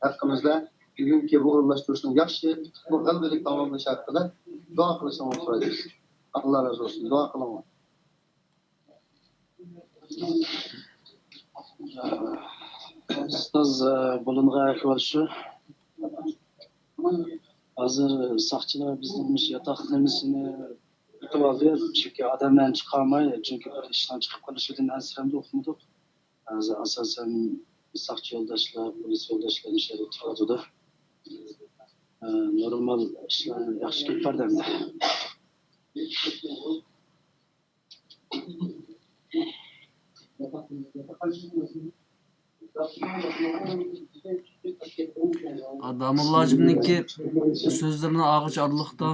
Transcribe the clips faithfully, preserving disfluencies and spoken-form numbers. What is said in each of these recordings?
ھەققىمىزدە بۈگۈنكى بۇ ئورۇنلاشتۇرۇشنىڭ ياخشى، بۇ غەلىبىلىك تاماملىشى ھەققىدە دۇئا قىلىشىڭلارنى سورايمىز. ئاللا رازى بولسۇن. دۇئا قىلىڭلار. ئۇستاز، بولۇنغان ئەھۋال شۇ. ھازىر ساقچىلار بىزنىڭ مۇشۇ ياتاق نېمىسىنى ئېتىۋالدى. چۈنكى ئادەملەرنى چىقارماي، چۈنكى بىر ئىشنىڭ چىقىپ قېلىشىدىن ئەنسىرەمدۇ، ئۇقمىدۇق. ھازىر ئاساسەن ساقچى يولداشلار، پولىس يولداشلار ئىچەردە ئولتۇرۇۋاتىدۇ. ئە، نورمال ئىشلار ياخشى كېلىپ بارىدۇ ئەمدى. داموللا ھاجىمنىڭكى سۆزلىرىنى ئاغۇچ ئارىلىقتا،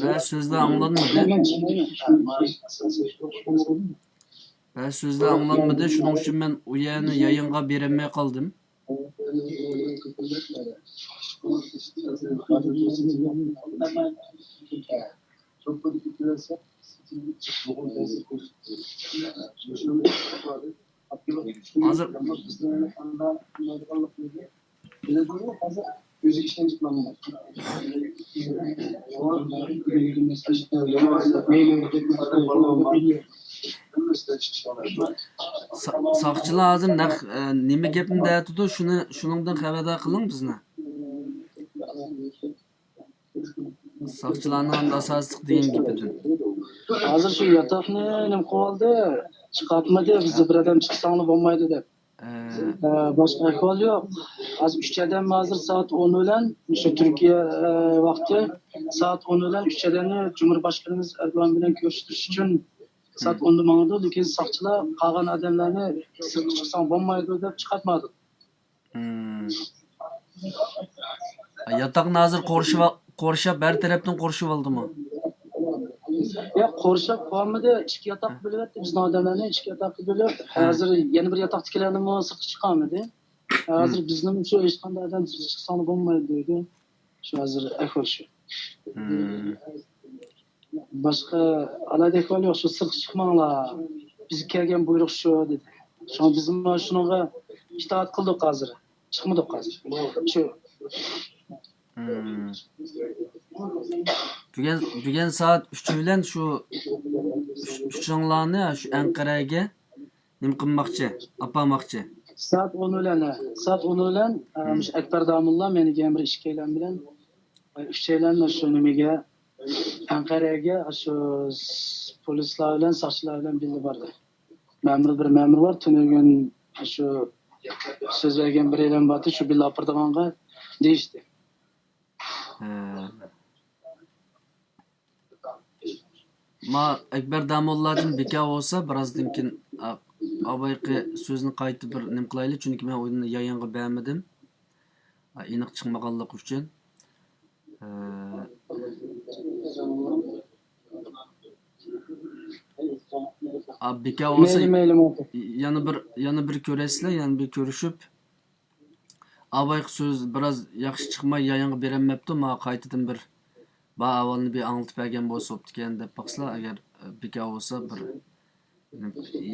بەزى سۆزلەر ئاڭلانمىدى. بەزى سۆزلەر ئاڭلانمىدى. شۇنىڭ ئۈچۈن مەن ئۇ يەرنى يايىنغا بېرەلمەي قالدىم. ھازىر سا-، ساقچىلار ھازىر نەق، ئە، نېمە گەپنى دەۋاتىدۇ، شۇنى، شۇنىڭدىن خەۋەردار قىلىڭ بىزنى. ساقچىلارنىڭ ئەمدى ئاساسلىق دېگەن گېپىدىن. ھازىر شۇ ياتاقنى نېمە قىلىۋالدى، چىقارتمىدى، بىزدە بىر ئادەم چىقساڭلار بولمايدۇ دەپ. ئە، باشقا ئەھۋال يوق. ھازىر ئۈچ ئادەم ھازىر سائەت ئون بىلەن، شۇ تۈركىيە، ئە، ۋاقتى سائەت ئون بىلەن ئۈچ ئادەمنى جۇمھۇر باشقىنىمىز ئەردوغان بىلەن كۆرۈشتۈرۈش ئۈچۈن سائەت ئوندا ماڭىدۇ، لېكىن ساقچىلار قالغان ئادەملەرنى سىرتقا چىقساڭ بولمايدۇ دەپ چىقارتمايدۇ. ياتاقنى ھازىر قورشىۋا-، قورشاپ، ھەر تەرەپتىن قورشىۋالدىمۇ؟ ياق، قورشاپ قويمىدى. ئىككى ياتاققا بۆلۈۋەتتى بىزنىڭ ئادەملەرنى، ئىككى ياتاققا بۆلۈپ. ھازىر يەنە بىر ياتاقتىكىلەرنىمۇ سىرتقا چىقارمىدى. ھازىر بىزنىمۇ شۇ ھېچقانداق ئادەم سىرتقا چىقساڭلار بولمايدۇ دېدى. شۇ ھازىر ئەھۋال شۇ. باشقا ئالاھىدە ئەھۋال يوق، شۇ سىرتقا چىقماڭلار، بىزگە كەلگەن بۇيرۇق شۇ دېدى. شۇڭا بىزمۇ شۇنىڭغا ئىتائەت قىلدۇق ھازىر. چىقمىدۇق ھازىر. شۇ. بۈگۈن، بۈگۈن سائەت ئۈچ بىلەن شۇ ئۈچ، ئۈچۈڭلارنى شۇ ئەنقەرەگە نېمە قىلماقچى؟ ئاپارماقچى. سائەت ئون بىلەن، ھە. سائەت ئون بىلەن، ئە، مۇشۇ ئەكبەر داموللا، مەن دېگەن بىر ئىككىيلەن بىلەن، ئە، ئۈچەيلەن شۇ نېمىگە، ئەنقەرەگە، شۇ س-، پولىسلار بىلەن، ساقچىلار بىلەن بىللە باردى. مەمۇر، بىر مەمۇر بار، تۈنۈگۈن شۇ سۆز بەرگەن بىرەيلەن باردى، شۇ بىللە ئاپىرىدىغانغا دېيىشتى. ھە. ما ئەكبەر داموللادىن بىكار بولسا، بىرازدىن كېيىن، ئا-، ئاۋايقى سۆزنى قايتا بىر نېمە قىلايلى، چۈنكى مەن ئۇنى يايىنغا بەرمىدىم. ئا، ئېنىق چىقمىغانلىقى ئۈچۈن. ئە، ئا، بىكار بولسا، مەيلى، مەيلى، مەيلى. يەنە بىر، يەنە بىر كۆرەرسىلەر، يەنە بىر كۆرۈشۈپ، ئاۋايقى سۆز بىراز ياخشى چىقماي يايىنغا بېرەلمەپتۇ، ماڭا قايتىدىن بىر بار ئەھۋالنى بىر ئاڭلىتىپ بەرگەن بولسا بوپتىكەن دەپ باقسىلا، ئەگەر بىكار بولسا بىر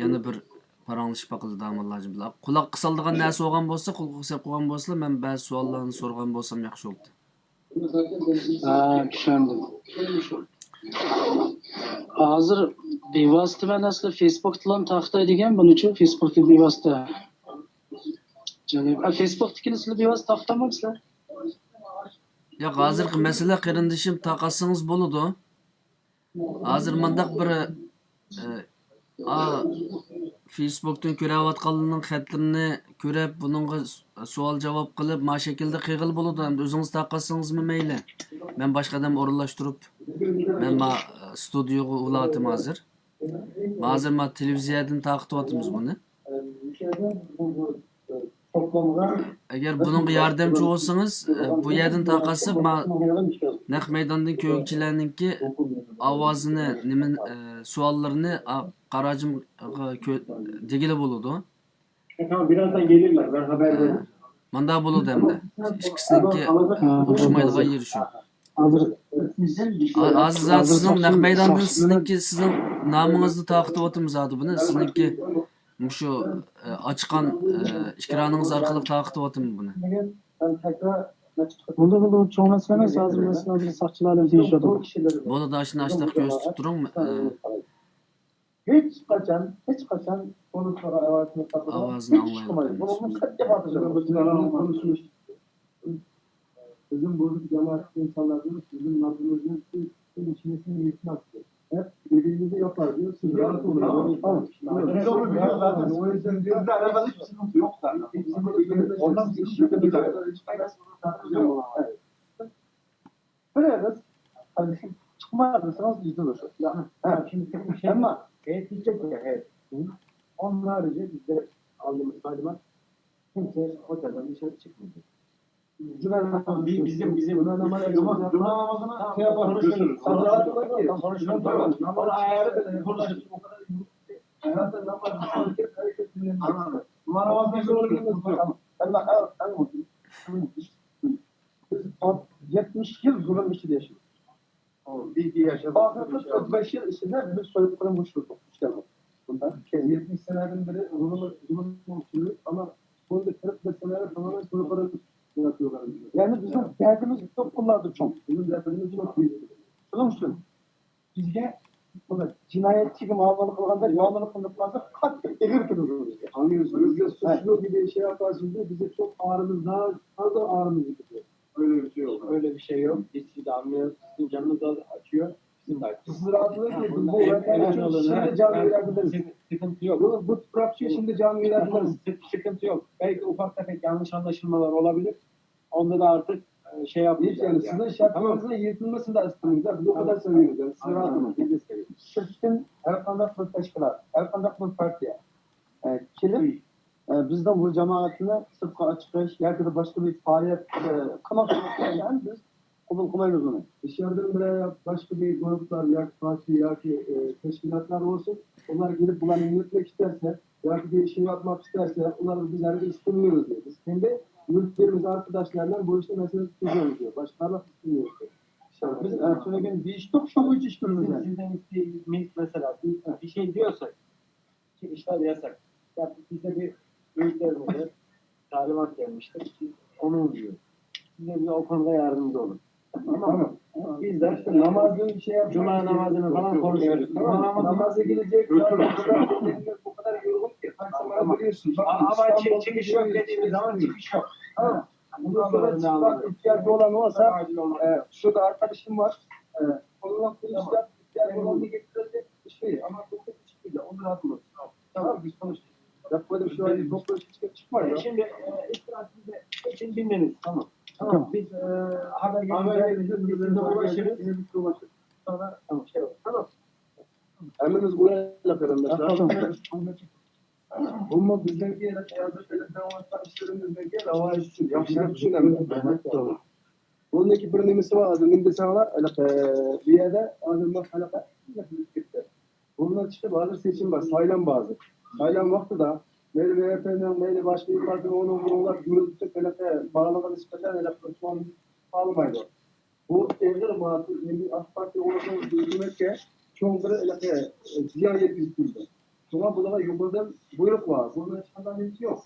يەنە بىر پاراڭلىشىپ باقىلى داموللاجىم بىلەن. قۇلاققا سالىدىغان نەرسە بولغان بولسا، قۇلىقىغا سېلىپ قويغان بولسىلا، مەن بەزى سوئاللارنى سورىغان بولسام ياخشى بولدى. ھە، چۈشەندىم. ھازىر بىۋاسىتە مەن ئەسلى فېيسبۇكتىلا تارقىتاي دېگەن بۇنىچۇ، فېيسبۇكتا بىۋاسىتە. جانىم، ئا، فېيسبۇكتىكىنى سىلەر بىۋاسىتە تارقىتالمامسىلەر؟ ياق، ھازىرقى مەسىلە قېرىندىشىم تارقاتسىڭىز بولىدۇ. ھازىر مانداق بىر، ئە، ئا، فېيسبۇكتىن كۆرەۋاتقانلارنىڭ خەتلىرىنى كۆرۈپ، بۇنىڭغا س-، سوئال جاۋاب قىلىپ، ما شەكىلدە قىلغىلى بولىدۇ. ئەمدى ئۆزىڭىز تارقاتسىڭىزمۇ مەيلى. مەن باشقا ئادەم ئورۇنلاشتۇرۇپ، مەن ما، ئە، ستۇدىيوغا ئۇلاۋاتىمەن ھازىر. ھازىر ما تېلېۋىزىيەدىن تارقىتىۋاتىمىز بۇنى. ئەگەر بۇنىڭغا ياردەمچى بولسىڭىز، بۇ يەردىن تارقاتساق، ما نەق مەيداندىن كۆرگۈچىلەرنىڭكى ئاۋازىنى، نېمە، سوئاللىرىنى قاراجىمغا دېگىلى بولىدۇ. Tamam, birazdan gelirler. Ben haber veririm. مانداق بولىدۇ ئەمدى. ئىككىسىنىڭكى ئوخشىمايدىغان يېرى شۇ. ھازىر، ھازىر زادى سىزنىڭ نەق مەيداندىن سىزنىڭكى، سىزنىڭ نامىڭىزنى تارقىتىۋاتىمىز زادى بۇنى. سىزنىڭكى مۇشۇ، ئە، ئاچقان، ئە، ئېكرانىڭىز ئارقىلىق تارقىتىۋاتىمەن بۇنى. بولدى، بولدى، چوڭ مەسىلە ئەمەس، ھازىر مەسىلە ھازىر ساقچىلار بىلەن تېگىشىۋاتىدۇ. بولىدۇ، ئاشۇنى ئاشتاق كۆرسىتىپ تۇرۇڭ. ئە، ھېچقاچان، ھېچقاچان پولىسلارغا ئاۋازىنى قاتتىق ئاۋازىنى ئاڭلايۋاتىمەن. بۇنىڭ قەتئىي خاتىرجەم بولۇشى. بىزنىڭ بۇ جامائەتتىكى ئىنسانلاردىن بىزنىڭ نامىمىزنى سىز ئىشىنىشنى يېتىشمەپتۇ. ھەپ دېگىنىمىزنى ياپار. سىز رازى بولۇڭ. يوق. بىر ئېغىز چىقماي دېسىڭىز يۈزدىن ئوشۇق. ئەمما ئون ھارىجى بىزدە ئالدىمىز تالىبان كىمسە ئوتەلدىن دىشارى چىقمىدى. جۈمە نامازى بىزدە جۈمە نامازى جۈمە نامازىنى شۇ ياپار. كۆرۈشۈرۈز. ئەمما ئەڭ مۇھىم بىز يەتمىش يىل زۇلۇم ئىچىدە ياشىدۇق. ئاخىرقى قىرىق بەش يىل ئىچىدە بىز سويۇققىرىمغا ئۇچرىدۇق. يەتمىش سەنەدىن بېرى زۇلۇم ئىچىدە، ئەمما سوڭقى قىرىق بەش سەنەدە تامامەن سويۇققىرىم. يەنى بىزنىڭ دەردىمىز كۆپ قىللاردا چوڭ. بىزنىڭ دەردىمىز كۆپ. شۇنىڭ ئۈچۈن بىزگە جىنايەتچىگە مۇئامىلە قىلغاندەك مۇئامىلە قىلىنىپ قالسا قاتتىق ئېغىر كېلىدۇ بىزگە. ئاڭلىيمىز. بىزگە سۇچلۇق دېگەن شەيئان قالسا بىزگە چوڭ ئارىمىز دار، تازا ئارىمىز كېتىدۇ. Öyle bir şey yok. Öyle bir şey yok. Biz sizi anlıyoruz. Sizin canınız acıyor. Bizim de acıyor. Siz rahatınız ki biz bu vatan için şimdi can verebiliriz. Sıkıntı yok. Bu, bu toprak için şimdi can verebiliriz. Sıkıntı yok. Belki ufak tefek yanlış anlaşılmalar olabilir. Onda da artık e, şey yapmayacağız. Hiç yani sizin şartlarınızın yırtılmasını da istemeyeceğiz. Biz o kadar seviyoruz yani. Sizi rahat olun. Biz de seviyoruz. Sizin her kandak bir teşkilat, her kandak bir partiye e, kelip e, bizden bu cemaatine sırtqa çıkış ya da başka bir faaliyet e, kılmak isteyen biz قوبۇل قىلمايمىز بۇنى. دىشاردىن بىرەر باشقا بىر گۇرۇپلار ياكى پارتىيە ياكى ئى، تەشكىلاتلار بولسۇن، ئۇلار كېلىپ بۇلارنى يۆتمەك ئىستەسە ياكى بىر ئىشنى ياپماق ئىستەسە، ئۇلارغا بىز ھەرگىز ئىشلىمەيمىز دەيدۇ. بىز كەينىدە يۆتكىمىز ئارقىداشلار بىلەن بۇ ئىشنى مەسىلىنى تۈزىمىز دەيدۇ. باشقىلارنى قىستىمايمىز دەيدۇ. بىز ئە، تۈنۈگۈن دېيىشتۇق، شۇ بويىچە ئىش كۆرىمىز دەيدۇ. Sizden isteğimiz mesela bir, bir şey diyorsak, ki işler yasak. Ya bizde bir büyüklerimize talimat gelmiştir. Biz onu uyguluyoruz. Siz de bize o konuda yardımcı olun. Tamam mı? Biz de işte namazın şey yapacak. Cuma namazını falan konuşuyoruz. Tamam mı? Namaza gidecek. Bu kadar yorgun ki. Tamam. Ama çıkış yok dediğimiz zaman çıkış yok. Tamam. Bundan sonra çıkmak ihtiyacı olan olsa, e, şurada arkadaşım var. E, onunla konuşacak, ihtiyacı olan da getirecek bir şey. Ama bu bir şey değil. Onu rahat olun. Tamam, biz konuştuk. Yapmadım şu an. Çok böyle çıkıp çıkmıyor ya. Şimdi e, itiraf size hepsini dinlediniz. Tamam. Tamam. Biz e, haber gelince biz size ulaşırız. Sonra tamam, şey olur. Tamam. Hepimiz buraya kardeşler. Tamam. بۇمۇ بىزنىڭكى ھازىر ئېلىپ بېرىۋاتقان ئىشلىرىمىزنىڭكى راۋاجى ئۈچۈن ياخشىلىق ئۈچۈن ئەمەس. بۇنىڭكى بىر نېمىسى بار ھازىر، نېمە دېسەڭلار، ھېلىقى بۇ يەردە ھازىر مۇ-، ھېلىقى بۇنىڭ چىقىپ ھازىر سېچىم بار، سايلام بار ھازىر. سايلام ۋاقتىدا مەيلى ۋەيئەپنىڭ، مەيلى باشقا بىر پارتىيە ئۇنىڭ بۇنىڭلار گۈرۈلدىسى ھېلىقى بارلىقىغا نىسبەتەن ھېلىقى خالىمايدۇ. بۇ ئېغىر مۇھاسىرە، ئەمدى ئاق پارتىيە ئۇرۇشىنىڭ ھۆكۈمەتكە چوڭ بىر ھېلىقى زىيان يەتكۈزۈپ تۇرىدۇ. شۇڭا بۇلارغا يۇقىرىدىن بۇيرۇق بار، بۇنىڭ ھېچقانداق نېمىسى يوق.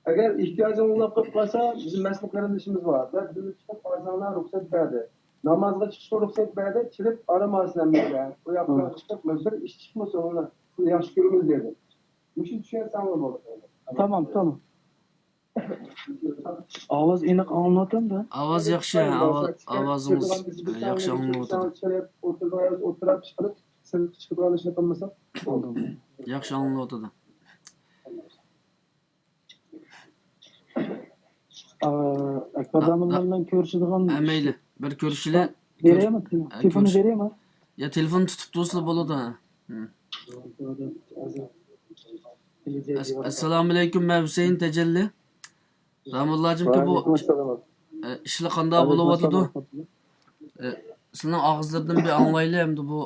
ئەگەر ئېھتىياجىڭ ئۇلاپ قېلىپ قالسا، بىزنىڭ مەسئۇل قېرىندىشىمىز بار، دەپ بىزنى چىقىپ بارساڭلار رۇخسەت بەردى. نامازغا چىقىشقا رۇخسەت بەردى، چىقىپ ئارام ئالسىلەر مەيلى. ئۇ ياققا چىقىپ بىر ئىش چىقمىسۇن، ئۇنى ياخشى كۆرىمىز دېدى. مۇشۇنى چۈشەنسەڭلار بولدى. تامام، تامام. ئاۋاز ئېنىق ئاڭلىنىۋاتامدۇ؟ ئاۋاز ياخشى، ئاۋاز، ئاۋازىڭىز ياخشى ئاڭلىنىۋاتىدۇ. ئولتۇرۇپ چىقىپ سىرتقا چىقىدىغان ئىشنى قىلمىساق. ياخشى ئاڭلىنىۋاتىدۇ. ئەكبەر داموللام بىلەن كۆرۈشىدىغان. ھە، مەيلى، بىر كۆرۈشىلى. بېرەيمۇ؟ تېلېفوننى بېرەيمۇ؟ يا تېلېفون تۇتۇپ تۇرسىلا بولىدۇ. ئەس-، ئەسسالامۇئەلەيكۇم، مەن ھۈسەيىن تەجەللى. داموللاجىم، بۇ ئىشلار قانداق بولۇۋاتىدۇ؟ ئە، سىلىنىڭ ئاغزىلىرىدىن بىر ئاڭلايلى، ئەمدى بۇ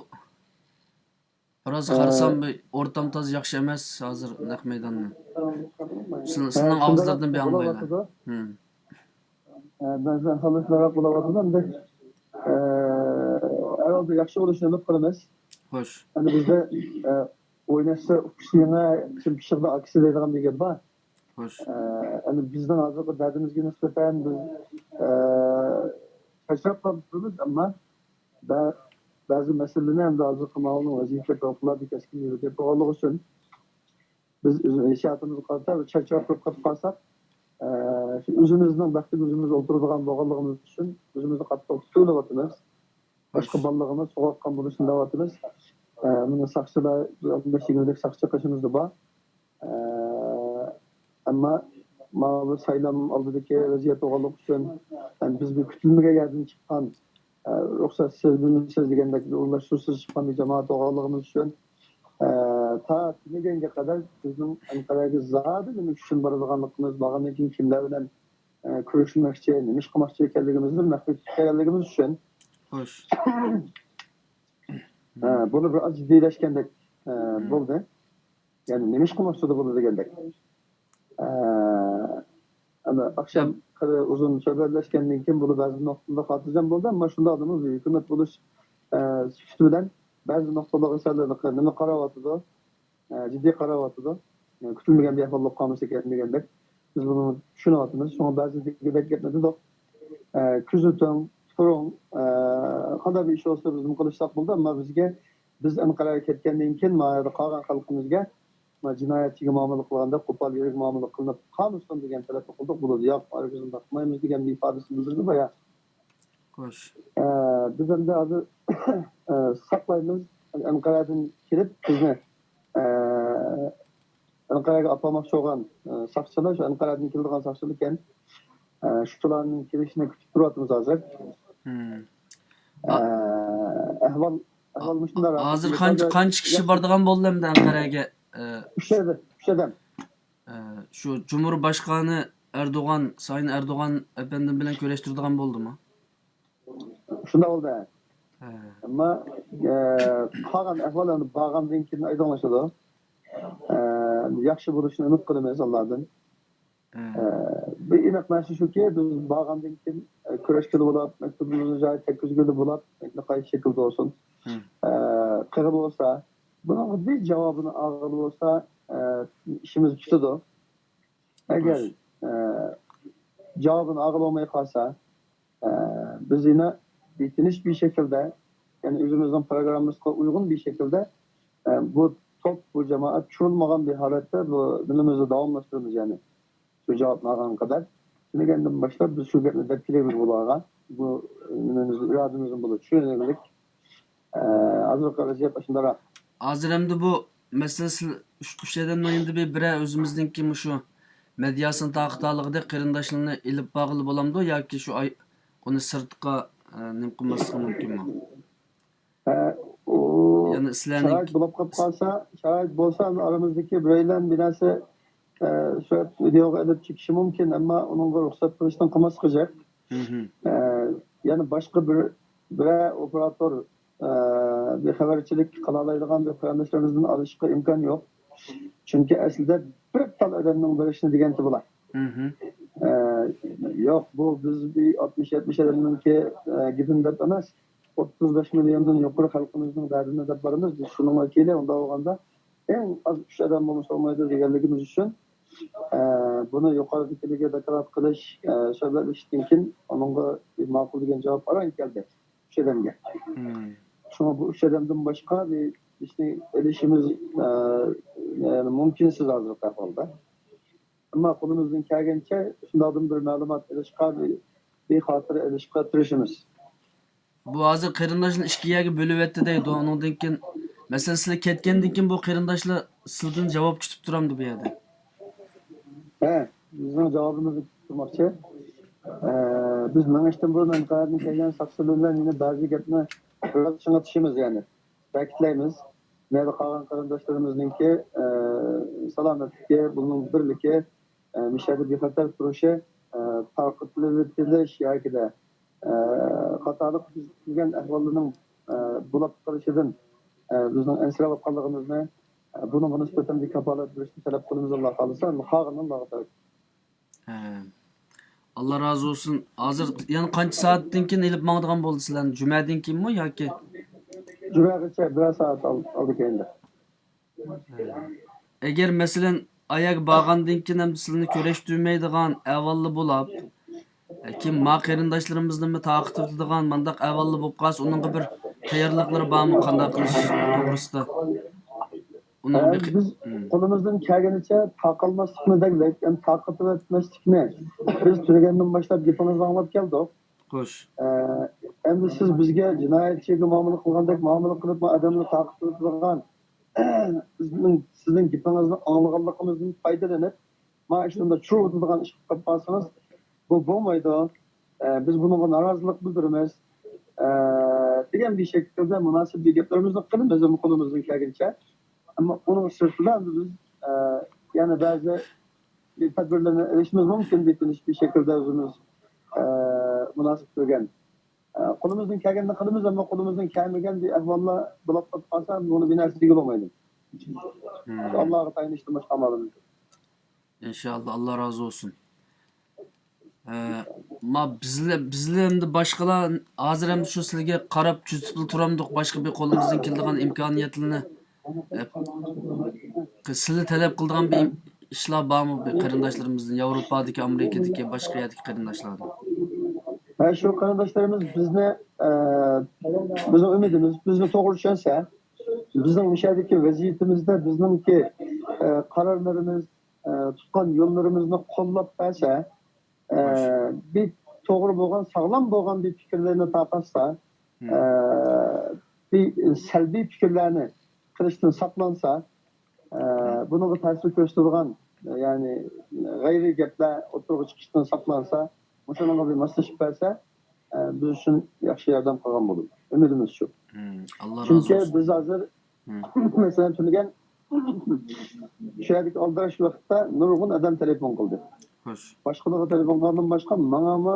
بىراز قارىسام، بۇ ئورتام تازا ياخشى ئەمەس ھازىر نەق مەيداننىڭ. سىلىنىڭ ئاغزىلىرىدىن بىر ئاڭلايلى. بەزى ئەھۋاللار شۇنداق بولۇۋاتىدۇ، ئەمدى ئەھۋالدا ياخشى بولۇشىنى ئۈمىد قىلىمىز. خوش. ئەمدى بىزدە ئويناشسا ئۇقۇش يېڭى، چىم پىشىقتا ئاكىسى دەيدىغان بىر گەپ بار. خوش. ئە، ئەمدى بىزنىڭ ھازىرقى دەردىمىزگە نىسبەتەن بىز، ئە، چاچراپ قالىپ تۇرىمىز، ئەمما بە-، بەزى مەسىلىلەرنى ئەمدى ھازىرقى ماۋۇنىڭ ۋەزىيىتى پەۋقۇلئاددە كەسكىن يۈرگەن بولغانلىقى ئۈچۈن، بىز ئۆز ھېسسىياتىمىزغا قارىتا بىر چاچراپ تۇرۇپ قېلىپ قالساق، ئە، شۇ ئۆزىمىزنىڭ بەختىگە ئۆزىمىز ئولتۇرىدىغان بولغانلىقىمىز ئۈچۈن ئۆزىمىزنى قاتتىق تۇتۇۋېلىۋاتىمىز. باشقا بالىلىرىمىز سوغۇققان بولۇشىنى دەۋاتىمىز. ئە، مانا ساقچىلار بىر ئون بەش يىگىرمىدەك ساقچى قېشىمىزدا بار. ئە، ئەمما ماۋۇ سايلام ئالدىدىكى ۋەزىيەت بولغانلىقى ئۈچۈن، ئە، بىز بىر كۈتۈلمىگەن يەردىن چىققان، ئە، رۇخسەتسىز، بىلمىسىز دېگەندەك بىر ئورۇنلاشتۇرۇشسىز چىققان بىر جامائەت بولغانلىقىمىز ئۈچۈن، ئە، تا تۈنىگەنگە قەدەر بىزنىڭ ئەنقەرەگە زادى نېمە ئۈچۈن بارىدىغانلىقىمىز، بارغاندىن كېيىن كىملەر بىلەن، ئە، كۆرۈشمەكچى، نېمە ئىش قىلماقچى ئىكەنلىكىمىزنى مەخپىي تۇتۇپ كەلگەنلىكىمىز ئۈچۈن. خوش. ئە، بۇنى بىر ئاز جىددىيلەشكەندەك، ئە، بولدى. يەنى نېمە ئىش قىلماقچىدى بۇلار دېگەندەك. ئە، ئەمما ئاخشام خېلى ئۇزۇن سۆھبەتلەشكەندىن كېيىن بۇلار بەزى نۇقتىلاردا خاتىرجەم بولدى، ئەمما شۇنداقتىمۇ ھۆكۈمەت بولۇش، ئە، سۈپىتى بىلەن بەزى نۇقتىلارغا سەل نېمە قاراۋاتىدۇ، ئە، جىددىي قاراۋاتىدۇ. ئە، كۈتۈلمىگەن بىر ئەھۋال بولۇپ قالمىسا ئىكەن دېگەندەك. بىز بۇنى چۈشىنىۋاتىمىز. شۇڭا بەزى دېگۈدەك گەپنى دېدۇق. ئە، كۆزىتىڭ، تۇرۇڭ، ئە، قانداق بىر ئىش بولسا بىز نېمە قىلىشساق بولىدۇ، ئەمما بىزگە، بىز ئەنقەرەگە كەتكەندىن كېيىن، ما يەردە قالغان خەلقىمىزگە، ما جىنايەتچىگە مۇئامىلە قىلغاندەك، قوپال يۈرەك مۇئامىلە قىلىنىپ قالمىسۇن دېگەن تەلەپنى قىلدۇق. بولىدۇ، ياق، ھەرگىز ئۇنداق قىلمايمىز دېگەن بىر ئىپادىسىنى بىلدۈردى بايا. خوش. ئە، بىز ئەمدى ھازىر، ئە، ساقلايمىز. ئەنقەرەدىن كېلىپ بىزنى، ئە، ئەنقەرەگە ئاپارماقچى بولغان، ئە، ساقچىلار، شۇ ئەنقەرەدىن كېلىدىغان ساقچىلار ئىكەن. ئە، شۇلارنىڭ كېلىشىنى كۈتۈپ تۇرۇۋاتىمىز ھازىر. ئە، ئەھۋال، ئەھۋال مۇشۇنداق. ھازىر قانچە، قانچە كىشى بارىدىغان بولدى ئەمدى ئەنقەرەگە؟ ئە، ئۈچ ئادەم، ئۈچ ئادەم. ئە، شۇ جۇمھۇر باشقانى ئەردوغان، سايىن ئەردوغان ئەپەندىم بىلەن كۆرۈشتۈرىدىغان بولدىمۇ؟ شۇنداق بولدى. ھە. ئەمما، ئە، قالغان ئەھۋال ئەمدى بارغاندىن كېيىن ئايدىڭلىشىدۇ. ئە، ياخشى بولۇشىنى ئۈمىد قىلىمىز ئاللادىن. ھە. ئە، بىر ئېنىق نەرسە شۇكى، بىز بارغاندىن كېيىن، ئە، كۆرۈشكىلى بولۇپ، مەكتۇپىمىزنى جايىدا تەگكۈزگىلى بولۇپ، قايسى شەكىلدە بولسۇن. ھە. ئە، قېرى بولسا، بۇنىڭغا بىر جاۋابىنى ئالغىلى بولسا، ئە، ئىشىمىز پۈتىدۇ. ئەگەر، ئە، جاۋابىنى ئالغىلى بولماي قالسا، ئە، بىز يەنە بېكىنىش بىر شەكىلدە، يەنى ئۆزىمىزنىڭ پىروگراممىسىغا ئۇيغۇن بىر شەكىلدە، ئە، بۇ توپ، بۇ جامائەت چۇرۇلمىغان بىر ھالەتتە بۇ نېمىمىزنى داۋاملاشتۇرىمىز، يەنى شۇ جاۋابنى ئالغانغا قەدەر. شۇنىڭدىن باشلاپ بىز شۇ گەپنى دەپ كېلىمىز بۇلارغا. بۇ نېمىمىزنى، ئىرادىمىزنى بۇلار چۈشىنىۋېلىپ، ئە، ھازىرقى ۋەزىيەت ئاشۇنداقراق. ھازىر ئەمدى بۇ مەسىلە سىل-، ئۈچ، ئۈچ ئادەمنىڭ يېنىدا بىر، بىرەر ئۆزىمىزنىڭكى مۇشۇ مېدىياسىنى تارقىتالىغۇدەك قېرىنداشلىرىنى ئېلىپ بارغىلى بولامدۇ ياكى شۇ ئاي-، ئۇنى سىرتقا، ئە، نېمە قىلماسلىقى مۇمكىنمۇ؟ ھە، ئۇ يەنى سىلەرنىڭ شارائىت بولۇپ قېلىپ قالسا، شارائىت بولسا، ئارىمىزدىكى بىرەيلەن بىر نەرسە، ئە، سۈرەت ۋىدېئوغا ئېلىپ چېكىشى مۇمكىن، ئەمما ئۇنىڭغا رۇخسەت قىلىشتىن قىلماسلىقى جىق. ئە، يەنە باشقا بىر، بىرەر ئوپېراتور، ئە، بىر خەۋەرچىلىك قىلالايدىغان بىر قېرىنداشلىرىمىزدىن ئالىشقا ئىمكان يوق. چۈنكى ئەسلىدە بىر تال ئادەمنىڭ بېرىشىنى دېگەنتى بۇلار. ئە، يوق، بۇ بىز بىر ئاتمىش يەتمىش ئادەمنىڭكى، ئە، گېپىنى دەپ ئەمەس، ئوتتۇز بەش مىليوندىن يۇقىرى خەلقىمىزنىڭ دەردىنى دەپ بارىمىز. بىز شۇنىڭ ۋەكىلى، ئۇنداق بولغاندا ئەڭ ئاز ئۈچ ئادەم بولمىسا بولمايدۇ دېگەنلىكىمىز ئۈچۈن، ئە، بۇنى يۇقىرىدىكىلىرىگە دوكلات قىلىش، ئە، سۆھبەتلىشىشتىن كېيىن ئۇنىڭغا بىر ماقۇل دېگەن جاۋاب ئاران كەلدى. ئۈچ ئادەمگە. شۇڭا بۇ ئۈچ ئادەمدىن باشقا بىر ئىشنى ئېلىشىمىز، ئە، يەنى مۇمكىنسىز ھازىرقى ئەھۋالدا. ئەمما قولىمىزدىن كەلگەنچە شۇنداقتىن بىر مەلۇمات ئېلىشقا، بىر، بىر خاتىرە ئېلىشقا تىرىشىمىز. بۇ ھازىر قېرىنداشلار ئىككى يەرگە بۆلۈۋەتتى دەيدۇ. ئۇنىڭدىن كېيىن، مەسىلەن، سىلەر كەتكەندىن كېيىن بۇ قېرىنداشلار سىلىدىن جاۋاب كۈتۈپ تۇرامدۇ بۇ يەردە؟ ھە، بىزنىڭ جاۋابىمىزنى كۈتۈپ تۇرماقچى. ئە، بىز مېڭىشتىن بۇرۇن ئەنقەرەدىن كەلگەن ساقچىلار بىلەن يەنە بەزى گەپنى بىراز چىڭىتىشىمىز، يەنى بەكىتلەيمىز. مەيلى قالغان قېرىنداشلىرىمىزنىڭكى، ئە، سالامەتلىكى، بۇنىڭ بىرلىكى، ئە، مۇشۇ يەردە بىخەتەر تۇرۇشى، ئە، تارقىتىلىۋېتىلىش ياكى-دە، ئە، خاتالىق يۈز كەلگەن ئەھۋاللارنىڭ، ئە، بولۇپ قېلىشىدىن، ئە، بىزنىڭ ئەنسىرەۋاتقانلىقىمىزنى، ئە، بۇنىڭغا نىسبەتەن بىر كاپالەت بېرىشنى تەلەپ قىلىمىز، ئاللا خالىسا، قالغىنى ئاللاغا تەۋەككۈل. ھە. ئاللا رازى بولسۇن. ھازىر يەنە قانچە سائەتتىن كېيىن ئېلىپ ماڭىدىغان بولدى سىلەرنى؟ جۈمەدىن كېيىنمۇ ياكى؟ جۈمەگىچە بىرەر سائەت ئال-، ئالدى كەينىدە. ئەگەر مەسىلەن، ئاياغ بارغاندىن كېيىن ھەم سىلىنى كۆرۈشتۈرمەيدىغان ئەھۋاللا بولاپ، كېيىن ما قېرىنداشلىرىمىزنىمۇ تارقىتىۋېتىدىغان مانداق ئەھۋاللا بولۇپ قالسا، ئۇنىڭغا بىر تەييارلىقلىرى بارمۇ؟ قانداق قىلىش توغرىسىدا؟ ئۇنىڭ بىر قى- بىز مم. قولىمىزدىن كەلگىنىچە تارقالماسلىقنى دەگلەك، يەنى تارقىتىۋەتمەسلىكنى بىز تۈنۈگۈندىن باشلاپ گېپىڭىزنى ئاڭلاپ كەلدۇق. خوش. ئە، ئەمدى سىز بىزگە جىنايەتچىگە مۇئامىلە قىلغاندەك مۇئامىلە قىلىپ، ئادەمنى تارقىتىۋېتىدىغان، بىزنىڭ سىزنىڭ گېپىڭىزنى ئاڭلىغانلىقىمىزدىن پايدىلىنىپ، ما ئىشلاردا چۇۋۇتىدىغان ئىش قىلىپ قالسىڭىز، بۇ بولمايدۇ. ئە، بىز بۇنىڭغا نارازىلىق بىلدۈرىمىز. ئە، دېگەن بىر شەكىلدە مۇناسىپ بىر گەپلىرىمىزنى قىلىمىز، قولىمىزدىن كەلگىنىچە. ئەمما ئۇنىڭ سىرتىدا بىز، ئە، يەنە بەزى تەدبىرلەرنى ئېلىشىمىز مۇمكىن، بىر تىنچ بىر شەكىلدە ئۆزىمىز، ئە، مۇناسىپ كۆرگەن. ئە، قولىمىزدىن كەلگەننى قىلىمىز، ئەمما قولىمىزدىن كەلمىگەن بىر ئەھۋاللار بولۇپ قالسا، بۇنى بىر نەرسە دېگىلى بولمايدۇ. مم. ئاللاغا تايىنىشتىن باشقا ئامالىمىز يوق. ئىنشائاللا، ئاللا رازى بولسۇن. ئە، ما بىزلە-، بىزلەر ئەمدى باشقىلار ھازىر ئەمدى شۇ سىلىگە قاراپ كۆزىتىپلا تۇرامدۇق، باشقا بىر قولىمىزدىن كېلىدىغان ئىمكانىيەتلەرنى، ئە، سىلى تەلەپ قىلىدىغان بىر ئىشلار بارمۇ؟ بىر قېرىنداشلىرىمىزدىن، ياۋروپادىكى، ئامېرىكىدىكى، باشقا يەردىكى قېرىنداشلاردىن. ھە، شۇ قېرىنداشلىرىمىز بىزنى، ئە، بىزنىڭ ئۈمىدىمىز، بىزنى توغرا چۈشەنسە، بىزنىڭ مۇشۇ يەردىكى ۋەزىيىتىمىزدە بىزنىڭكى، ئە، قارارلىرىمىز، ئە، تۇتقان يوللىرىمىزنى قوللاپ بەرسە، ئە، بىر توغرا بولغان، ساغلام بولغان بىر پىكىرلەرنى تارقاتسا، ئە، بىر سەلبىي پىكىرلەرنى قىلىشتىن ساقلانسا، ئە، بۇنىڭغا تەسىر كۆرسىتىدىغان، يەنى غەيرىي گەپلەر ئوتتۇرىغا چىقىشتىن ساقلانسا، مۇشۇنىڭغا بىر ماسلىشىپ بەرسە، ئە، بىز ئۈچۈن ياخشى ياردەم قىلغان بولىدۇ. ئۈمىدىمىز شۇ. ئاللا رازى چۈنكى بولسۇن. بىز ھازىر، مەسىلەن، تۈنۈگۈن شۇ يەردىكى ئالدىراش ۋاقىتتا نۇرغۇن ئادەم تېلېفون قىلدى. خوش. باشقىلارغا تېلېفون قىلغاندىن باشقا، ماڭىمۇ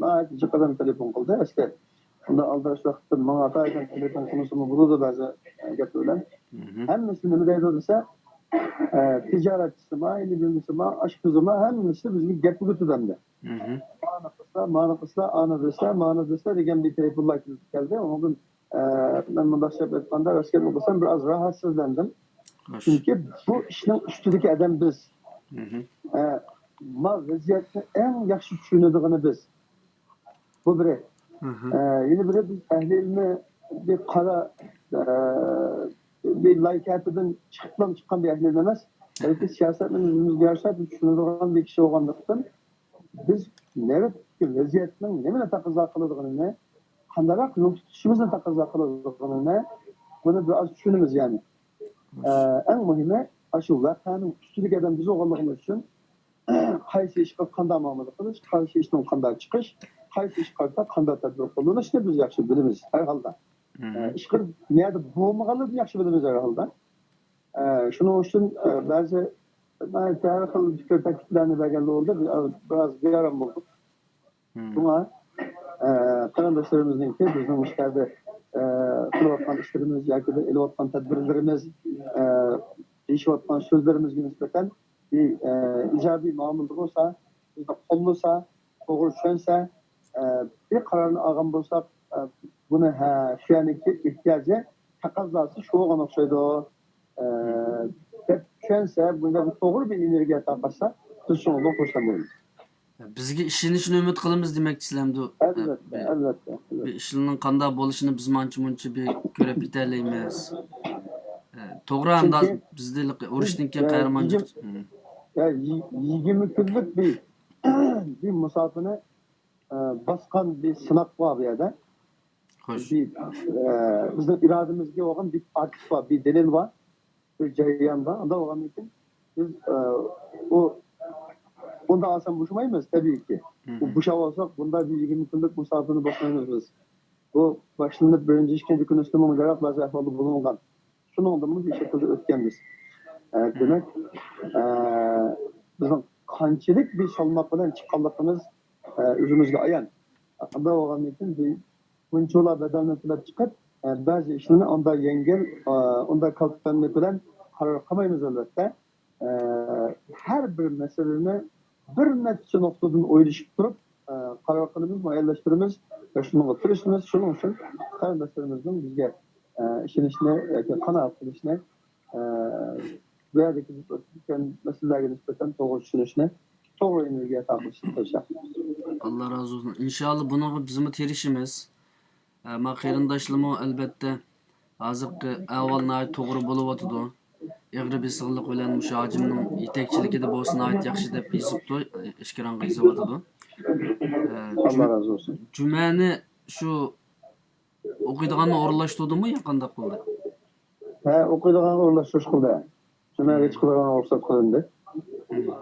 ناھايىتى جىق ئادەم تېلېفون قىلدى. ئەسلى بۇنداق ئالدىراش ۋاقىتتا ماڭا ئاتايىدىغان تېلېفون قىلمىسىمۇ بولىدۇ بەزى گەپلەر بىلەن. ھەممىسى نېمە دەيدۇ دېسە، ئە، تىجارەتچىسىمۇ، ئىلمىمىسىمۇ، ئاشپىزىمۇ، ھەممىسى بىزگە گەپ ئۆگىتىدۇ ئەمدى. مانا قىلسا، مانا قىلسا، ئانا دېسە، مانا دېسە دېگەن بىر تېلېفونلار كېلىپ كەلدى. ئۇنىڭدىن، ئە، مەن مۇنداقچە گەپ ئېيتقاندا، راست گەپنى قىلسام، بىر ئاز راھەتسىزلەندىم. خوش. چۈنكى بۇ ئىشنىڭ ئۈستىدىكى ئادەم بىز. ئە، ما ۋەزىيەتنى ئەڭ ياخشى چۈشىنىدىغىنى بىز. بۇ بىرى. ئە، يەنە بىرى، بىز ئەھلى ئىلمى بىر قارا، ئە، بىر لاي كەپىدىن چىقىپلا چىققان بىر ئەھلى ئىلمى ئەمەس. بەلكى سىياسەتنى ئۆزىمىزگە يارىشا بىز چۈشىنىدىغان بىر كىشى بولغانلىقتىن، بىز نۆۋەتتىكى ۋەزىيەتنىڭ نېمىنى تەقەززا قىلىدىغىنىنى، قانداقراق يول تۇتۇشىمىزنى تەقەززا قىلىدىغىنىنى، بۇنى بىر ئاز چۈشىنىمىز، يەنى. ئە، ئەڭ مۇھىمى، ئاشۇ ۋەقەنىڭ ئۈستىدىكى ئادەم بىز بولغانلىقىمىز ئۈچۈن، قايسى ئىشقا قانداق مۇئامىلە قىلىش، قايسى ئىشتىن قانداق چىقىش، قايسى ئىش قىلسا قانداق تەدبىر قوللىنىشنى بىز ياخشى بىلىمىز ھەر ھالدا. ئە، ئىشقىلىپ نەدە بولمىغانلىقىنى ياخشى بىلىمىز ھەر ھالدا. ئە، شۇنىڭ ئۈچۈن، ئە، بەزى، ھەر خىل پىكىر تەكلىپلەرنى بەرگەنلەر بولدى. بىز بىراز بىئارام بولدۇق. شۇڭا، ئە، قېرىنداشلىرىمىزنىڭكى بىزنىڭ مۇشۇ يەردە، ئە، قىلىۋاتقان ئىشلىرىمىز ياكى ئېلىۋاتقان تەدبىرلىرىمىز، ئە، دېيىشىۋاتقان سۆزلىرىمىزگە نىسبەتەن بىر، ئە، ئىجابىي مۇئامىلىدە بولسا، بىزنى قوللىسا، توغرا چۈشەنسە، ئە، بىر قارارنى ئالغان بولساق، ئە، بۇنى، ھە، شۇ يەرنىڭكى ئېھتىياجى، تەقەززاسى شۇ بولغان ئوخشايدۇ، ئە، دەپ چۈشەنسە، بۇنداق بىر توغرا بىر ئېنېرگىيە تارقاتسا، بىز شۇنىڭدىن خۇرسەن بولىمىز. بىزگە ئىشىنىشىنى ئۈمىد قىلىمىز دېمەكچىسىلەر ئەمدى. ئەلۋەتتە، بىر، ئەلۋەتتە، ئەلۋەتتە. بىر ئىشلارنىڭ قانداق بولۇشىنى بىزمۇ ئانچە مۇنچە بىر كۆرۈپ يېتەلەيمىز. ئە، توغرا، ئاندا چۈنكى بىزدە ھېلىقى ئۇرۇشتىن كېيىن بىز، ئە، قەھرىمانچىلىق. يىگىرمە، يا، يىگىرمە كۈنلۈك بىر، بىر مۇساپىنى، ئە، باسقان بىر سىناق بار بۇ يەردە. خوش. بىر، ئە، بىزنىڭ ئىرادىمىزگە بولغان بىر پاكىت بار، بىر دەلىل بار. بىر جەريان بار. ئۇنداق بولغاندىن كېيىن بىز، ئە، ئۇ، ئۇنداق ئاسان بوشىمايمىز، تەبىئىيكى. ئۇ بوشاپ ئالساق، بۇنداق بىر يىگىرمە كۈنلۈك مۇساپىنى باشلايمىز بىز. بۇ باشلىنىپ بىرىنچى، ئىككىنچى كۈنى ئۇستىمۇ مۇنداق بەزى ئەھۋالدا بولۇنغان. شۇنىڭدىنمۇ بىر شەكىلدە ئۆتكەنمىز. ئە، دېمەك، ئە، بىزنىڭ قانچىلىك بىر سالماق بىلەن چىققانلىقىمىز، ئە، ئۆزىمىزگە ئايان. ئۇنداق بولغاندىن كېيىن بىر بۇنچىۋالا بەدەلنى تۆلەپ چىقىپ، ئە، بەزى ئىشلارنى ئاندا يەڭگىل، ئە، ئاندا كالتە قەدەملىك بىلەن قارار قىلمايمىز، ئەلۋەتتە. ئە، ھەر بىر مەسىلىنى بىر نەچچە نۇقتىدىن ئويلىشىپ تۇرۇپ، ئە، قارار قىلىمىز، مۇئەييەنلەشتۈرىمىز ۋە شۇنىڭغا تىرىشىمىز. شۇنىڭ ئۈچۈن قېرىنداشلىرىمىزنىڭ بىزگە، ئە، ئىشىنىشىنى ياكى قانائەت قىلىشىنى ئە، بۇ يەردىكى ئۆتكەن مەسىلىلەرگە نىسبەتەن توغرا چۈشىنىشنى، توغرا ئېنېرگىيە تارقىتىشنى تىرىشىمىز. ئاللا رازى بولسۇن. ئىنشاللا بۇنىڭغا بىزمۇ تىرىشىمىز. ئە، ما قېرىنداشلىرىمۇ ئەلۋەتتە ھازىرقى ئەھۋال ناھايىتى توغرا بولۇۋاتىدۇ. ئېغىر بېسىقلىق بىلەن مۇشۇ ھاجىمنىڭ يېتەكچىلىكىدە بولسا ناھايىتى ياخشى دەپ يېزىپتۇ، ئىشكىرانغا يېزىۋاتىدۇ. ئە، ئاللا جۈ-، رازى بولسۇن. جۈمەنى شۇ ئوقۇيدىغاننى ئورۇنلاشتۇردىمۇ يا قانداق قىلدى؟ ھە، ئوقۇيدىغانغا ئورۇنلاشتۇرۇش قىلدى. جۈمەگە چىقىدىغان رۇخسەت قىلىندى. ئەمما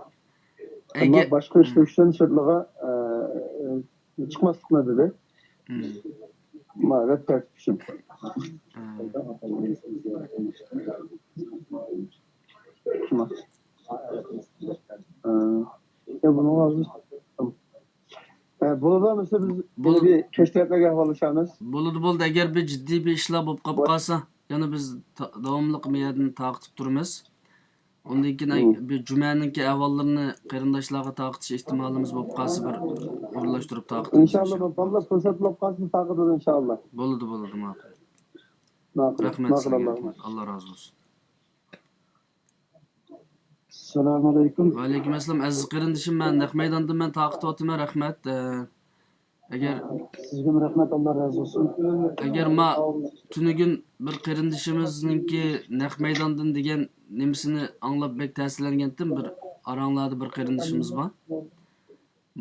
ئەگەر باشقا ئىشلىرى ئۈچۈن سىرتلىغا، ئە، چىقماسلىقنى دېدى. ما رەت تەرتىپ ئۈچۈن. يا بۇنىڭ ھازىر ھە، بولىدۇ، مەسىلەن، بىز بولىدۇ. بىر كەچ تەرەپلەرگە ئەھۋاللىشارمىز. بولىدۇ، بولىدۇ. ئەگەر بىر جىددىي بىر ئىشلار بولۇپ قاپ قالسا، يەنە بىز تا-، داۋاملىق بۇ يەردىن تارقىتىپ تۇرىمىز. ئۇندىن كېيىن ئەگ-، بىر جۈمەنىڭكى ئەھۋاللىرىنى قېرىنداشلارغا تارقىتىش ئېھتىمالىمىز بولۇپ قالسا، بىر ئورۇنلاشتۇرۇپ تارقىتىمىز ئىنشاللا، ئىنشاللا. بالىلار پۇرسەت بولۇپ قالسا، تارقىتىدۇ ئىنشاللا. بولىدۇ، بولىدۇ، ماقۇل. ماقۇل، رەھمەت ماقۇل، سىزگە. ئاللا رازى بولسۇن. ئاللا رازى بولسۇن. ئەسسالامۇ ئەلەيكۇم. ۋەئەلەيكۇم ئەسسالام. ئەزىز قېرىندىشىم، مەن نەق مەيداندىن مەن تارقىتىۋاتىمەن، رەھمەت. ئە، ئەگەر سىزگىمۇ رەھمەت، ئاللا رازى بولسۇن. ئەگەر ما تۈنۈگۈن بىر قېرىندىشىمىزنىڭكى نەق مەيداندىن دېگەن نېمىسىنى ئاڭلاپ بەك تەسىرلەنگەنتىم، بىر ئاراڭلاردا بىر قېرىندىشىمىز بار.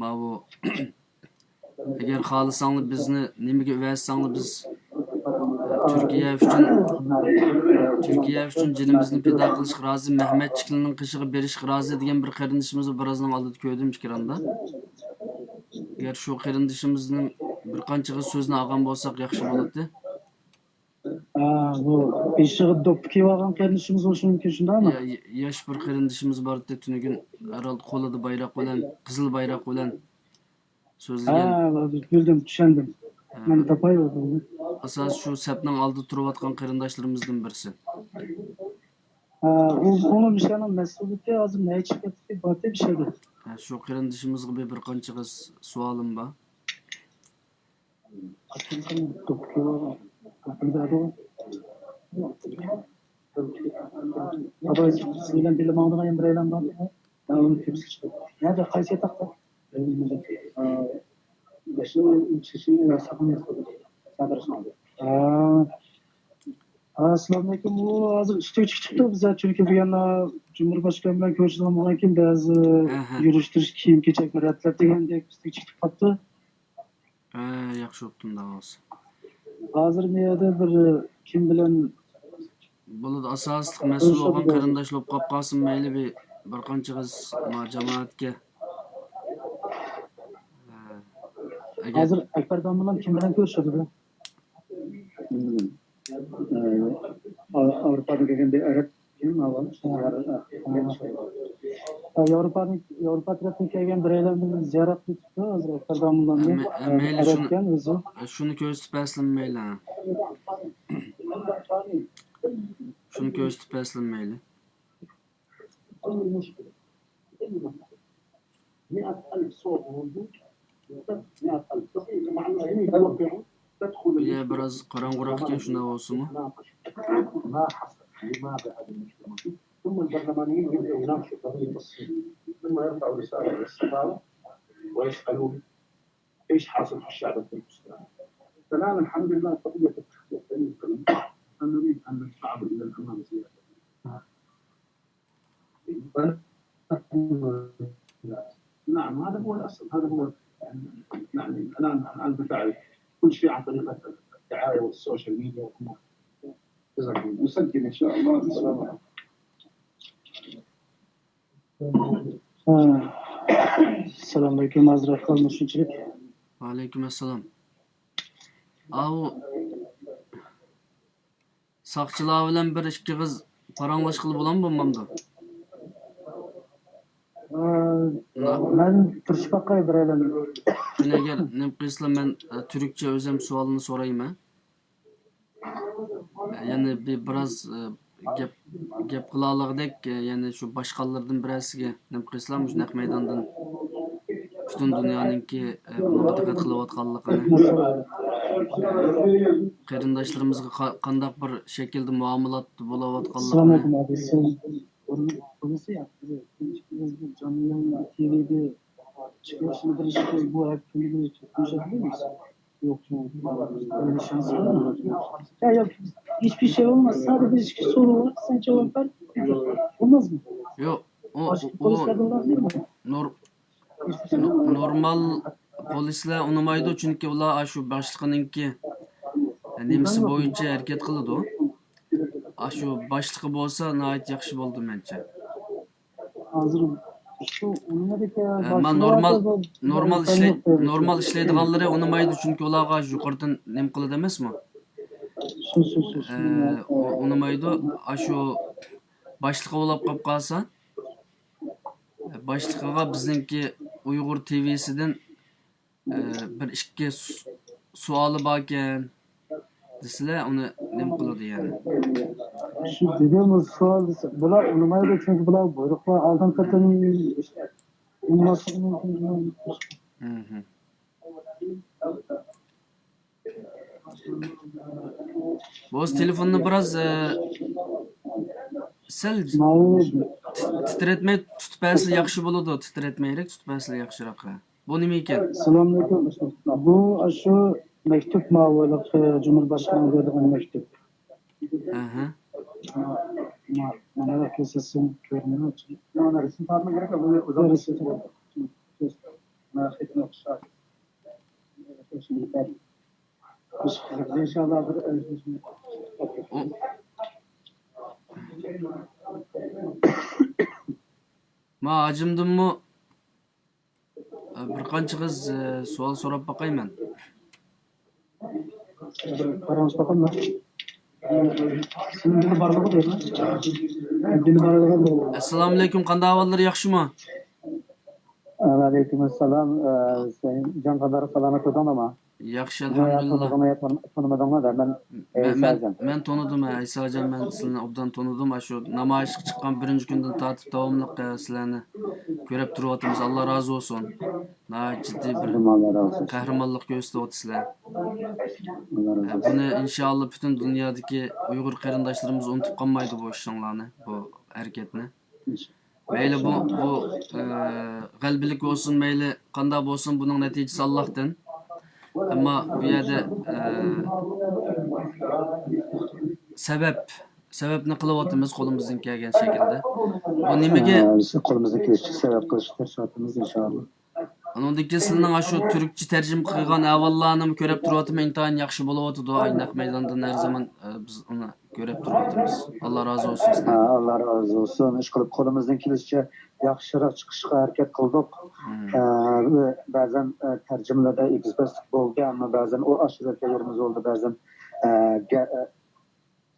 ماۋۇ، ئەگەر خالىساڭلار بىزنى نېمىگە ئەۋەتسەڭلار بىز، ئە، تۈركىيە ئۈچۈن، تۈركىيە ئۈچۈن جېنىمىزنى پىدا قىلىشقا رازى، مەھمەتچىكلىنىڭ قېشىغا بېرىشقا رازى دېگەن بىر قېرىندىشىمىزنى بىرازنىڭ ئالدىدا كۆردۈم ئىكراندا. ئەگەر شۇ قېرىندىشىمىزنىڭ بىر قانچىغا سۆزىنى ئالغان بولساق ياخشى بولاتتى. ھە، بۇ بېشىغا دوپپا كىيىۋالغان قېرىندىشىمىز بولۇشى مۇمكىن، شۇنداقمۇ؟ يا-، ياش بىر قېرىندىشىمىز بار ئىدى تۈنۈگۈن، ھەرھالدا قولىدا بايراق بىلەن، قىزىل بايراق بىلەن سۆزلىگەن. ھە، بىلدىم، چۈشەندىم. ھە. مەن تاپاي بولدى. ئاساسىي شۇ سەپنىڭ ئالدىدا تۇرۇۋاتقان قېرىنداشلىرىمىزدىن بىرسى. ھە، ئۇ، ئۇنىڭ مۇشۇنىڭ مەسئۇلىيىتى ھازىر نەچچە قېتى بارتى بىر شەيدە. ھە، شۇ قېرىندىشىمىزغا بىر، بىر قانچە قىز سوئالىم بار. ئاباي، سىز بىلەن بىللە ماڭىدىغان يەنە بىرەيلەن بار. مەن ئۇنى كۆرسىتىپ چىقىپ. نەدە، قايسى ياتاقتا؟ ئاسسالامۇئەلەيكۇم. ئۇ ھازىر ئۈستىگە چىقىپتۇ. بىز چۈنكى بۇ يەردە جۇمھۇر باشقان بىلەن كۆرۈشىدىغان بولغانكىن، بەزى ئەھە. يۈرۈشتۈرۈش كىيىم-كېچەكنى رەتلەپ دېگەندەك ئۈستىگە چىقىپ قاپتۇ. ھە، ياخشى بوپتۇ، ئۇنداق بولسا. ھازىر مۇ يەردە بىر، كىم بىلەن بولىدۇ، ئاساسلىق مەسئۇل بولغان قېرىنداش بولۇپ قاپ قالسۇن، مەيلى، بىر، بىر قانچىغىز ما جامائەتكە. ھە، ئەگەر ھازىر ئەكبەردان بىلەن كىم بىلەن كۆرۈشىدۇ بۇ؟ ئاۋروپادىن كەلگەن بىر ئەرەب. ياۋروپادىن، ياۋروپا تەرەپتىن كەلگەن بىرەيلەن بىلەن زىيارەت قىلىپ كېتىپتۇ، ھازىر ئەكبەردان بىلەن. مەيلى، شۇنى كۆرسىتىپ بەرسىلە، مەيلى. شۇنى كۆرسىتىپ بەرسىلە، مەيلى. يە، بىراز قاراڭغۇراق ئىكەن، شۇنداق بولسىمۇ. نعم، هذا هو الأصل، هذا هو، يعني، يعني، الآن، الآن بالفعل كل شيء عن طريق الدعاية والسوشيال ميديا والأمور. جزاكم الله. نسجل إن شاء الله. السلام عليكم. ئەسسالامۇئەلەيكۇم، ھازىر ئەھۋال مۇشۇنچىلىك. ۋەئەلەيكۇم ئەسسالام. ئاۋۇ ساقچىلار بىلەن بىر ئىككى ئېغىز پاراڭلاشقىلى بولامدۇ، بولمامدۇ؟ ئە، مەن تىرىشىپ باقاي بىرەيلەن. قېنى، ئەگەر نېمە قىلسىلا، مەن، ئە، تۈركچە ئۆزۈم سوئالنى سورايمەن. يەنى بىر، بىراز، ئە، گەپ، گەپ قىلالىغۇدەك، ئە، يەنى شۇ باشقانلاردىن بىرەرسىگە نېمە قىلسىلا، مۇشۇ نەق مەيداندىن پۈتۈن دۇنيانىڭكى، ئە، بۇنىڭغا دىققەت قىلىۋاتقانلىقىنى. قېرىنداشلىرىمىزغا قا-، قانداق بىر شەكىلدە مۇئامىلاتتا بولۇۋاتقانلىقىنى. ئەسسالامۇئەلەيكۇم، ئابى. سىز بۇرۇن قىلمىسا ياخشى. جانلىنىڭ تىۋىدە چىقىشنى بىر ئىشقا بۇ ھەپتىنى بىر تۇتمىشاق دەيمىز. يوق، يوق. Öyle şans var mı? Ya, yok. Hiçbir şey olmaz. Sadece bir iki soru var. Sen cevap ver. Olmaz mı? يوق، ئۇ، Başka ئۇ، polislerden var değil mi? نور-، نورمال پولىسلار ئۇنىمايدۇ، چۈنكى ئۇلار ئاشۇ باشلىقىنىڭكى نېمىسى بويىچە ھەرىكەت قىلىدۇ. ئاشۇ باشلىقى بولسا ناھايىتى ياخشى بولىدۇ مەنچە. ھازىر شۇ ئۇنىمىدىكى ئە، ما باشلىقلار نورمال، بولسا نورمال ئىشلەي-، نورمال ئىشلەيدىغانلىرى ئۇنىمايدۇ، چۈنكى ئۇلارغا يۇقىرىدىن نېمە قىلىدۇ ئەمەسمۇ؟ شۇ، شۇ، شۇ، شۇ. ئە، ئۇ-، ئۇنىمايدۇ. ئاشۇ باشلىقى بولۇپ قاپ قالسا، باشلىقىغا بىزنىڭكى ئۇيغۇر تىۋىسىدىن، ئە، بىر ئىككى سو-، سوئالى باركەن دېسىلە، ئۇنى نېمە قىلىدۇ يەنى؟ شۇ دېگەن سوئال، بۇلار ئۇنىمايدۇ، چۈنكى بۇلار بۇيرۇقلار ئالدىن قېتىم ئۇنىماسلىقى مۇمكىن. مھم. بولسا تېلېفوننى بىراز، ئە، سەل تىت-، تىترەتمەي تۇتۇپ بەرسىلە ياخشى بولىدۇ. تىترەتمەيرەك تۇتۇپ بەرسىلە ياخشىراق. بۇ نېمە ئىكەن؟ ئەسسالامۇئەلەيكۇم. بۇ ئاشۇ مەكتۇپ ماۋۇلۇق، ئە، جۇمھۇرباشقانغا بېرىدىغان مەكتۇپ. ئەھە. ما-، مانا كۆرسەتسەم كۆرۈنمەيدۇ. مانا رەسىم تارتما كېرەك، بۇنى ئۇزاق رەسىم. مانا خېتىنى ئوقۇشقا. ئىنشاللا بىر ئۆزىمىزنى ئۇ، ما ھاجىمدىنمۇ، ئە، بىر قانچە قىز، ئە، سوئال سوراپ باقاي مەن. بىر قاراڭ باقايمۇ؟ ئەسسالامۇئەلەيكۇم، قانداق ئەھۋاللار، ياخشىمۇ؟ ۋەئەلەيكۇم ئەسسالام. ئە، سەن جان قانداق، سالامەت تۇردۇڭلارمۇ؟ ياخشى، ئەلھەمدۇلىللا. تونۇدۇڭلار يا تونۇ-، تونۇمىدىڭلار دە؟ مەن مەن، مەن، ئەيساجان. مەن تونۇدۇم، ھە، ئەيساجان، مەن سىلىنى ئوبدان تونۇدۇم. ئاشۇ نامايىشقا چىققان بىرىنچى كۈندىن تارتىپ داۋاملىق، ئە، سىلەرنى كۆرۈپ تۇرۇۋاتىمىز. ئاللا رازى بولسۇن. ناھايىتى جىددىي بىر ئاللا رازى بولسۇن. قەھرىمانلىق كۆرسىتىۋاتىسىلەر. ئاللا رازى بولسۇن. بۇنى ئىنشائاللا پۈتۈن دۇنيادىكى ئۇيغۇر قېرىنداشلىرىمىز ئۇنتۇپ قالمايدۇ بۇ ئىشىڭلارنى، بۇ ھەرىكەتنى. مەيلى بۇ، بۇ، ئە، غەلىبىلىك بولسۇن، مەيلى قانداق بولسۇن، بۇنىڭ نەتىجىسى ئاللاھتىن. ئەمما بۇ يەردە، ئە، سەۋەب، سەۋەبنى قىلىۋاتىمىز قولىمىزدىن كەلگەن شەكىلدە. بۇ نېمىگە؟ ئە، بىز قولىمىزدىن كېلىشىچە سەۋەب قىلىشقا تىرىشىۋاتىمىز، ئىنشائاللا. ئۇنىڭدىن كېيىن سىلىنىڭ ئاشۇ تۈركچە تەرجىمە قىلغان ئەھۋاللارنىمۇ كۆرۈپ تۇرۇۋاتىمەن، ئىنتايىن ياخشى بولۇۋاتىدۇ. ئاي نەق مەيداندىن ھەر زامان، ئە، بىز ئۇنى كۆرۈپ تۇرۇۋاتىمىز. ئاللا رازى بولسۇن ھە، سىزدىن. ئاللا رازى بولسۇن. ئىشقىلىپ قولىمىزدىن كېلىشىچە ياخشىراق چىقىشقا ھەرىكەت قىلدۇق. مم. ئە، بەزەن، ئە، تەرجىمىلەردە ئېگىز-پەسلىك بولدى، ئەمما بەزەن ئۇ ئاشۇ يەرلىرىمىز بولدى، بەزەن، ئە، گە-، ئە،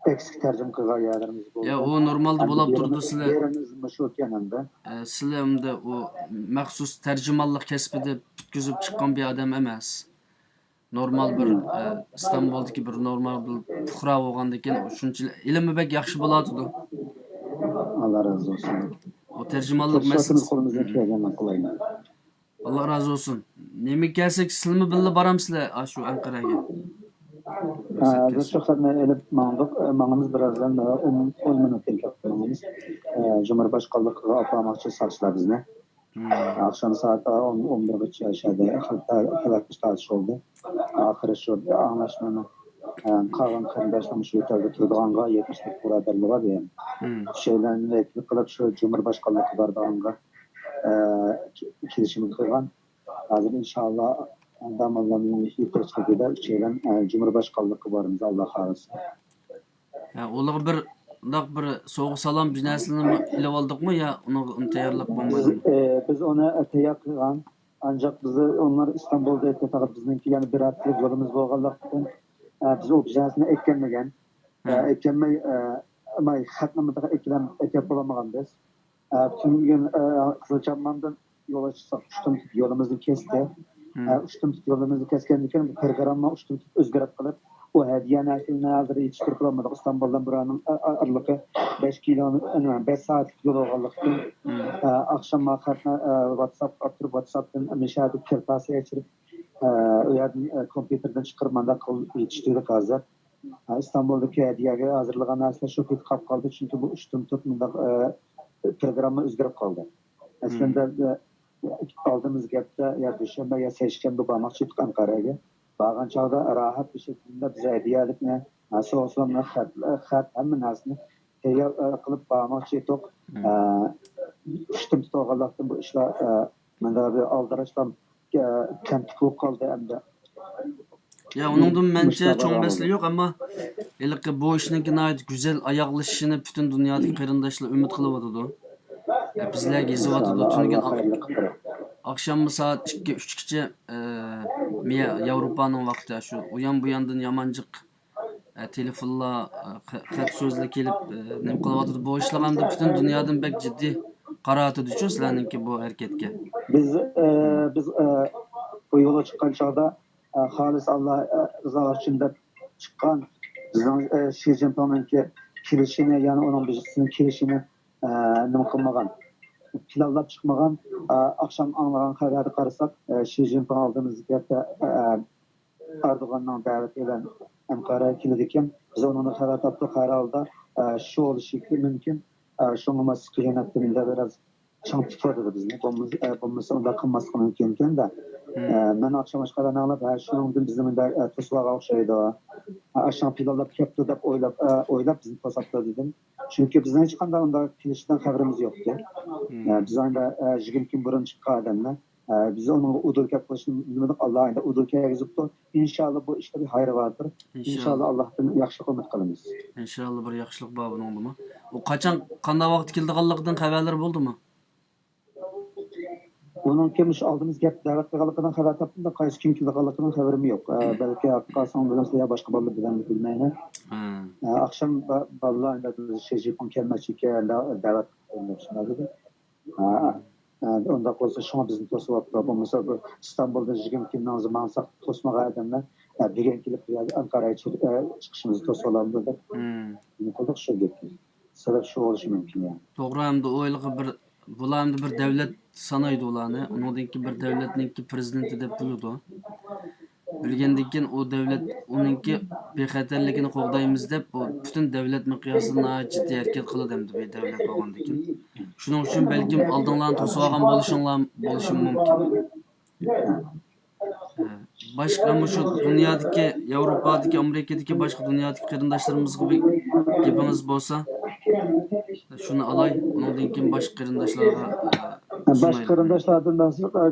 ئەكسىك تەرجىمە قىلغان يەرلىرىمىز بولدى. يا، ئۇ نورمالدا ئەمدى بولاپ بىرىمىز، تۇرىدۇ، سىلەر. بىرىمىز مۇشۇ ئىكەن ئەمدى. ئە، سىلەر ئەمدى ئۇ مەخسۇس تەرجىمانلىق كەسپىدە پۈتكۈزۈپ چىققان بىر ئادەم ئەمەس. نورمال بىر، ئە، ئىستانبۇلدىكى بىر نورمال بىر پۇقرا بولغاندىكىن، شۇنچىلىك ئىلمى بەك ياخشى بولاتىدۇ. ئاللا رازى بولسۇن. ئۇ تەرجىمانلىق تىرىشىۋاتىمىز، مەسىلىسى. قولىمىزدىن كەلگەننى قىلايلى. ئاللا رازى بولسۇن. نېمە كەلسەك، سىلىمۇ بىللە بارامسىلەر ئاشۇ ئەنقەرەگە؟ ھە، ھازىر شۇ خەتنى ئېلىپ ماڭدۇق. ئە، ماڭىمىز بىرازدىن، ئە، ئون، ئون مىنۇتتىن كېيىن ماڭىمىز. ئە، جۇمھۇرباشقانلىقىغا ئاپارماقچى ساقچىلار بىزنى. مم. ئاخشام سائەت ئون، ئون بىرگىچە شەھەردە خەلق تارتىش تارتىش بولدى. ئاخىرى شۇ ئاڭلاشمىنى، ئە، قالغان قېرىنداشلار شۇ يەردە تۇرىدىغانغا، يەتمىش بۇرادەرلىرىگە دېگەن. مم. شۇلارنى ۋەكىل قىلىپ شۇ جۇمھۇرباشقانلىقى بارىدىغانغا، ئە، كېلىشىمىز قىلغان. ھازىر ئىنشائاللا داموللامنىڭ يېتەكچىلىكىدە ئۈچەيلەن، ئە، جۇمھۇرباشقانلىققا بارىمىز، ئاللا خالىسا. ھە، ئۇلارغا بىر، مۇنداق بىر سوۋغا سالام، بىر نەرسىلەرنى ئېلىۋالدۇقمۇ يا ئۇنىڭغا تەييارلىق بىز، بولمىدىمۇ؟ ئە، بىز ئۇنى تەييار قىلغان. ئانچاق بىز، ئۇلار ئىستانبۇلدا ئېيتىۋاتقان بىزنىڭكى يەنە بىر ھەپتىلىك يولىمىز بولغانلىقتىن، ئە، بىز ئۇ بىر نەرسىنى ئەكەلمىگەن. ئە، ھە. ئەكەلمەي، ئە، ئەمما خەتنى مۇنداق ئەكىلەم-، ئەكەپ بولالمىغان بىز. ئە، پۈتۈن بۈگۈن، ئە، قىزىلچامباندىن يولغا چىقساق، ئۇشتۇمتۇت يولىمىزنى كەستى. مم. ئە، ئۇشتۇمتۇت يولىمىزنى كەسكەندىن كېيىن، بۇ پىروگرامما ئۇشتۇمتۇت ئۆزگىرىپ قېلىپ، ئۇ ھەدىيە نەرسىلەرنى ھازىر يېتىشتۈرۈپ بولالمىدۇق. ئىستانبۇلدىن بۇرانىڭ ئا-، ئا-، ئارىلىقى بەش كىلو، ئە، بەش سائەتلىك يول بولغانلىقتىن، مم. ئە، ئاخشام ماڭا خەتنى، ئە، ۋاتساپقا ئاپتۇرۇپ، ۋاتساپتىن مەشەدە كىرپاسى ئەچىرىپ، ئۇ يەردىن، ئە، كومپيۇتېردىن چىقىرىپ مانداق قىلىپ يېتىشتۈردۇك ھازىر. ئە، ئىستانبۇلدىكى ھەدىيەگە ھازىرلىغان نەرسىلەر شۇ پېتى قاپقالدى، چۈنكى بۇ ئۈچ تۈپ مۇنداق، ئە، پروگرامما ئۆزگىرىپ قالدى. ئەسلىندە، ئە، ئالدىمىز گەپتە يا دۈشەنبە يا سەيشەنبە بارماقچى ئىدۇق ئەنقەرەگە. بارغان چاغدا راھەت بىر شەكىلدە بىز ھەدىيەلىكنى، ئە، سوغا سوملۇق خەت، خەت، ھەممە نەرسىنى تەييار، ئە، قىلىپ بارماقچى ئىدۇق. ئە، ئۈچ تۈپ تۇتۇۋالغانلىقتىن بۇ ئىشلار، ئە، مانا بىر ئالدىراشلام، ئە، كەمتۈك بولۇپ قالدى ئەمدى. يا، ئۇنىڭدىن مەنچە چوڭ مەسىلە يوق، ئەمما ھېلىقى بۇ ئىشنىڭكى ناھايىتى گۈزەل ئاياغلىشىشىنى پۈتۈن دۇنيادىكى قېرىنداشلار ئۈمىد قىلىۋاتىدۇ. يا، بىزلەرگە يېزىۋاتىدۇ، تۈنۈگۈن ئاق-، ئاخشاممۇ سائەت ئىككى، ئۈچكىچە، ئە، مىيا-، ياۋروپانىڭ ۋاقتى، شۇ ئۇيان بۇياندىن يامانجىق، ئە، تېلېفونلار، ئە، خە-، خەت سۆزلەر كېلىپ، ئە، نېمە قىلىۋاتىدۇ. بۇ ئىشلار ئەمدى پۈتۈن دۇنيادىن بەك جىددىي قاراۋاتىدۇچۇ سىلەرنىڭكى بۇ ھەرىكەتكە. بىز، ئە، بىز، ئە، بۇ يولغا چىققان چاغدا، ئە، خالىس ئاللا، ئە، رىزالىقى ئۈچۈن دەپ چىققان بىزنىڭ، ئە، شى جىنپىڭنىڭكى كېلىشىنى، يەنى ئۇنىڭ بىزنىڭ كېلىشىنى، ئە، نېمە قىلمىغان، پىلانلاپ چىقمىغان. ئە، ئاخشام ئاڭلىغان خەۋەردە قارىساق، ئە، شى جىنپىڭ ئالدىمىزدىكى، ئە، ئەردوغاننىڭ دەۋىتى بىلەن ئەنقەرەگە كېلىدىكەن. بىز ئۇنىڭدىن خەۋەر تاپتۇق، ھەر ھالدا، ئە، شۇ بولۇشى مۇمكىن. ئە، شۇڭا ماس كىيىنىپ، بىراز چىڭ تۇتۇۋاتىدۇ بىزنى. بولمىسا، ئە، بولمىسا ئۇنداق قىلماسلىقى مۇمكىنكەن-دە. ئە، مەن ئاخشام ئاشۇ خەۋەرنى ئاڭلاپ، ھە، شۇنىڭدىن بىزنى مۇنداق، ئە، توسۇۋالغان ئوخشايدۇ. ئە، ئاشۇڭ پىلانلاپ كەپتۇ دەپ ئويلاپ، ئە، ئويلاپ بىزنى توساپتۇ دېدىم. چۈنكى بىزنىڭ ھېچقانداق ئۇنداق كېلىشىدىن خەۋىرىمىز يوقتى. ئە، بىز ئاندا، ئە، يىگىرمە كۈن بۇرۇن چىققان ئادەملەر. ئە، بىز ئۇنىڭغا ئۇدۇل گەپ قىلىشنى بىلمىدۇق. ئاللا ئەندى ئۇدۇل كەلگۈزۈپتۇ. ئىنشاللا بۇ ئىشتا بىر خەير باردۇر. ئىنشاللا ئاللاھتىن ياخشىلىق ئۈمىد قىلىمىز. ئىنشاللا بىر ياخشىلىق بار بۇنىڭدىمۇ. ئۇ قاچان، قانداق ۋاقىتتا كېلىدىغانلىقىدىن خەۋەرلىرى بولدىمۇ؟ ئۇنىڭكى مۇشۇ ئالدىمىز گەپ دەۋەت قىلغانلىقىدىن خەۋەر تاپتىم-دە، قايسى كۈن كېلىدىغانلىقىدىن خەۋىرىم يوق. ئە، بەلكى قالساڭ بىلەن يا باشقا بالىلار بىلەن بىلمەيمەن. ئە، ئاخشام با-، بالىلار ئەندى شى جىنپىڭ كەلمەكچىكەن، دە-، دەۋەت قىلدى شۇنداق دېدى. ھە، ھە، ئۇنداق بولسا شۇڭا بىزنى توسۇۋاپتۇ. بولمىسا بۇ ئىستانبۇلدا يىگىرمە كۈن ماڭساق توسمىغان ئادەملەر، ھە، بۈگۈن كېلىپ بۇ يەردە ئەنقەرەگە چىق-، ئە، چىقىشىمىزنى توسۇۋالامدۇ دەپ نېمە قىلدۇق شۇ گەپنى. سەۋەب شۇ بولۇشى مۇمكىن يەنى. توغرا، ئەمدى ئۇ ھېلىقى بىر، بۇلار ئەمدى بىر دەۋلەت سانايدۇ ئۇلارنى. ئۇنىڭدىن كېيىن بىر دەۋلەتنىڭكى پىرېزىدېنتى دەپ بىلىدۇ. بىلگەندىن كېيىن ئۇ دەۋلەت ئۇنىڭكى بىخەتەرلىكىنى قوغدايمىز دەپ، بۇ پۈتۈن دەۋلەت مىقياسىدا ناھايىتى جىددىي ھەرىكەت قىلىدۇ ئەمدى بىر دەۋلەت بولغاندىن كېيىن. شۇنىڭ ئۈچۈن بەلكىم ئالدىڭلارنى توسۇۋالغان بولۇشۇڭلار، بولۇشى مۇمكىن. باشقا مۇشۇ دۇنيادىكى، ياۋروپادىكى، ئامېرىكىدىكى باشقا دۇنيادىكى قېرىنداشلىرىمىزغا بىر گېپىڭىز بولسا، شۇنى ئالاي، ئۇنىڭدىن كېيىن باشقا قېرىنداشلارغا، ئە، باشقا سۇنايلى. قېرىنداشلاردىن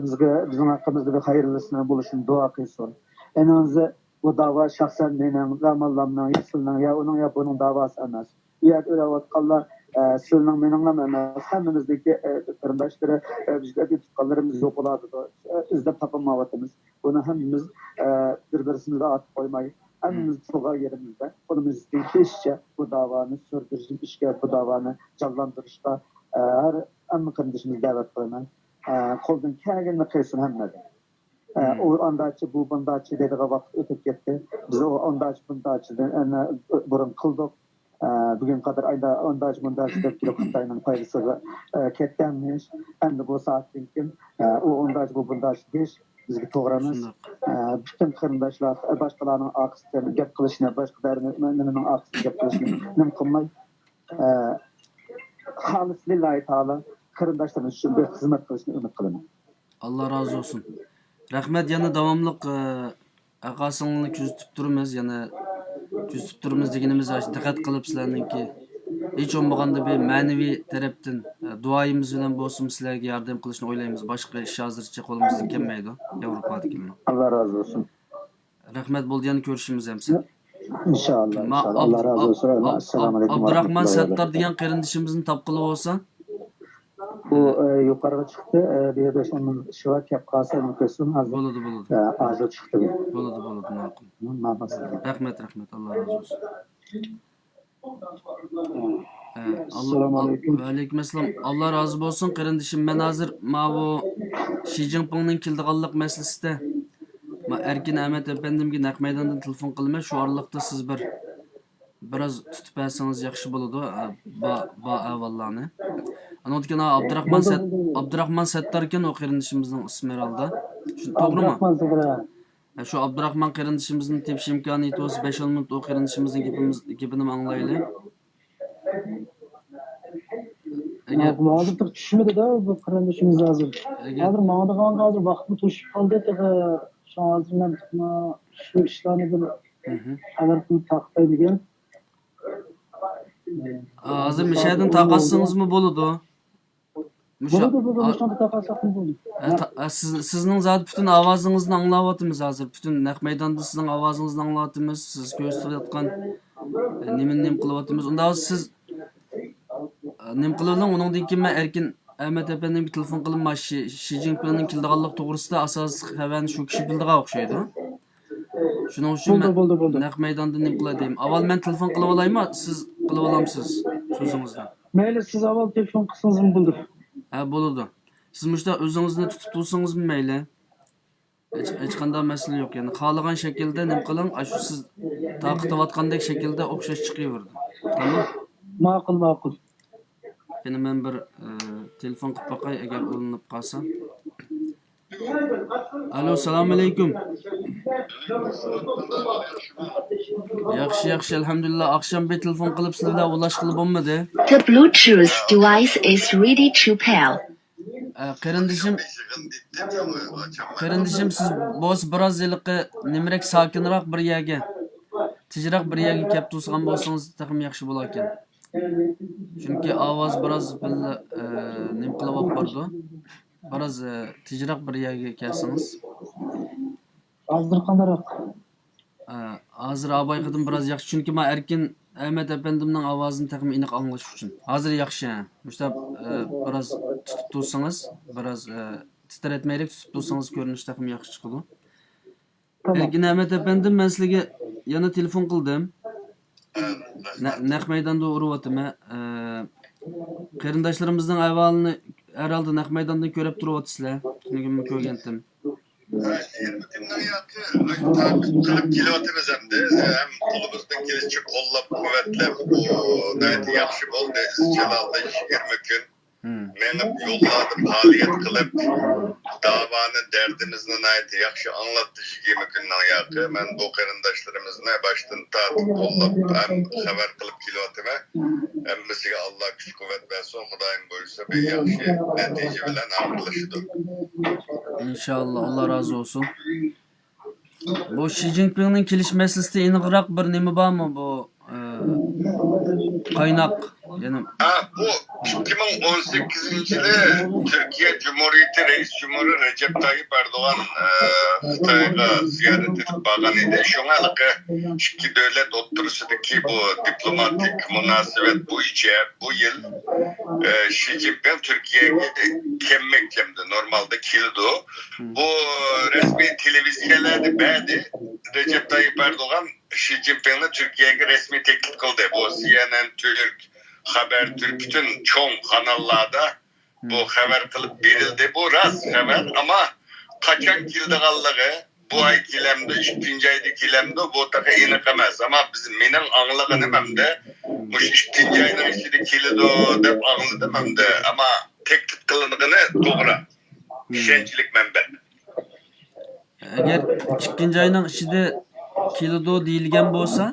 بىزگە، بىزنىڭ ھەققىمىزدە بىر خەيرلىسىنىڭ بولۇشىنى دۇئا قىلسۇن. ئەنىڭىزدە بۇ داۋا شەخسەن مېنىڭ، راماللامنىڭ، يا سىلنىڭ، يا ئۇنىڭ، يا بۇنىڭ داۋاسى ئەمەس. ئۇ يەردە ئۆلۈۋاتقانلار، ئە، سىلنىڭ، مېنىڭلام ئەمەس، ھەممىمىزنىڭكى، ئە، قېرىنداشلىرى، ئە، بىز ئۆتۈپ چىققانلىرىمىز يوقىلاۋاتىدۇ. ئە، ئىزدەپ تاپالمايۋاتىمىز. بۇنى ھەممىمىز، ئە، بىر-بىرسىمىزگە ئارتىپ قويماي، ھەممىمىز تۇرغان يېرىمىزدە قولىمىزدىن كېلىشىچە بۇ داۋانى سۈردۈرۈشكە، بۇ داۋانى جانلاندۇرۇشقا، ئە، ھەر، ھەممە قېرىندىشىمىزنى دەۋەت قىلىمەن. ئە، قولدىن كەلگىنىنى قىلسۇن ھەممىدىن. ئە، ئۇ ئانداچە، بۇ بۇنداچە دەيدىغان ۋاقىت ئۆتۈپ كەتتى. بىز ئۇ ئانداچە، بۇنداچىدىن، ئەنە، بۇرۇن قىلدۇق. ئە، بۈگۈنگە قەدەر ئايدا ئانداچە، بۇنداچە دەپ كېلىپ خىتاينىڭ پايدىسىغا، ئە، كەتكەن ئىش. ئەمدى بۇ سائەتتىن كېيىن، ئە، ئۇ ئانداچە، بۇ بۇنداچە دېيىش بىزگە توغرا ئەمەس. شۇنداق. ئە، پۈتۈن قېرىنداشلار، ئە، باشقىلارنىڭ ئارقىسىدىن گەپ قىلىشنى، باشقا دەرنىڭ ئارقىسىدىن گەپ قىلىشنى نېمە قىلماي، ئە، خالىس لىللاھى تائالا قېرىنداشلىرىمىز ئۈچۈن بىر خىزمەت قىلىشنى ئۈمىد قىلىمەن. ئاللا رازى بولسۇن. رەھمەت، يەنە داۋاملىق، ئە، ئاقاسىڭلارنى كۆزىتىپ تۇرىمىز، يەنە كۆزىتىپ تۇرىمىز دېگىنىمىز، دىققەت قىلىپ سىلەرنىڭكى ھېچ بولمىغاندا بىر مەنىۋى تەرەپتىن، ئە، دۇئايىمىز بىلەن بولسىمۇ سىلەرگە ياردەم قىلىشنى ئويلايمىز. باشقا ئىش ھازىرچە قولىمىزدىن كەلمەيدۇ، ياۋروپادىكى. ئاللا رازى بولسۇن. رەھمەت، بولدى، يەنە كۆرۈشىمىز ئەمىسە. ئىنشاللا، ما، ئىنشاللا. ئاللا رازى بولسۇن. ئەسسالامۇ ئەلەيكۇم ۋە رەھمەتۇللاھى ۋە بەرىكاتۇھ. ئابدۇراخمان سەتتار دېگەن قېرىندىشىمىزنى تاپقىلى بولسا. ئۇ، ئە، يۇقىرىغا چىقتى. ئە، بۇ يەردە شۇنىڭ ئىشى بار، كەپ قالسا ئۇنى قىلسۇن ھازىر. بولىدۇ، بولىدۇ. ئە، ھازىر چىقتى بۇ. بولىدۇ، بولىدۇ، ماقۇل. ماقۇل. رەھمەت، رەھمەت، ئاللا رازى بولسۇن. ئە، ئەسسالامۇ ئەلەيكۇم. ۋەئەلەيكۇم ئەسسالام. ئاللا رازى بولسۇن، قېرىندىشىم. مەن ھازىر ماۋۇ شى جىنپىڭنىڭ كېلىدىغانلىق مەسىلىسىدە، ما، ئەركىن ئەمەت ئەپەندىمگە نەق مەيداندىن تېلېفون قىلىمەن. شۇ ئارىلىقتا سىز بىر، بىراز تۇتۇپ بەرسىڭىز ياخشى بولىدۇ، ئە، با-، با ئەھۋاللارنى. ئانىڭدىن كېيىن، ئا، ئابدۇراخمان سەت-، ئابدۇراخمان سەتتار ئىكەن، ئۇ قېرىندىشىمىزنىڭ ئىسمى ھەرھالدا. شۇ، توغرىمۇ؟ ئابدۇراخمان سەتتار. ھە، شۇ ئابدۇراخمان قېرىندىشىمىزنى تېپىش ئىمكانىيىتى بولسا، بەش-ئون مىنۇت ئۇ قېرىندىشىمىزنىڭ گېپىمىز، گېپىنىمۇ ئاڭلايلى. ئەگەر ھازىر تېخى چۈشمىدى-دە بۇ قېرىندىشىمىز ھازىر. ئەگەر ھازىر ماڭىدىغانغا ھازىر ۋاقتىمۇ توشۇپ قالدى تېخى. شۇڭا ھازىر مەن شۇ ئىشلارنى بىر مھم. خەۋەر قىلىپ تارقىتاي دېگەن. ھازىر مىشەدىن تارقاتسىڭىزمۇ بولىدۇ. مۇشۇ بولىدۇ، بولىدۇ، مۇشۇنداق تارقاتساقمۇ بولىدۇ. ھە، تا- ھە، سىز، سىزنىڭ زادى پۈتۈن ئاۋازىڭىزنى ئاڭلاۋاتىمىز ھازىر. پۈتۈن نەق مەيداندا سىزنىڭ ئاۋازىڭىزنى ئاڭلاۋاتىمىز. سىز كۆرسىتىۋاتقان، ئە، نېمىنى نېمە قىلىۋاتىمىز. ئۇنداق سىز، ئە، نېمە قىلىۋېلىڭ، ئۇنىڭدىن كېيىن مەن ئەركىن ئەمەت ئەپەندىمگە تېلېفون قىلىپ، ما شى، شى جىنپىڭنىڭ كېلىدىغانلىق توغرىسىدا ئاساسلىق خەۋەرنى شۇ كىشى بىلىدىغان ئوخشايدۇ. شۇنىڭ ئۈچۈن بولدى، مەن بولدى، بولدى. نەق مەيداندىن نېمە قىلاي دەيمەن. ئاۋۋال مەن تېلېفون قىلىۋالايمۇ، سىز قىلىۋالامسىز سۆزىڭىزنى؟ مەيلى، سىز ئاۋۋال تېلېفون قىلسىڭىزمۇ بولىدۇ. ھە، بولىدۇ. سىز مۇشۇنداق ئۆزىڭىزنى تۇتۇپ تۇرسىڭىزمۇ مەيلى. ھېچ، ھېچقانداق مەسىلە يوق. يەنى خالىغان شەكىلدە نېمە قىلىڭ، ئاشۇ سىز تارقىتىۋاتقاندەك شەكىلدە ئوخشاش چىقىۋېرىدۇ. تامام؟ ماقۇل، ماقۇل. يەنە مەن بىر، ئە، تېلېفون قىلىپ باقاي، ئەگەر ئۇلىنىپ قالسا. ئالو، سالام ئەلەيكۇم. ياخشى، ياخشى، ئەلھەمدۇلىللا. ئاخشام بىر تېلېفون قىلىپ سىلەر بىلەن ئۇلاشقىلى بولمىدى. The Bluetooth device is ready to pair. ئە، قېرىندىشىم، قېرىندىشىم، سىز بولسا بىراز ھېلىقى نېمىرەك، ساكىنراق بىر يەرگە، تىجراق بىر يەرگە كەپ تۇرسىغان بولسىڭىز تېخىمۇ ياخشى بولاركەن. چۈنكى ئاۋاز بىراز بىللە، ئە، نېمە قىلىۋاپ بارىدۇ. بىراز، ئە، تىجراق بىر يەرگە كەلسىڭىز. ھازىر قانداقراق؟ ئە، ھازىر ھا بايىقىدىن بىراز ياخشى، چۈنكى مانا ئەركىن ئەمەت ئەپەندىمنىڭ ئاۋازىنى تېخىمۇ ئېنىق ئاڭلاش ئۈچۈن. ھازىر ياخشى، ھە. مۇشۇنداق، ئە، بىراز تۇتۇپ تۇرسىڭىز، بىراز، ئە، تىترەتمەيلىك تۇتۇپ تۇرسىڭىز كۆرۈنۈش تېخىمۇ ياخشى چىقىدۇ. تامام. ئەركىن ئەمەت ئەپەندىم، مەن سىلىگە يەنە تېلېفون قىلدىم. نە-، نەق مەيداندا ئۇرۇۋاتىمەن. ئە، قېرىنداشلىرىمىزنىڭ ئەھۋالىنى ھەر ھالدا نەق مەيداندىن كۆرۈپ تۇرۇۋاتىسىلەر. تۈنۈگۈنمۇ كۆرگەنتىم. ھە، يىگىرمە كۈندىن ياقى تارقىتىپ قىلىپ كېلىۋاتىمىز ئەمدى. ھەم قولىمىزدىن كېلىشىچە قوللاپ قۇۋۋەتلەپ، بۇ ناھايىتى ياخشى بولدى. ئىزچىل ھالدا يىگىرمە كۈن مېڭىپ، يوللاردا پائالىيەت قىلىپ، داۋانى، دەردىمىزنى ناھايىتى ياخشى ئاڭلاتتى يىگىرمە كۈننىڭ ياقى. مەن بۇ قېرىنداشلىرىمىزنى باشتىن تارتىپ قوللاپ ھەم خەۋەر قىلىپ كېلىۋاتىمەن. ھەممىسىگە ئاللا كۈچ-قۇۋۋەت بەرسۇن. خۇدايىم بۇيرۇسا، بىر ياخشى نەتىجە بىلەن ئاخىرلىشىدۇ. ئىنشاللا، ئاللا رازى بولسۇن. بۇ شى جىنپىڭنىڭ كېلىش مەسىلىسىدە ئېنىقراق بىر نېمە بارمۇ بۇ، ئە، قايناق؟ يەنى ھە، بۇ ئىككى مىڭ ئون سەككىزىنچى يىلى تۈركىيە جۇمھۇرىيىتى رەئىس جۇمھۇرى رەجەپ تايىپ ئەردوغان، ئە، خىتايغا زىيارەت ئېلىپ بارغان ئىدى. شۇڭا ھېلىقى ئىككى دۆلەت ئوتتۇرىسىدىكى بۇ دىپلوماتىك مۇناسىۋەت بويىچە بۇ يىل، ئە، شى جىنپىڭ تۈركىيەگە كەلمەكچى، نورمالدا كېلىدۇ. بۇ رەسمىي تېلېۋىزىيەلەردە بەردى. رەجەپ تايىپ ئەردوغان شى جىنپىڭنى تۈركىيەگە رەسمىي تەكلىپ قىلدى. بۇ سى ئېن ئېن تۈرك، خەبەر تۈرك، پۈتۈن چوڭ قاناللاردا بۇ خەۋەر قىلىپ بېرىلدى. بۇ راست خەۋەر، ئەمما قاچان كېلىدىغانلىقى، بۇ ئاي كېلەمدۇ، ئىككىنچى ئايدا كېلەمدۇ، بۇ تېخى ئېنىق ئەمەس. ئەمما بىز، مېنىڭ ئاڭلىغىنىم ئەمدى مۇشۇ ئىككىنچى ئاينىڭ ئىچىدە كېلىدۇ دەپ ئاڭلىدىم ئەمدى. ئەمما تەكلىپ قىلىنغىنى توغرا، ئىشەنچلىك مەنبە. ئەگەر ئىككىنچى ئاينىڭ ئىچىدە كېلىدۇ دېيىلگەن بولسا،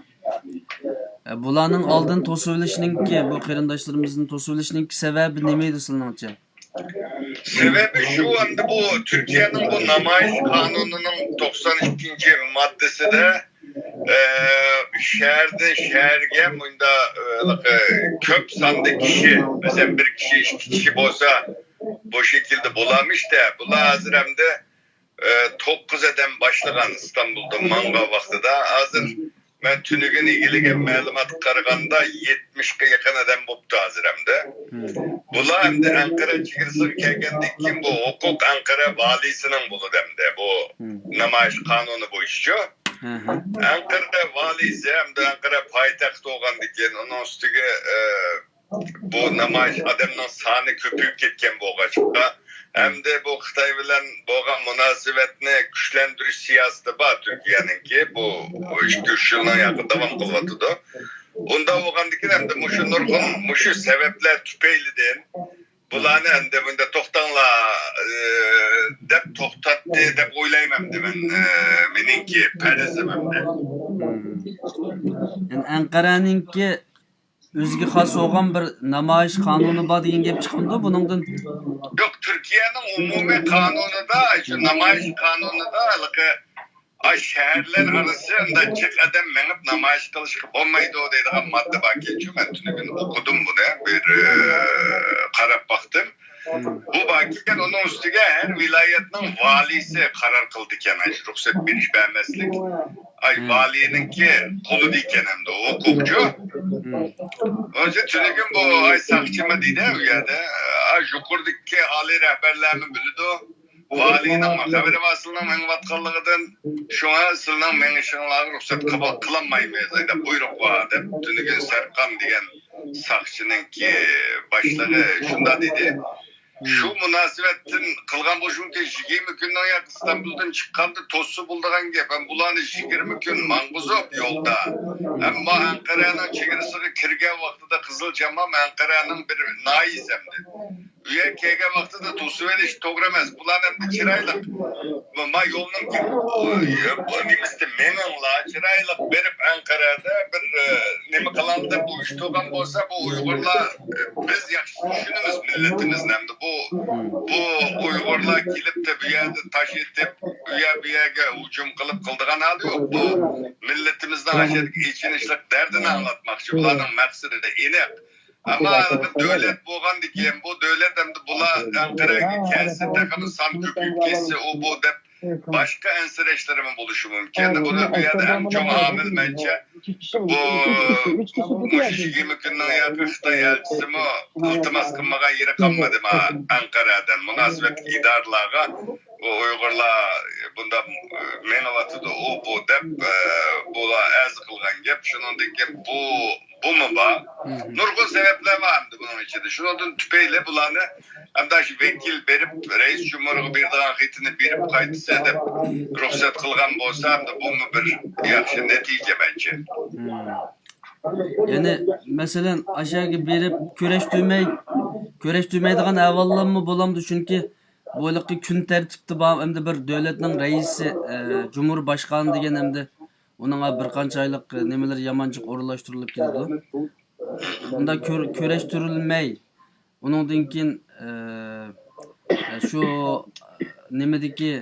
ئە، بۇلارنىڭ ئالدىن توسۇۋېلىشنىڭكى، بۇ قېرىنداشلىرىمىزنى توسۇۋېلىشنىڭكى سەۋەبى نېمە ئىدى سىلىنىڭچە؟ سەۋەبى شۇ، ئەمدى بۇ تۈركىيەنىڭ بۇ نامايىش قانۇنىنىڭ توقسان ئىككىنچى ماددىسىدە، ئە، شەھەردىن شەھەرگە مۇنداق، ئە، كۆپ ساندا كىشى، مەسىلەن، بىر كىشى، ئىككى كىشى بولسا، بۇ شەكىلدە بولامىش-تە. بۇلار ھازىر ئەمدى ئى، توققۇز ئادەم باشلىغان ئىستانبۇلدا ماڭغان ۋاقتىدا. ھازىر مەن تۈنۈگۈن ئىگىلىگەن مەلۇماتقا قارىغاندا، يەتمىشكە يېقىن ئادەم بوپتۇ ھازىر ئەمدى. بۇلار ئەمدى ئەنقەرە چېگرىسىغا كەلگەندىن كېيىن، بۇ ھوقۇق ئەنقەرە ۋالىيسىنىڭ بولىدۇ ئەمدى، بۇ نامايىش قانۇنى بويىچىچۇ. ئەنقەرە ۋالىيسى ئەمدى ئەنقەرە پايتەخت بولغاندىن كېيىن، ئۇنىڭ ئۈستىگە، ئى، بۇ نامايىش ئادەمنىڭ سانى كۆپىيىپ كەتكەن بولغاچقا، ھەمدە بۇ خىتاي بىلەن بولغان مۇناسىۋەتنى كۈچلەندۈرۈش سىياسىتى بار تۈركىيەنىڭكى، بۇ ئىككى، ئۈچ يىلنىڭ ياقى داۋام قىلىۋاتىدۇ. ئۇنداق بولغاندىكىن، ئەمدى مۇشۇ نۇرغۇن، مۇشۇ سەۋەبلەر تۈپەيلىدىن بۇلارنى ئەمدى بۇنداق توختاڭلار، ئى، دەپ توختاتتى دەپ ئويلايمەن ئەمدى مەن، ئە، مېنىڭكى پەرىزىم ئەمدى. يەنى ئەنقەرەنىڭكى ئۆزىگە خاس بولغان بىر نامايىش قانۇنى بار دېگەن گەپ چىقمىدۇ بۇنىڭدىن؟ يوق، تۈركىيەنىڭ ئومۇمىي قانۇنىدا، شۇ نامايىش قانۇنىدا ھېلىقى ئاي شەھەرلەر ئارىسىدا جىق ئادەم مېڭىپ نامايىش قىلىشقا بولمايدۇ دەيدىغان ماددا باركەنچۇ، مەن تۈنۈگۈن ئوقۇدۇم بۇنى، بىر، ئە، قاراپ باقتىم. بۇ باركەن، ئۇنىڭ ئۈستىگە ھەر ۋىلايەتنىڭ ۋالىيسى قارار قىلىدىكەن، ئاشۇ رۇخسەت بېرىش بەرمەسلىك. ئاي، ۋالىينىڭكى قولىدا ئىكەن ئەمدى ھوقۇقچۇ. ئۆزى تۈنۈگۈن بۇ ئاي ساقچىمۇ دېدى ئۇ يەردە، ئاي يۇقىرىدىكى ئالىي رەھبەرلەرمۇ بىلىدۇ. ۋالىينىڭ خەۋىرى بار سىلىنىڭ مېڭىۋاتقانلىقىدىن، شۇڭا سىلىنىڭ مېڭىشىڭلارغا رۇخسەت قىلالمايمىز دەپ بۇيرۇق بار دەپ تۈنۈگۈن سەرقان دېگەن ساقچىنىڭكى باشلىقى شۇنداق دېدى. شۇ مۇناسىۋەتتىن قىلغان بولۇشى مۇمكىن، يىگىرمە كۈننىڭ ياقى ئىستانبۇلدىن چىققاندا توسسا بولىدىغان گەپ. ھەم بۇلارنى يىگىرمە كۈن ماڭغۇزۇپ يولدا، ئەمما ئەنقەرەنىڭ چېگرىسىغا كىرگەن ۋاقتىدا قىزىل چامام ئەنقەرەنىڭ بىر ناھىيەسى ئەمدى. ئۇ يەرگە كەلگەن ۋاقتىدا توسۇۋېلىش توغرا ئەمەس. بۇلارنى ئەمدى چىرايلىق، ما يولنىڭ نېمىسىدە مېڭىڭلار، چىرايلىق بېرىپ ئەنقەرەدە بىر، ئە، نېمە قىلاڭ دەپ ئۇيۇشتۇرغان بولسا، بۇ ئۇيغۇرلار، ئە، بىز ياخشى چۈشىنىمىز مىللىتىمىزنى ئەمدى. بۇ، بۇ ئۇيغۇرلار كېلىپتە بۇ يەردە تاش ئېتىپ، ئۇ يەر بۇ يەرگە ھۇجۇم قىلىپ قىلىدىغان ھالى يوق. بۇ مىللىتىمىزنىڭ ئاشۇ يەردىكى ئېچىنىشلىق دەردىنى ئاڭلاتماقچى. بۇلارنىڭ مەقسىتى ئېنىق. ئەمما ھېلىقى دۆلەت بولغاندىكىن، بۇ دۆلەت ئەمدى بۇلار ئەنقەرەگە كەلسە، تېخىمۇ سان كۆپىيىپ كەتسە، ئۇ بۇ دەپ باشقا ئەنسىرەشلىرىمۇ بولۇشى مۇمكىن. بۇنى بۇ يەردە ئەڭ چوڭ ئامىل مەنچە، بۇ مۇشۇ يىگىرمە كۈننىڭ ياقى خىتاي ئەلچىسىمۇ ئىلتىماس قىلمىغان يېرى قالمىدى ما ئەنقەرەدىن مۇناسىۋەتلىك ئىدارىلارغا. بۇ ئۇيغۇرلار بۇنداق مېڭىۋاتىدۇ، ئۇ بۇ دەپ، ئە، بۇلار ئەرز قىلغان گەپ. شۇنىڭدىن كېيىن بۇ، بۇمۇ بار. نۇرغۇن سەۋەبلەر بار ئەمدى بۇنىڭ ئىچىدە. شۇنىڭدىن تۈپەيلى بۇلارنى ئەمدى شۇ ۋەكىل بېرىپ، رەئىس جۇمھۇرغا بېرىدىغان خېتىنى بېرىپ قايتسا دەپ رۇخسەت قىلغان بولسا، ئەمدى بۇمۇ بىر ياخشى نەتىجە مەنچە. يەنى، مەسىلەن، ئاشۇ يەرگە بېرىپ كۆرۈشتۈرمەي، كۆرۈشتۈرمەيدىغان ئەھۋاللارمۇ بولامدۇ؟ چۈنكى بۇ ھېلىقى كۈن تەرتىپتە بار، ئەمدى بىر دۆلەتنىڭ رەئىسى، ئە، جۇمھۇر باشقانى دېگەن، ئەمدى ئۇنىڭ بىر قانچە ئايلىق، ئە، نېمىلىرى يامانچىق ئورۇنلاشتۇرۇلۇپ كېلىدۇ. ئۇندا كۆر-، كۆرۈشتۈرۈلمەي، ئۇنىڭدىن كېيىن، ئە، ئە، شۇ، ئە، نېمىدىكى،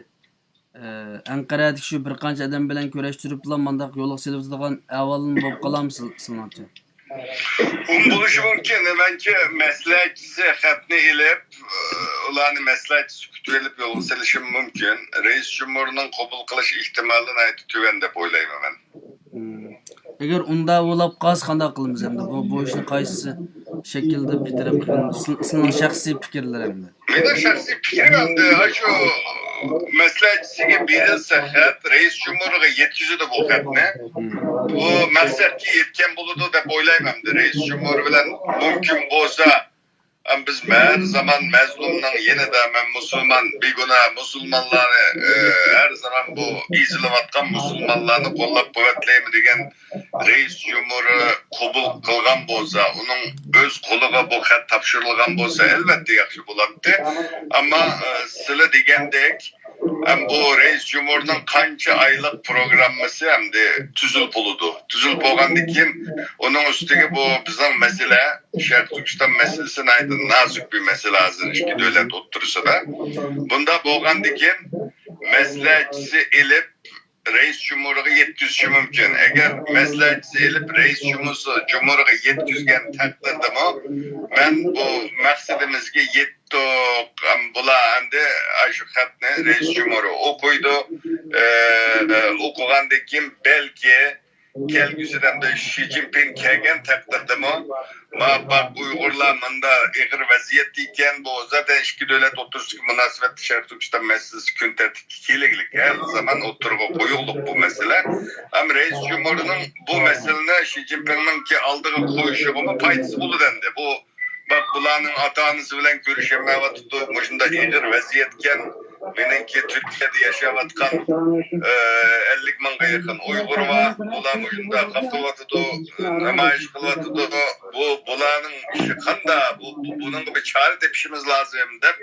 ئە، ئەنقەرەدىكى شۇ بىر قانچە ئادەم بىلەن كۆرۈشتۈرۈپلا مانداق يولغا سېلىۋېتىدىغان ئەھۋالمۇ بولۇپ قالامدۇ سىل-، سىلىڭچە؟ بولۇشى مۇمكىن. مەنچە مەسلىھەتچىسى خەتنى ئېلىپ، ئۇلارنى مەسلىھەتچىسى كۈتۈۋېلىپ يولغا سېلىشىمۇ مۇمكىن. رەئىس جۇمھۇرنىڭ قوبۇل قىلىش ئېھتىمالى ناھايىتى تۆۋەن دەپ ئويلايمەن مەن. ئەگەر ئۇنداق بولاپ قالسا قانداق قىلىمىز ئەمدى؟ بۇ، بۇ ئىشنى قايسى شەكىلدە بىر تەرەپ قىلىمىز؟ سىل-، سىلىنىڭ شەخسىي پىكىرلىرى ئەمدى. مېنىڭ شەخسىي پىكرىم ئەمدى، ئاشۇ مەسلىھەتچىسىگە بېرىلسە خەت، رەئىس جۇمھۇرغا يەتكۈزىدۇ بۇ خەتنى. بۇ مەقسەتكە يەتكەن بولىدۇ دەپ ئويلايمەن ئەمدى. رەئىس جۇمھۇر بىلەن مۇمكىن بولسا، ئەم، بىز ھەر زامان مەزلۇمنىڭ يېنىدا، مەن مۇسۇلمان، بىگۇناھ مۇسۇلمانلارنى، ئە، ھەر زامان بۇ ئېزىلىۋاتقان مۇسۇلمانلارنى قوللاپ قۇۋۋەتلەيمەن دېگەن رەئىس جۇمھۇرى قوبۇل قىلغان بولسا، ئۇنىڭ ئۆز قولىغا بۇ خەت تاپشۇرۇلغان بولسا، ئەلۋەتتە ياخشى بولاتتى. ئەمما، ئە، سىلى دېگەندەك، ئەم، بۇ رەئىس جۇمھۇرنىڭ قانچە ئايلىق پروگراممىسى ئەمدى تۈزۈلۈپ بولىدۇ. تۈزۈلۈپ بولغاندىن كېيىن، ئۇنىڭ ئۈستىگە بۇ بىزنىڭ مەسىلە، شەرقىي تۈركىستان مەسىلىسى ناھايىتى نازۇك بىر مەسىلە ھازىر ئىككى دۆلەت ئوتتۇرىسىدا. بۇنداق بولغاندىن كېيىن، مەسلىھەتچىسى ئېلىپ، رەئىس جۇمھۇرىغا يەتكۈزۈشى مۇمكىن. ئەگەر مەسلىھەتچىسى ئېلىپ، رەئىس جۇمھۇرسى-، جۇمھۇرىغا يەتكۈزگەن تەقدىردىمۇ، مەن بۇ مەقسىتىمىزگە يەتتۇق، ئەم، بۇلار ئەمدى ئاشۇ خەتنى رەئىس جۇمھۇرى ئوقۇيدۇ. ئە، ئوقۇغاندىن كېيىن، بەلكى كەلگۈسىدە ئەمدى شى جىنپىڭ كەلگەن تەقدىردىمۇ، ما، باق، ئۇيغۇرلار مۇندا ئېغىر ۋەزىيەتتە ئىكەن، بۇ زادى ئىككى دۆلەت ئوتتۇرىسىدىكى مۇناسىۋەتتە شەرقىي تۈركىستان مەسىلىسى كۈن تەرتىپكە كېلىگلىك، ھەر زامان ئوتتۇرىغا قويۇللۇق بۇ مەسىلە. ھەم رەئىس جۇمھۇرنىڭ بۇ مەسىلىنى شى جىنپىڭنىڭكى ئالدىغا قويۇشىغىمۇ پايدىسى بولىدۇ ئەمدى. بۇ، باق، بۇلارنىڭ ئاتا-ئانىسى بىلەن كۆرۈشەلمەيۋاتىدۇ، مۇشۇنداق ئېغىر ۋەزىيەتكەن، مېنىڭكى تۈركىيەدە ياشاۋاتقان، ئە، ئەللىك مىڭغا يېقىن ئۇيغۇر بار. بۇلار مۇشۇنداق قاپلىۋاتىدۇ، نامايىش قىلىۋاتىدۇ. بۇ، بۇلارنىڭ ئىشى قانداق؟ بۇ، بۇ، بۇنىڭغا بىر چارە تېپىشىمىز لازىم دەپ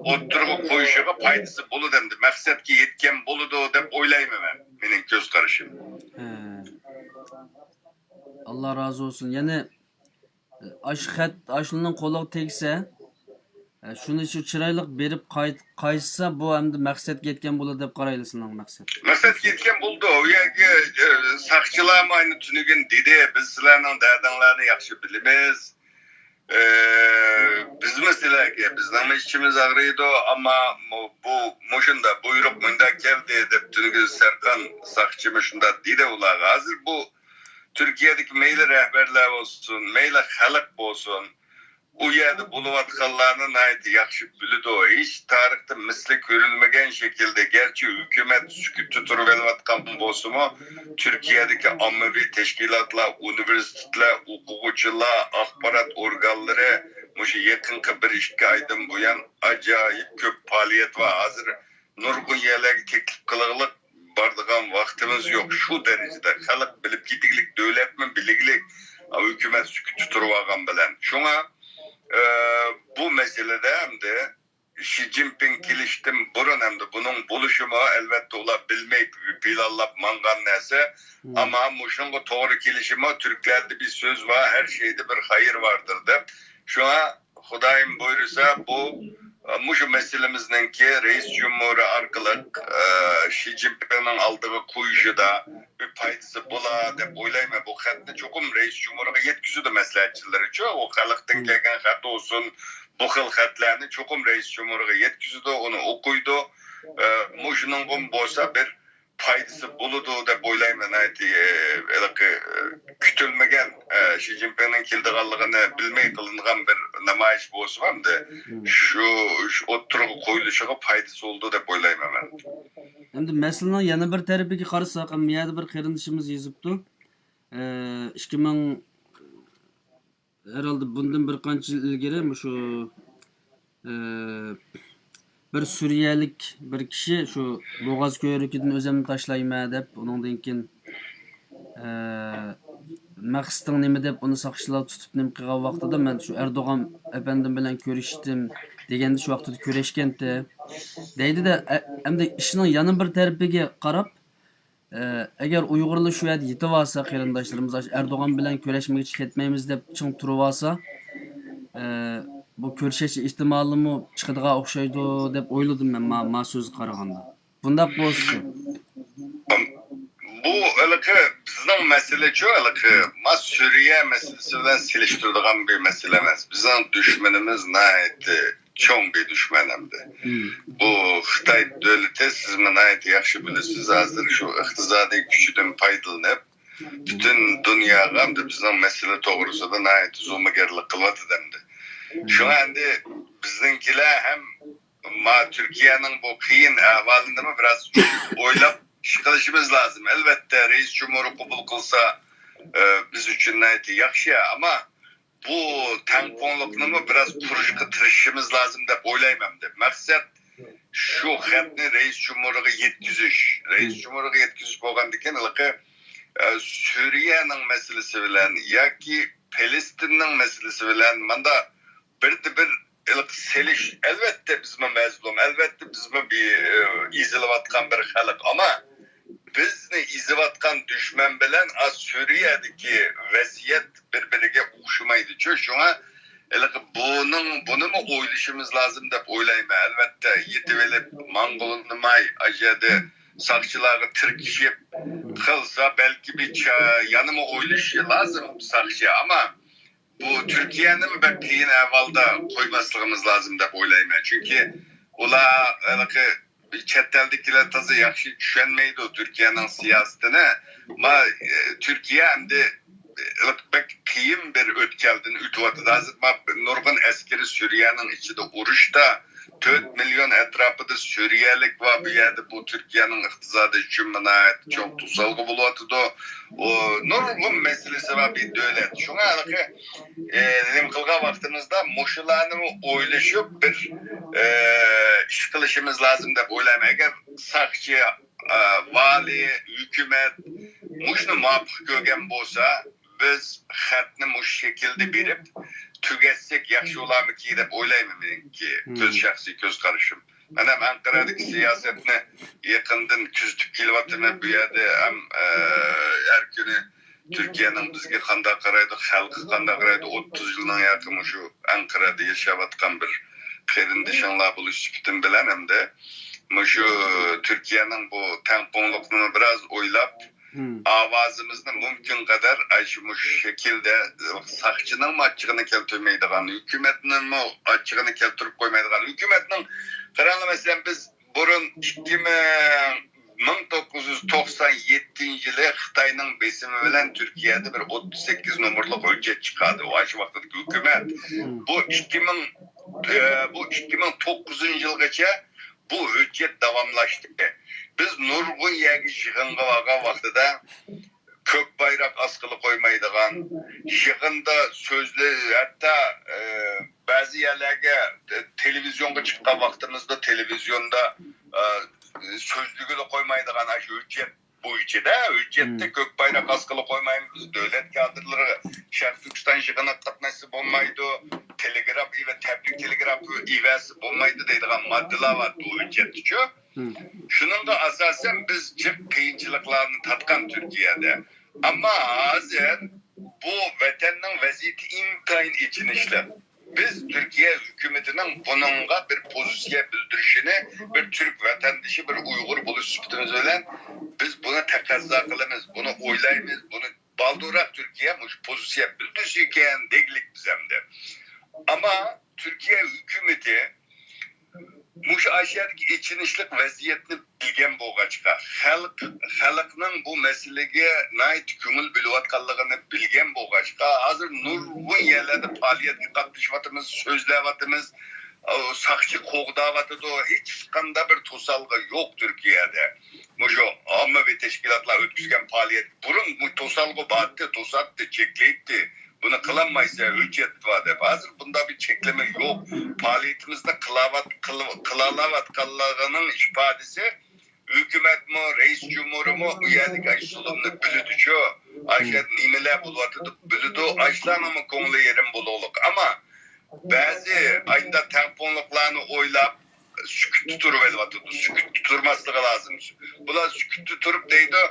ئوتتۇرىغا قويۇشىغا پايدىسى بولىدۇ ئەمدى. مەقسەتكە يەتكەن بولىدۇ دەپ ئويلايمەن مەن. مېنىڭ كۆز قارىشىم. ھە. ئاللا رازى بولسۇن. يەنە ئاشۇ خەت، ئاشۇنىڭ قولىغا تەگسە، شۇنى شۇ چىرايلىق بېرىپ قايت-، قايتسا، بۇ ئەمدى مەقسەتكە يەتكەن بولىدۇ دەپ قارايلى سىلەرنىڭ مەقسەت. مەقسەتكە يەتكەن بولىدۇ. ئۇ يەرگە، ئە، ساقچىلارمۇ ئاينى تۈنۈگۈن دېدى، بىز سىلەرنىڭ دەردىڭلارنى ياخشى بىلىمىز. ئە، بىزمۇ سىلەرگە، بىزنىڭمۇ ئىچىمىز ئاغرىيدۇ، ئەمما مۇ-، بۇ، مۇشۇنداق بۇيرۇق مۇنداق كەلدى دەپ تۈنۈگۈن سەرخان ساقچىمۇ شۇنداق دېدى ئۇلارغا. ھازىر بۇ تۈركىيەدىكى مەيلى رەھبەرلەر بولسۇن، مەيلى خەلق بولسۇن، ئۇ يەردە بولۇۋاتقانلارنى ناھايىتى ياخشى بىلىدۇ. ھېچ تارىختا مىسلى كۆرۈلمىگەن شەكىلدە، گەرچە ھۆكۈمەت سۈكۈتتە تۇرۇۋېلىۋاتقان بولسىمۇ، تۈركىيەدىكى ئاممىۋى تەشكىلاتلار، ئۇنىۋېرسىتېتلار، ئوقۇغۇچىلار، ئاخبارات ئورگانلىرى مۇشۇ يېقىنقى بىر ئىككى ئايدىن بۇيان ئاجايىپ كۆپ پائالىيەت بار. ھازىر نۇرغۇن يەرلەرگە تەكلىپ قىلغلىق بارىدىغان ۋاقتىمىز يوق. شۇ دەرىجىدە خەلق بىلىپ كېتىگلىك، دۆلەتمۇ بىلىگلىك، ھۆكۈمەت سۈكۈتتە تۇرۇۋالغان بىلەن. شۇڭا، ئە، بۇ مەسىلىدە ئەمدى شى جىنپىڭ كېلىشتىن بۇرۇن، ئەمدى بۇنىڭ بولۇشىمۇ، ئەلۋەتتە، ئۇلار بىلمەي پىلانلاپ ماڭغان نەرسە. ئەمما مۇشۇنىڭغا توغرا كېلىشىمۇ، تۈركلەردە بىر سۆز بار، ھەر شەيدە بىر خەير باردۇر دەپ. شۇڭا خۇدايىم بۇيرۇسا، بۇ، مۇشۇ مەسىلىمىزنىڭكى رەئىس جۇمھۇرى ئارقىلىق، ئە، شى جىنپىڭنىڭ ئالدىغا قويۇشىدا بىر پايدىسى بولا دەپ ئويلايمەن. بۇ خەتنى چوقۇم رەئىس جۇمھۇرغا يەتكۈزىدۇ مەسلىھەتچىلىرىچۇ. ئۇ خەلقتىن كەلگەن خەت بولسۇن، بۇ خىل خەتلەرنى چوقۇم رەئىس جۇمھۇرغا يەتكۈزىدۇ، ئۇنى ئوقۇيدۇ. ئە، مۇشۇنىڭغىمۇ بولسا بىر پايدىسى بولىدۇ دەپ ئويلايمەن. ناھايىتى، ئە، ھېلىقى، ئە، كۈتۈلمىگەن، ئە، شى جىنپىڭنىڭ كېلىدىغانلىقىنى بىلمەي قىلىنغان بىر نامايىش بولسىمۇ، ئەمدى شۇ، شۇ ئوتتۇرىغا قويۇلۇشىغا پايدىسى بولىدۇ دەپ ئويلايمەن مەن. ئەمدى مەسىلىنىڭ يەنە بىر تەرىپىگە قارىساق، ئەمما يەنە بىر قېرىندىشىمىز يېزىپتۇ. ئە، ئىككى مىڭ، ھەرھالدا بۇندىن بىر قانچە يىل ئىلگىرى مۇشۇ، ئە، بىر سۈرىيەلىك بىر كىشى شۇ بوغاز كۆۋرۈكىدىن ئۆزۈمنى تاشلايمەن دەپ، ئۇنىڭدىن كېيىن، ئە، مەقسىتىڭ نېمە دەپ ئۇنى ساقچىلار تۇتۇپ نېمە قىلغان ۋاقتىدا مەن شۇ ئەردوغان ئەپەندىم بىلەن كۆرۈشتۈم دېگەندە شۇ ۋاقتىدا كۆرۈشكەنتى دەيدۇ-دە، ئە-، ئەمدى ئىشنىڭ يەنە بىر تەرىپىگە قاراپ، ئە، ئەگەر ئۇيغۇرلار شۇ يەردە يېتىۋالسا، قېرىنداشلىرىمىز ئاشۇ ئەردوغان بىلەن كۆرۈشمىگىچە كەتمەيمىز دەپ چىڭ تۇرۇۋالسا، ئە، بۇ كۆرۈشۈش ئېھتىمالىمۇ چىقىدىغان ئوخشايدۇ دەپ ئويلىدىم مەن، ما، ما سۆزگە قارىغاندا. بۇنداق بولسىچۇ؟ بۇ ھېلىقى بىزنىڭ مەسىلىچۇ، ھېلىقى ما سۈرىيە مەسىلىسى بىلەن سېلىشتۇرىدىغان بىر مەسىلە ئەمەس. بىزنىڭ دۈشمىنىمىز ناھايىتى چوڭ بىر دۈشمەن ئەمدى. بۇ خىتاي دۆلىتى، سىزمۇ ناھايىتى ياخشى بىلىسىز، ھازىر شۇ ئىقتىسادىي كۈچىدىن پايدىلىنىپ، پۈتۈن دۇنياغا ئەمدى بىزنىڭ مەسىلە توغرىسىدا ناھايىتى زومىگەرلىك قىلىۋاتىدۇ ئەمدى. شۇڭا ئەمدى بىزنىڭكىلەر ھەم ما تۈركىيەنىڭ بۇ قىيىن ئەھۋالىنىمۇ بىراز ئويلاپ ئىش قىلىشىمىز لازىم. ئەلۋەتتە، رەئىس جۇمھۇر قوبۇل قىلسا، ئە، بىز ئۈچۈن ناھايىتى ياخشى، ئەمما بۇ تەڭپۇڭلۇقنىمۇ بىراز قۇرۇشقا تىرىشىشىمىز لازىم دەپ ئويلايمەن دەپ. مەقسەت شۇ خەتنى رەئىس جۇمھۇرغا يەتكۈزۈش. رەئىس جۇمھۇرغا يەتكۈزۈش بولغاندىكىن، ھېلىقى، ئە، سۈرىيەنىڭ مەسىلىسى بىلەن ياكى پەلەستىننىڭ مەسىلىسى بىلەن ماندا بىردە بىر ھېلىقى سېلىش، ئەلۋەتتە بىزمۇ مەزلۇم، ئەلۋەتتە بىزمۇ بىر، ئە، ئېزىلىۋاتقان بىر خەلق، ئەمما بىزنى ئېزىۋاتقان دۈشمەن بىلەن ئا سۈرىيەدىكى ۋەزىيەت بىر-بىرىگە ئوخشىمايدۇچۇ. شۇڭا ھېلىقى بۇنىڭ، بۇنىمۇ ئويلىشىمىز لازىم دەپ ئويلايمەن. ئەلۋەتتە، يېتىۋېلىپ ماڭغىلى ئۇنىماي، ئاشۇ يەردە ساقچىلارغا تىركىشىپ قىلسا، بەلكى بىر چا-، يەنىمۇ ئويلىشى لازىم ساقچى. ئەمما بۇ تۈركىيەنىمۇ بەك قىيىن ئەھۋالدا قويماسلىقىمىز لازىم دەپ ئويلايمەن. چۈنكى ئۇلار ھېلىقى چەت ئەلدىكىلەر تازا ياخشى چۈشەنمەيدۇ تۈركىيەنىڭ سىياسىتىنى. ما، ئە، تۈركىيە ئەمدى، ئە، بەك قىيىن بىر ئۆتكەلدىن ئۆتۈۋاتىدۇ. ھازىر ما نۇرغۇن ئەسكىرى سۈرىيەنىڭ ئىچىدە ئۇرۇشتا، تۆت مىليون ئەتراپىدا سۈرىيەلىك بار بۇ يەردە. بۇ تۈركىيەنىڭ ئىقتىسادى ئۈچۈن ناھايىتى چوڭ توسالغۇ بولۇۋاتىدۇ. ئۇ نۇرغۇن مەسىلىسى بار بىر دۆلەت. شۇڭا ھېلىقى، ئە، نېمە قىلغان ۋاقتىمىزدا مۇشۇلارنىمۇ ئويلىشىپ بىر، ئە، ئىش قىلىشىمىز لازىم دەپ ئويلايمەن. ئەگەر ساقچى، ئە، ۋالىي، ھۆكۈمەت مۇشۇنى مۇۋاپىق كۆرگەن بولسا، بىز خەتنى مۇشۇ شەكىلدە بېرىپ تۈگەتسەك ياخشى بولارمىكى دەپ ئويلايمەن، مېنىڭكى كۆز، شەخسىي كۆز قارىشىم. مەن ھەم ئەنقەرەدىكى سىياسەتنى يېقىندىن كۆزىتىپ كېلىۋاتىمەن. بۇ يەردە ھەم، ئە، ھەر كۈنى تۈركىيەنىڭ بىزگە قانداق قارايدۇ، خەلقى قانداق قارايدۇ، ئوتتۇز يىلنىڭ ياقى مۇشۇ ئەنقەرەدە ياشاۋاتقان بىر قېرىندىشىڭلار بولۇش سۈپىتىم بىلەن ھەمدە مۇشۇ تۈركىيەنىڭ بۇ تەڭپۇڭلۇقىنى بىراز ئويلاپ، ئاۋازىمىزنى مۇمكىن قەدەر ئاشۇ مۇشۇ شەكىلدە، ساقچىنىڭمۇ ئاچچىقىنى كەلتۈرمەيدىغان، ھۆكۈمەتنىڭمۇ ئاچچىقىنى كەلتۈرۈپ قويمايدىغان، ھۆكۈمەتنىڭ، قاراڭلار، مەسىلەن، بىز بۇرۇن ئىككى مىڭ، مىڭ توققۇز يۈز توقسان يەتتىنچى يىلى خىتاينىڭ بېسىمى بىلەن تۈركىيەدە بىر ئوتتۇز سەككىز نومۇرلۇق ھۆججەت چىقاردى. ئاشۇ ۋاقىتتىكى ھۆكۈمەت بۇ ئىككى مىڭ، ئە، بۇ ئىككى مىڭ توققۇزىنچى يىلغىچە بۇ ھۆججەت داۋاملاشتى. بىز نۇرغۇن يەرگە يىغىنغا بارغان ۋاقتىدا كۆك بايراق ئاسقىلى قويمايدىغان، يىغىندا سۆزلە-، ھەتتا، ئە، بەزى يەرلەرگە، تە-، تېلېۋىزىيونغا چىققان ۋاقتىمىزدا تېلېۋىزىيوندا، ئە، سۆزلىگىلى قويمايدىغان ئاشۇ ھۆججەت بويىچىدا، ھۆججەتتە كۆك بايراق ئاسقىلى قويمايمىز، دۆلەت كادىرلىرى شەرقىي تۈركىستان يىغىنىغا قاتناشسا بولمايدۇ، تېلېگراف ئېۋە-، تەبرىك تېلېگرافى ئېۋەرسە بولمايدۇ دەيدىغان ماددىلار بار بۇ ھۆججەتتىچۇ. شۇنىڭغا ئاساسەن بىز جىق قىيىنچىلىقلارنى تارتقان تۈركىيەدە. ئەمما ھازىر بۇ ۋەتەننىڭ ۋەزىيىتى ئىنتايىن ئېچىنىشلىق. بىز تۈركىيە ھۆكۈمىتىنىڭ بۇنىڭغا بىر پوزىتسىيە بىلدۈرۈشىنى، بىر تۈرك ۋەتەندىشى، بىر ئۇيغۇر بولۇش سۈپىتىمىز بىلەن بىز بۇنى تەقەززا قىلىمىز، بۇنى ئويلايمىز، بۇنى بالدۇرراق تۈركىيە مۇشۇ پوزىتسىيە بىلدۈرسىكەن دېگلىك بىز ئەمدى. ئەمما تۈركىيە ھۆكۈمىتى مۇشۇ ئاشۇ يەردىكى ئېچىنىشلىق ۋەزىيەتنى بىلگەن بولغاچقا، خەلق، خەلقنىڭ بۇ مەسىلىگە ناھايىتى كۆڭۈل بۆلۈۋاتقانلىقىنى بىلگەن بولغاچقا، ھازىر نۇرغۇن يەرلەردە پائالىيەتكە قاتنىشىۋاتىمىز، سۆزلەۋاتىمىز، ئۇ ساقچى قوغداۋاتىدۇ، ھېچقانداق بىر توسالغۇ يوق تۈركىيەدە. مۇشۇ ئاممىۋى تەشكىلاتلار ئۆتكۈزگەن پائالىيەت، بۇرۇن بۇ توسالغۇ بارتتى، توساتتى، چەكلەيتتى. بۇنى قىلالمايسەن، ھۆججەت بار دەپ. ھازىر بۇنداق بىر چەكلىمە يوق. پائالىيىتىمىزنى قىلاۋات-، قىل-، قىلالاۋاتقانلىقىنىڭ ئىپادىسى، ھۆكۈمەتمۇ، رەئىس جۇمھۇرىمۇ ئۇ يەردىكى ئاشۇ زۇلۇمنى بىلىدۇچۇ. ئاشۇ يەردە نېمىلەر بولۇۋاتىدۇ بىلىدۇ. ئاشۇلارنىڭمۇ كۆڭلى يېرىم بولۇقلۇق. ئەمما بەزى ئايندا تەڭپۇڭلۇقلارنى ئويلاپ، سۈكۈتتە تۇرۇۋېلىۋاتىدۇ. سۈكۈتتە تۇرماسلىقى لازىم. بۇلار سۈكۈتتە تۇرۇپ دەيدۇ،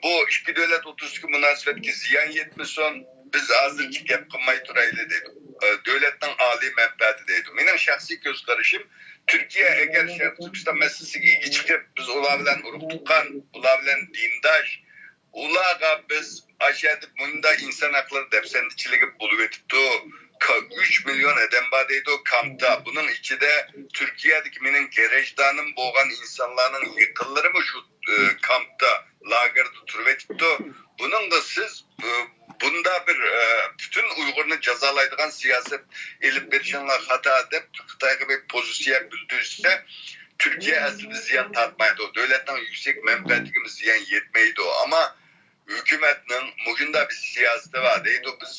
بۇ ئىككى دۆلەت ئوتتۇرىسىدىكى مۇناسىۋەتكە زىيان يەتمىسۇن، بىز ھازىرچە گەپ قىلماي تۇرايلى دەيدۇ. دۆلەتنىڭ ئالىي مەنپەئەتى دەيدۇ. مېنىڭ شەخسىي كۆز قارىشىم، تۈركىيە ئەگەر شەرقىي تۈركىستان مەسىلىسىگە ئىگە چىقىپ، بىز ئۇلار بىلەن ئۇرۇق تۇغقان، ئۇلار بىلەن دىنداش، ئۇلارغا بىز ئاشۇ يەردە مۇنداق ئىنسان ھەقلىرى دەپسەندىچىلىكى بولۇۋېتىپتۇ. كا-، ئۈچ مىليون ئادەم بار دەيدۇ كامپتا. بۇنىڭ ئىچىدە تۈركىيەدىكى مېنىڭ گرەجدانىم بولغان ئىنسانلارنىڭ يېقىنلىرىمۇ شۇ، ئى، كامپتا، لاگېردا تۇرۇۋېتىپتۇ. بۇنىڭغا سىز، ئى، بۇنداق بىر، ئى، پۈتۈن ئۇيغۇرنى جازالايدىغان سىياسەت ئېلىپ بېرىشىڭلار خاتا دەپ خىتايغا بىر پوزىتسىيە بىلدۈرسە، تۈركىيە ئەسلىدە زىيان تارتمايدۇ. دۆلەتنىڭ يۈكسەك مەنپەئەتىگىمۇ زىيان يەتمەيدۇ. ئەمما ھۆكۈمەتنىڭ مۇشۇنداق بىر سىياسىتى بار دەيدۇ، بىز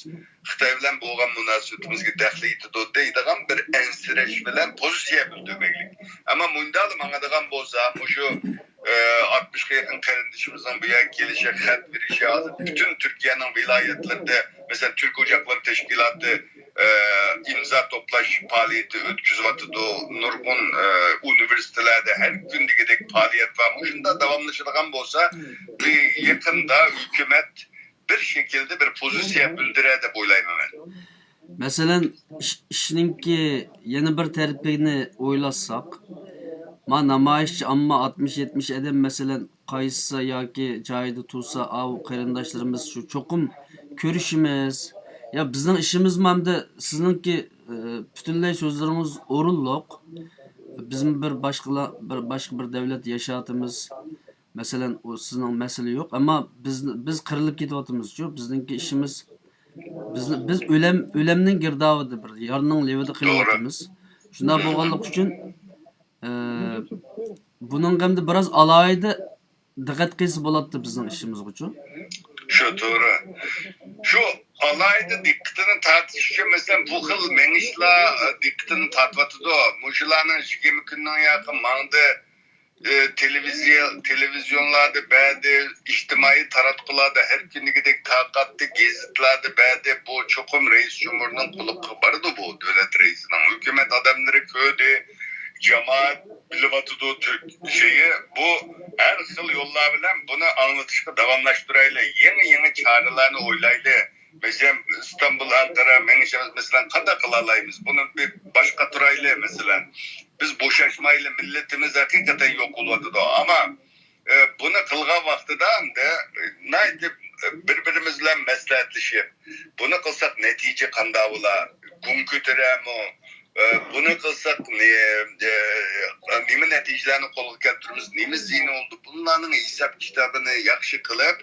خىتاي بىلەن بولغان مۇناسىۋىتىمىزگە دەخلى يېتىدۇ دەيدىغان بىر ئەنسىرەش بىلەن پوزىتسىيە بىلدۈرمەكلىك. ئەمما مۇنداقلا ماڭىدىغان بولسا، مۇشۇ، ئە، ئاتمىشقا يېقىن قېرىندىشىمىزنىڭ بۇ يەرگە كېلىشى، خەت بېرىشى، ھازىر پۈتۈن تۈركىيەنىڭ ۋىلايەتلىرىدە، مەسىلەن، تۈرك ئوچاقلىرى تەشكىلاتى ئە، ئىمزا توپلاش پائالىيىتى ئۆتكۈزۈۋاتىدۇ. نۇرغۇن، ئە، ئۇنىۋېرسىتېتلەردە ھەر كۈن دېگۈدەك پائالىيەت بار. مۇشۇنداق داۋاملىشىدىغان بولسا، بىر يېقىندا ھۆكۈمەت بىر شەكىلدە بىر پوزىتسىيە بىلدۈرەر دەپ ئويلايمەن مەن. مەسىلەن، ئىش-، ئىشنىڭكى يەنە بىر تەرىپىنى ئويلاشساق، ما نامايىشچى ئامما ئاتمىش يەتمىش ئادەم، مەسىلەن، قايسى ياكى جايدا تۇرسا، ئاۋۇ قېرىنداشلىرىمىز شۇ چوقۇم كۆرۈشىمىز. يا بىزنىڭ ئىشىمىزمۇ ئەمدى سىزنىڭكى، ئى، پۈتۈنلەي سۆزلىرىڭىز ئورۇنلۇق. بىزمۇ بىر باشقىلا-، بىر باشقا بىر دەۋلەت ياشاۋاتىمىز. مەسىلەن، ئۇ سىزنىڭ مەسىلە يوق. ئەمما بىز، بىز قىرىلىپ كېتىۋاتىمىزچۇ. بىزنىڭكى ئىشىمىز، بىز، بىز ئۆلەم، ئۆلەمنىڭ گىردابىدا بىر يارنىڭ لېۋىدا قېلىۋاتىمىز. شۇنداق بولغانلىقى ئۈچۈن، ئە، بۇنىڭغا ئەمدى بىراز ئالاھىدە دىققەت قىلسا بولاتتى بىزنىڭ ئىشىمىزغىچۇ. شۇ توغرا. شۇ ئالاھىدە دىققىتىنى تارتىش ئۈچۈن، مەسىلەن، بۇ خىل مېڭىشلار، ئە، دىققىتىنى تارتىۋاتىدۇ. مۇشۇلارنىڭ يىگىرمە كۈننىڭ ياقى ماڭدى، ئە، تېلېۋىزىيە، تېلېۋىزىيونلاردا بەردى، ئىجتىمائىي تاراتقۇلاردا ھەر كۈندىكىدەك تارقاتتى، گېزىتلەردە بەردى. بۇ چوقۇم رەئىس جۇمھۇرنىڭ قۇلىقىغا بارىدۇ، بۇ دۆلەت رەئىسىنىڭ. ھۆكۈمەت ئادەملىرى كۆردى، جامائەت بىلىۋاتىدۇ تۈرك شېيى. بۇ ھەر خىل يوللار بىلەن بۇنى ئاڭلىتىشقا داۋاملاشتۇرايلى. يېڭى، يېڭى چارىلارنى ئويلايلى. مەسىلەن، ئىستانبۇل، ئەنقەرە مېڭىشىمىز، مەسىلەن، قانداق قىلالايمىز؟ بۇنى بىر باشقا تۇرايلى، مەسىلەن. بىز بوشاشمايلى، مىللىتىمىز ھەقىقەتەن يوق بولۇۋاتىدۇ. ئەمما، ئە، بۇنى قىلغان ۋاقتىدا ئەمدى، ئە، ناھايىتى، ئە، بىر-بىرىمىز بىلەن مەسلىھەتلىشىپ، بۇنى قىلساق نەتىجە قانداق بولا؟ گۇڭ كۆتۈرەمۇ؟ ئە، بۇنى قىلساق نې-، ئە، نېمە نەتىجىلەرنى قولغا كەلتۈرىمىز؟ نېمە زىيىنى بولىدۇ؟ بۇلارنىڭ ھېساب كىتابىنى ياخشى قىلىپ،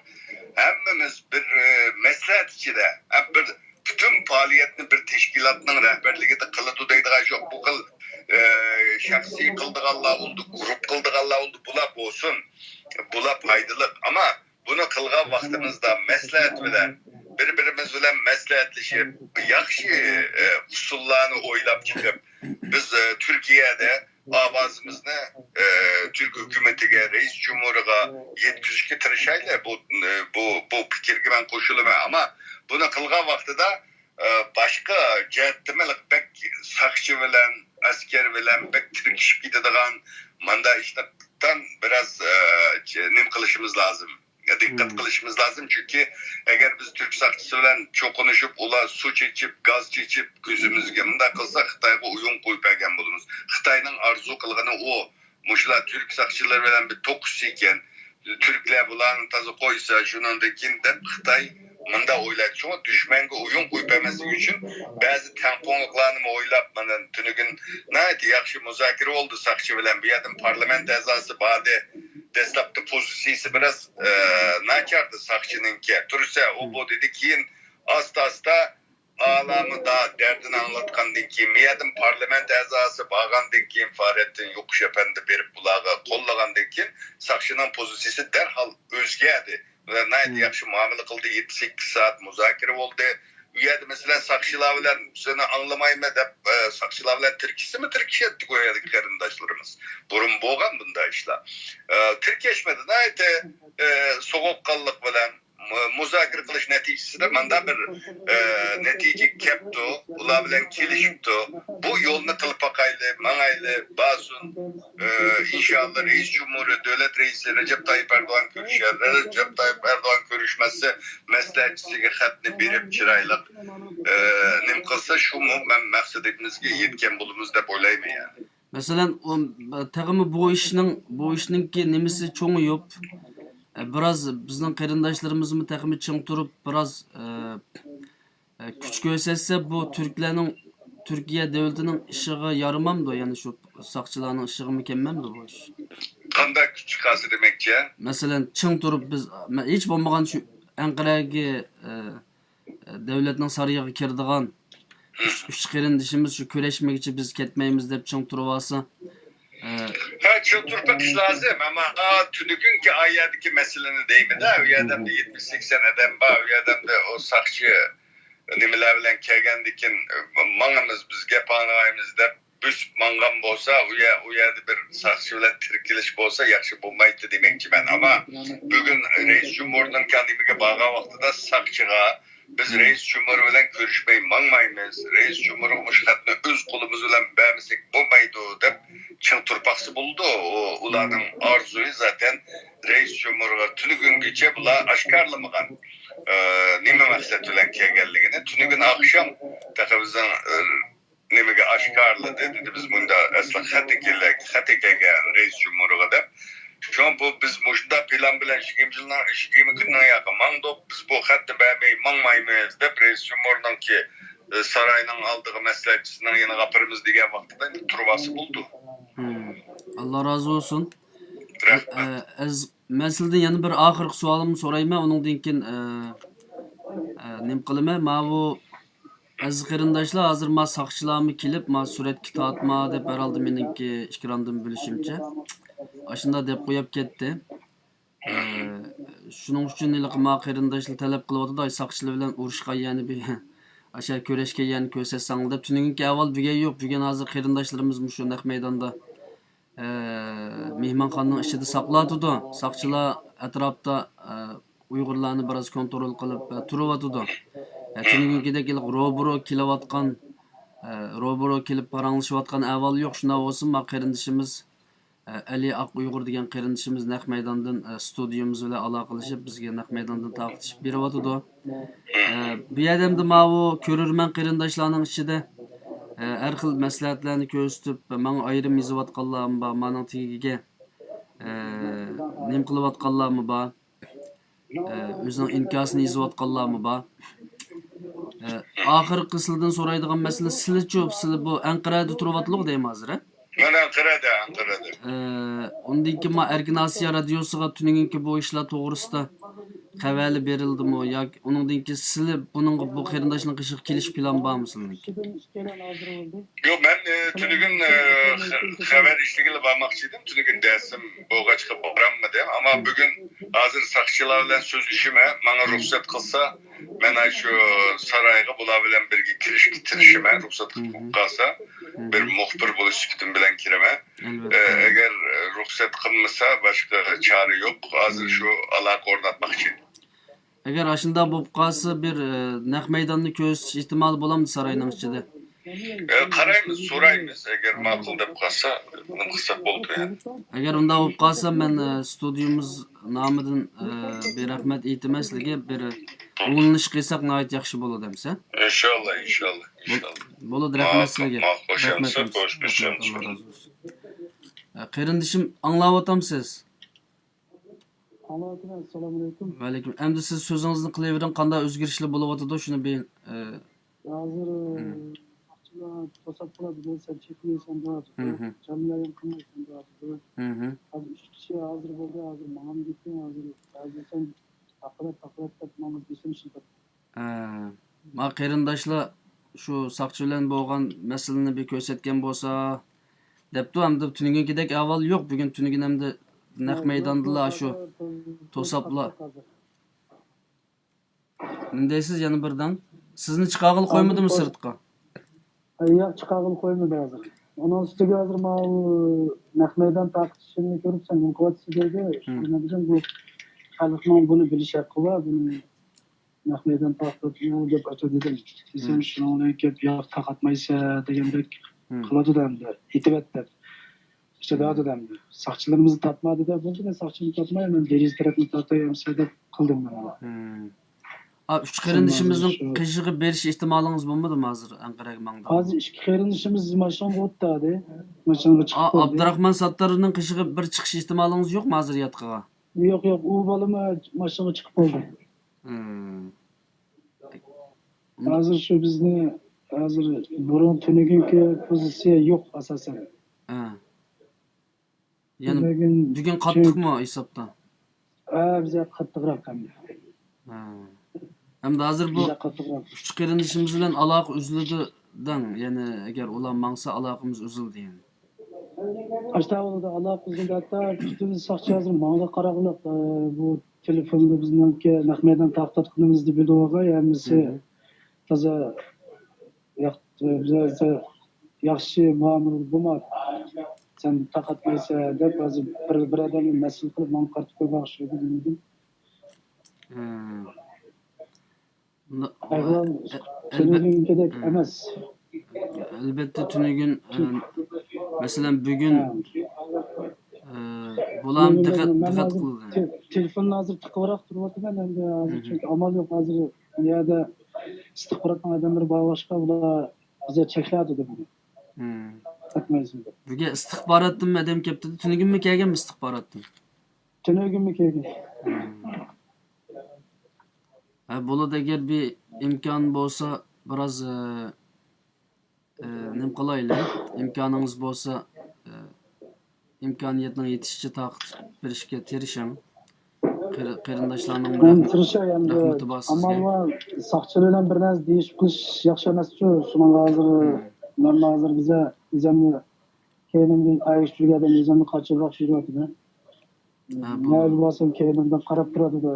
ھەممىمىز بىر، ئە، مەسلىھەت ئىچىدە، ھە، بىر پۈتۈن پائالىيەتنى بىر تەشكىلاتنىڭ رەھبەرلىكىدە قىلىدۇ دەيدىغان يوق. بۇ خىل، ئە، شەخسىي قىلىدىغانلار بولىدۇ، گۇرۇپ قىلىدىغانلار بولىدۇ، بۇلار بولسۇن، بۇلار پايدىلىق. ئەمما بۇنى قىلغان ۋاقتىمىزدا مەسلىھەت بىلەن، بىر-بىرىمىز بىلەن مەسلىھەتلىشىپ، ياخشى، ئە، ئۇسۇللارنى ئويلاپ چىقىپ، بىز، ئە، تۈركىيەدە ئاۋازىمىزنى، ئە، تۈرك ھۆكۈمىتىگە، رەئىس جۇمھۇرىغا يەتكۈزۈشكە تىرىشايلى. بۇ، ئە، بۇ، بۇ پىكىرگە مەن قوشۇلىمەن. ئەمما بۇنى قىلغان ۋاقتىدا، ئە، باشقا جەھەتتىمۇ بەك ساقچى بىلەن، ئەسكەر بىلەن بەك تىركىشىپ كېتىدىغان مانداق ئىشلارنى بىراز، ئە، نېمە قىلىشىمىز لازىم. دىققەت قىلىشىمىز لازىم، چۈنكى ئەگەر بىز تۈرك ساقچىسى بىلەن چوقۇنۇشۇپ، ئۇلار سۇ چېچىپ، گاز چېچىپ، كۆزىمىزگە مۇنداق قىلسا، خىتايغا ئويۇن قويۇپ بەرگەن بولىمىز. خىتاينىڭ ئارزۇ قىلغىنى ئۇ. مۇشۇلار تۈرك ساقچىلىرى بىلەن بىر توقۇشسا ئىكەن، تۈركلەر بۇلارنى تازا قويسا، شۇنىڭدىن كېيىن دەپ خىتاي مۇنداق ئويلايدۇ. شۇڭا دۈشمەنگە ئويۇن قويۇپ بەرمەسلىك ئۈچۈن بەزى تەڭپۇڭلۇقلارنىمۇ ئويلاپ، مانا تۈنۈگۈن ناھايىتى ياخشى مۇزاكىرە بولدى ساقچى بىلەن. بۇ يەردىن پارلامېنت ئەزاسى باردى. دەسلەپتە پوزىتسىيىسى بىراز، ئە، ناچاردى ساقچىنىڭكى. تۇرسا ئۇ بۇ دېدى، كېيىن ئاستا-ئاستا ئالامىدا دەردىنى ئاڭلاتقاندىن كېيىن، مۇ يەردىن پارلامېنت ئەزاسى بارغاندىن كېيىن، فارەتتىن يوقۇش ئەپەندى بېرىپ بۇلارغا قوللىغاندىن كېيىن، ساقچىنىڭ پوزىتسىيىسى دەرھال ئۆزگەردى. ۋە ناھايىتى ياخشى مۇئامىلە قىلدى. يەتتە سەككىز سائەت مۇزاكىرە بولدى. ئۇ يەردە، مەسىلەن، ساقچىلار بىلەن سېنى ئاڭلىمايمەن دەپ، ئە، ساقچىلار بىلەن تىركىشسىمۇ تىركىشەتتى ئۇ يەردىكى قېرىنداشلىرىمىز. بۇرۇن بولغان بۇنداق ئىشلار. ئە، تىركەشمىدى. ناھايىتى، ئە، سوغۇققانلىق بىلەن مۇ-، مۇزاكىرە قىلىش نەتىجىسىدە مانداق بىر، ئە، نەتىجىگە كەپتۇ، ئۇلار بىلەن كېلىشىپتۇ. بۇ يولنى قىلىپ باقايلى، ماڭايلى، بارسۇن. ئە، ئىنشاللا رەئىس جۇمھۇرى، دۆلەت رەئىسى رەجەپ تايىپ ئەردوغان كۆرۈشەر. رەجەپ تايىپ ئەردوغان كۆرۈشمەسسە، مەسلىھەتچىسىگە خەتنى بېرىپ چىرايلىق، ئە، نېمە قىلسا، شۇمۇ مەن مەقسىتىمىزگە يەتكەن بولىمىز دەپ ئويلايمەن يەنى. مەسىلەن، ئۇ، تېخىمۇ بۇ ئىشنىڭ، بۇ ئىشنىڭكى نېمىسى چوڭىيىپ، ئە، بىراز بىزنىڭ قېرىنداشلىرىمىزمۇ تېخىمۇ چىڭ تۇرۇپ، بىراز، ئە، ئە، كۈچ كۆرسەتسە، بۇ تۈركلەرنىڭ، تۈركىيە دۆلىتىنىڭ ئىشىغا يارىمامدۇ؟ يەنى شۇ ساقچىلارنىڭ ئىشىغىمۇ كەلمەمدۇ بۇ ئىش؟ قانداق كۈچ چىقارسا دېمەكچى؟ مەسىلەن، چىڭ تۇرۇپ بىز، مە-، ھېچ بولمىغان شۇ ئەنقەرەگە، ئە، دۆلەتنىڭ سارىيىغا كىرىدىغان ئۈچ، ئۈچ قېرىندىشىمىز شۇ كۆرۈشمىگىچە بىز كەتمەيمىز دەپ چىڭ تۇرۇۋالسا، ئە، ھە، چىڭ تۇرۇپ بېقىش لازىم. ئەمما، ئا، تۈنۈگۈنكى ئا يەردىكى مەسىلىنى دەيمىن-دە، ئۇ يەردە يەتمىش سەكسەن ئادەم بار، ئۇ يەردە ئۇ ساقچى نېمىلەر بىلەن كەلگەندىكىن، ماڭىمىز، بىز گەپ ئاڭلىمايمىز دەپ بۆسۈپ ماڭغان بولسا، ئۇ يە-، ئۇ يەردە بىر ساقچى بىلەن تىركىلىش بولسا ياخشى بولمايتتى دېمەكچىمەن. ئەمما بۈگۈن رەئىس جۇمھۇرنىڭ نېمىگە بارغان ۋاقتىدا ساقچىغا، بىز رەئىس جۇمھۇر بىلەن كۆرۈشمەي ماڭمايمىز، رەئىس جۇمھۇرغا مۇشۇ خەتنى ئۆز قولىمىز بىلەن بەرمىسەك بولمايدۇ، دەپ چىڭ تۇرۇپ باقسا بولىدۇ. ئۇ، ئۇلارنىڭ ئارزۇيى زاتەن رەئىس جۇمھۇرغا تۈنۈگۈنگىچە بۇلار ئاشكارىلىمىغان، ئە، نېمە مەقسەت بىلەن كەلگەنلىكىنى. تۈنۈگۈن ئاخشام تېخى بىزنىڭ، ئە، نېمىگە ئاشكارىلىدى، دېدى، بىز مۇنداق ئەسلى خەت كەلگەن، خەت كەلگەن رەئىس جۇمھۇرغا دەپ. شۇڭا بۇ، بىز مۇشۇنداق پىلان بىلەن يىگىرمە يىلنىڭ، يىگىرمە كۈننىڭ ياقى ماڭدۇق، بىز بۇ خەتنى بەرمەي ماڭمايمىز دەپ، رەئىس جۇمھۇرنىڭكى، ئى، ساراينىڭ ئالدىغا مەسلىھەتچىسىنىڭ يېنىغا ئاپىرىمىز دېگەن ۋاقتىدا تۇرۇۋالسا بولىدۇ. ھىم. ئاللا رازى بولسۇن. رەھمەت. ئە، ئە، ئەز-، مەن سىلىدىن يەنە بىر ئاخىرقى سوئالىمنى سورايمەن، ئۇنىڭدىن كېيىن، ئە، ئە، نېمە قىلىمەن؟ ماۋۇ ئەزىز قېرىنداشلار، ھازىر ما ساقچىلارمۇ كېلىپ، ما سۈرەتكە تارتما دەپ، ھەرھالدا مېنىڭكى ئېكراندىن بىلىشىمچە، ئاشۇنداق دەپ قويۇپ كەتتى. ئە، شۇنىڭ ئۈچۈن ھېلىقى ما قېرىنداشلار تەلەپ قىلىۋاتىدۇ، ئاي، ساقچىلار بىلەن ئۇرۇشقان يەرنى بىر، ئاشۇ كۆرۈشكەن يەرنى كۆرسەتسەڭلار دەپ. تۈنۈگۈنكى ئەھۋال بۈگۈن يوق، بۈگۈن ھازىر قېرىنداشلىرىمىز مۇشۇ نەق مەيداندا، ئە، مېھمانخانىنىڭ ئىچىدە ساقلاۋاتىدۇ. ساقچىلار ئەتراپتا، ئە، ئۇيغۇرلارنى بىراز كونترول قىلىپ، ئە، تۇرۇۋاتىدۇ. ئە، تۈنۈگۈنكىدەك ھېلىقى روبىرو كېلىۋاتقان، ئە، روبىرو كېلىپ پاراڭلىشىۋاتقان ئەھۋال يوق. شۇنداق بولسىمۇ، ما قېرىندىشىمىز ئە، ئەلى ئاق ئۇيغۇر دېگەن قېرىندىشىمىز نەق مەيداندىن، ئە، ستۇدىيىمىز بىلەن ئالاقىلىشىپ، بىزگە نەق مەيداندىن تارقىتىشىپ بېرىۋاتىدۇ. ئە، بۇ يەردە ئەمدى ماۋۇ كۆرۈرمەن قېرىنداشلارنىڭ ئىچىدە، ئە، ھەر خىل مەسلىھەتلەرنى كۆرسىتىپ، ماڭا ئايرىم يېزىۋاتقانلارمۇ بار، مانىڭ تېگىگە، ئە، نېمە قىلىۋاتقانلارمۇ بار. ئە، ئۆزىنىڭ ئىنكاسىنى يېزىۋاتقانلارمۇ بار. ئە، ئاخىرقى سىلىدىن سورايدىغان مەسىلە، سىلىچۇ، سىلى بۇ ئەنقەرەدە تۇرۇۋاتىدىغۇ دەيمەن ھازىر، ھە؟ مەن ئەنقەرەدە، ئەنقەرەدە. ئە، ئۇندىن كېيىن ما ئەركىن ئاسىيا رادىيوسىغا تۈنۈگۈنكى بۇ ئىشلار توغرىسىدا خەۋەرلەر بېرىلدىمۇ ياكى ئۇنىڭدىن كېيىن سىلى بۇنىڭغا، بۇ قېرىنداشنىڭ قېشىغا كېلىش پىلان بارمۇ سىلىنىڭكى؟ يوق، مەن، ئە، تۈنۈگۈن، ئە، خە-، خەۋەر ئىشلىگىلى بارماقچى ئىدىم. تۈنۈگۈن دەرسىم بولغاچقا بارالمىدىم. ئەمما بۈگۈن ھازىر ساقچىلار بىلەن سۆزلىشىمەن. ماڭا رۇخسەت قىلسا، مەن ئاشۇ سارايغا بۇلار بىلەن بىرگە كىرىشكە تىرىشىمەن. رۇخسەت قىلىپ قالسا، بىر مۇخبىر بولۇش سۈپىتىم بىلەن كىرىمەن. ئە، ئەلۋەتتە. ئەگەر، ئە، رۇخسەت قىلمىسا، باشقا چارە يوق. ھازىر شۇ ئالاقە ئورناتماقچى. ئەگەر ئاشۇنداق بولۇپ قالسا، بىر، ئە، نەق مەيداننى كۆرسىتىش ئېھتىمالى بولامدۇ ساراينىڭ ئىچىدە؟ ئە، قارايمىز، سورايمىز. ئەگەر ماقۇل دەپ قالسا، نېمە قىلساق بولىدۇ يەنى. ئەگەر ئۇنداق بولۇپ قالسا، مەن، ئە، ستۇدىيىمىز نامىدىن، ئە، بىر رەھمەت ئېيتىمەن سىلىگە. بىر ئۇلىنىش قىلساق ناھايىتى ياخشى بولىدۇ ئەمىسە. ئىنشاللا، ئىنشاللا، ئىنشاللا. بولىدۇ، رەھمەت سىلىگە. ماقۇل، رەھمەت. ئەمىسە، خوش، بىر ئاللا رازى بولسۇن. ئە، قېرىندىشىم، ئاڭلاۋاتامسىز؟ ئاڭلاۋاتىمەن، ئەسسالامۇئەلەيكۇم. ۋەئەلەيكۇم. ئەمدى سىز سۆزىڭىزنى قىلىۋېرىڭ، قانداق ئۆزگىرىشلەر بولۇۋاتىدۇ، شۇنى بىر، ئە، ھازىر، ئە، ساقچىلار توساپ قالىدۇ، سەن چېكىنىسەن دەۋاتىدۇ. جاملايىن قىلمايسەن دەۋاتىدۇ. ھازىر ئۈچ كىشى ھازىر بولدى، ھازىر ماڭام دېدى، ھازىر ھازىر سەن تاقىلات، تاقىلات دەپ ماڭا بېسىم شىلتىپ. ھە، ما قېرىنداشلار شۇ ساقچى بىلەن بولغان مەسىلىنى بىر كۆرسەتكەن بولسا دەپتۇ، ئەمدى تۈنۈگۈنكىدەك ئەھۋال يوق. بۈگۈن تۈنۈگۈن ئەمدى نەق مەيداندىلا شۇ توساپلا. نېمە دەيسىز يەنە بىردەم؟ سىزنى چىقارغىلى قويمىدىمۇ سىرتقا؟ ياق، چىقارغىلى قويمىدى ھازىر. ئۇنىڭ ئۈستىگە ھازىر ماۋۇ نەق مەيدان تارقىتىشىمنى كۆرۈپ، سەن نېمە قىلىۋاتىسەن دەيدۇ. شۇ نېمە دېسەم، بۇ خەلقنىڭ بۇنى بىلىش ھەققى بار، بۇنى نەق مەيدان تارقىتىپ دەپ ئاچا دېدىم. دېسەم، شۇنىڭ بىلەن كېلىپ ياق تارقاتمايسەن دېگەندەك قىلىدۇ ئەمدى، ئېيتىۋەت دەپ. ئىشتە دەۋاتىدۇ ئەمدى. ساقچىلىرىمىزنى تارتما دېدى، بولدى، مەن ساقچىنى تارتماي، مەن دېرىزە تەرەپنى تارتاي ئەمسە دەپ قىلدىم مەن. ئا، ئۈچ قېرىندىشىمىزنىڭ قېشىغا بېرىش ئېھتىمالىڭىز بولمىدىمۇ ھازىر ئەنقەرەگە ماڭدىڭىز؟ ھازىر ئىككى قېرىندىشىمىز ماشىنىغا ئولتۇردى. ماشىنىغا چىقىپ بولدى. ئابدۇراخمان ساتتارنىڭ قېشىغا بىر چىقىش ئېھتىمالىڭىز يوقمۇ ھازىر ياتقىغا؟ يوق، يوق، ئۇ بالىمۇ ماشىنىغا چىقىپ بولدى. ھازىر شۇ بىزنى، ھازىر بۇرۇن تۈنۈگۈنكى پوزىتسىيە يوق ئاساسەن. ھە. يەنى بۈگۈن قاتتىقمۇ ھېسابتا؟ ھە، بىزگە قاتتىقراق ئەمدى. ھە. ئەمدى ھازىر بۇ ئۈچ قېرىندىشىمىز بىلەن ئالاقە ئۈزۈلىدۇ دەڭ. يەنى ئەگەر ئۇلار ماڭسا ئالاقىمىز ئۈزۈلدى يەنى. ئاشتا بولىدۇ، ئالاقە ئۈزۈلدى. ھەتتا پۈتۈن ساقچى ھازىر ماڭا قاراقلىق، ئە، بۇ تېلېفوندا بىزنىڭكى نەق مەيدان تارقاتقىنىمىزنى بىلىۋالغان، ھەممىسى تازا ياق-، بىزگە ياخشى مۇئامىلە بولماپتۇ. سەن تارقاتمايسەن دەپ، ھازىر بىر، بىر ئادەمنى مەسئۇل قىلىپ ماڭا قارىتىپ قويماقچى بولدى دېمىدىم. ئەھۋال تۈنۈگۈنكىدەك ئەمەس. ئەلبەتتە، تۈنۈگۈن، ئە، مەسىلەن، بۈگۈن، ئە، بۇلارمۇ دىققەت، دىققەت قىلدى. تېلېفوننى ھازىر تىقىۋراق تۇرۇۋاتىمەن ئەمدى، ھازىر چۈنكى ئامال يوق، ھازىر بۇ يەردە ئىستىخباراتنىڭ ئادەملىرى بارغاچقا، ئۇلار بىزگە چەكلەۋاتىدۇ بۇنى. قاتنايسىز دەپ. بۈگۈن ئىستىخباراتتىنمۇ ئادەم كەپتۇ. تۈنۈگۈنمۇ كەلگەنمۇ ئىستىخباراتتىن؟ تۈنۈگۈنمۇ كەلگەن. ھە، بولىدۇ، ئەگەر بىر ئىمكان بولسا، بىراز، ئە، ئە، نېمە قىلايلى؟ ئىمكانىڭىز بولسا، ئە، ئىمكانىيەتنىڭ يېتىشىچە تارقىتىپ بېرىشكە تىرىشىڭ. قېرىنداشلارنىڭ مەن تىرىشاي ئەمدى. رەھمىتى بار سىزگە. ئامال بار، ساقچى بىلەن بىر نەرسە دېيىشىپ قېلىش ياخشى ئەمەسچۇ. شۇنىڭغا ھازىر مەن ھازىر بىزە ئۆزۈمنى كەينىمدىن ئايرىشتۇرۇپ ئۆزۈمنى قاچۇرۇپ يۈرۈۋاتىمەن. ھە، نەگە بارسام كەينىمدىن قاراپ تۇرىدۇ.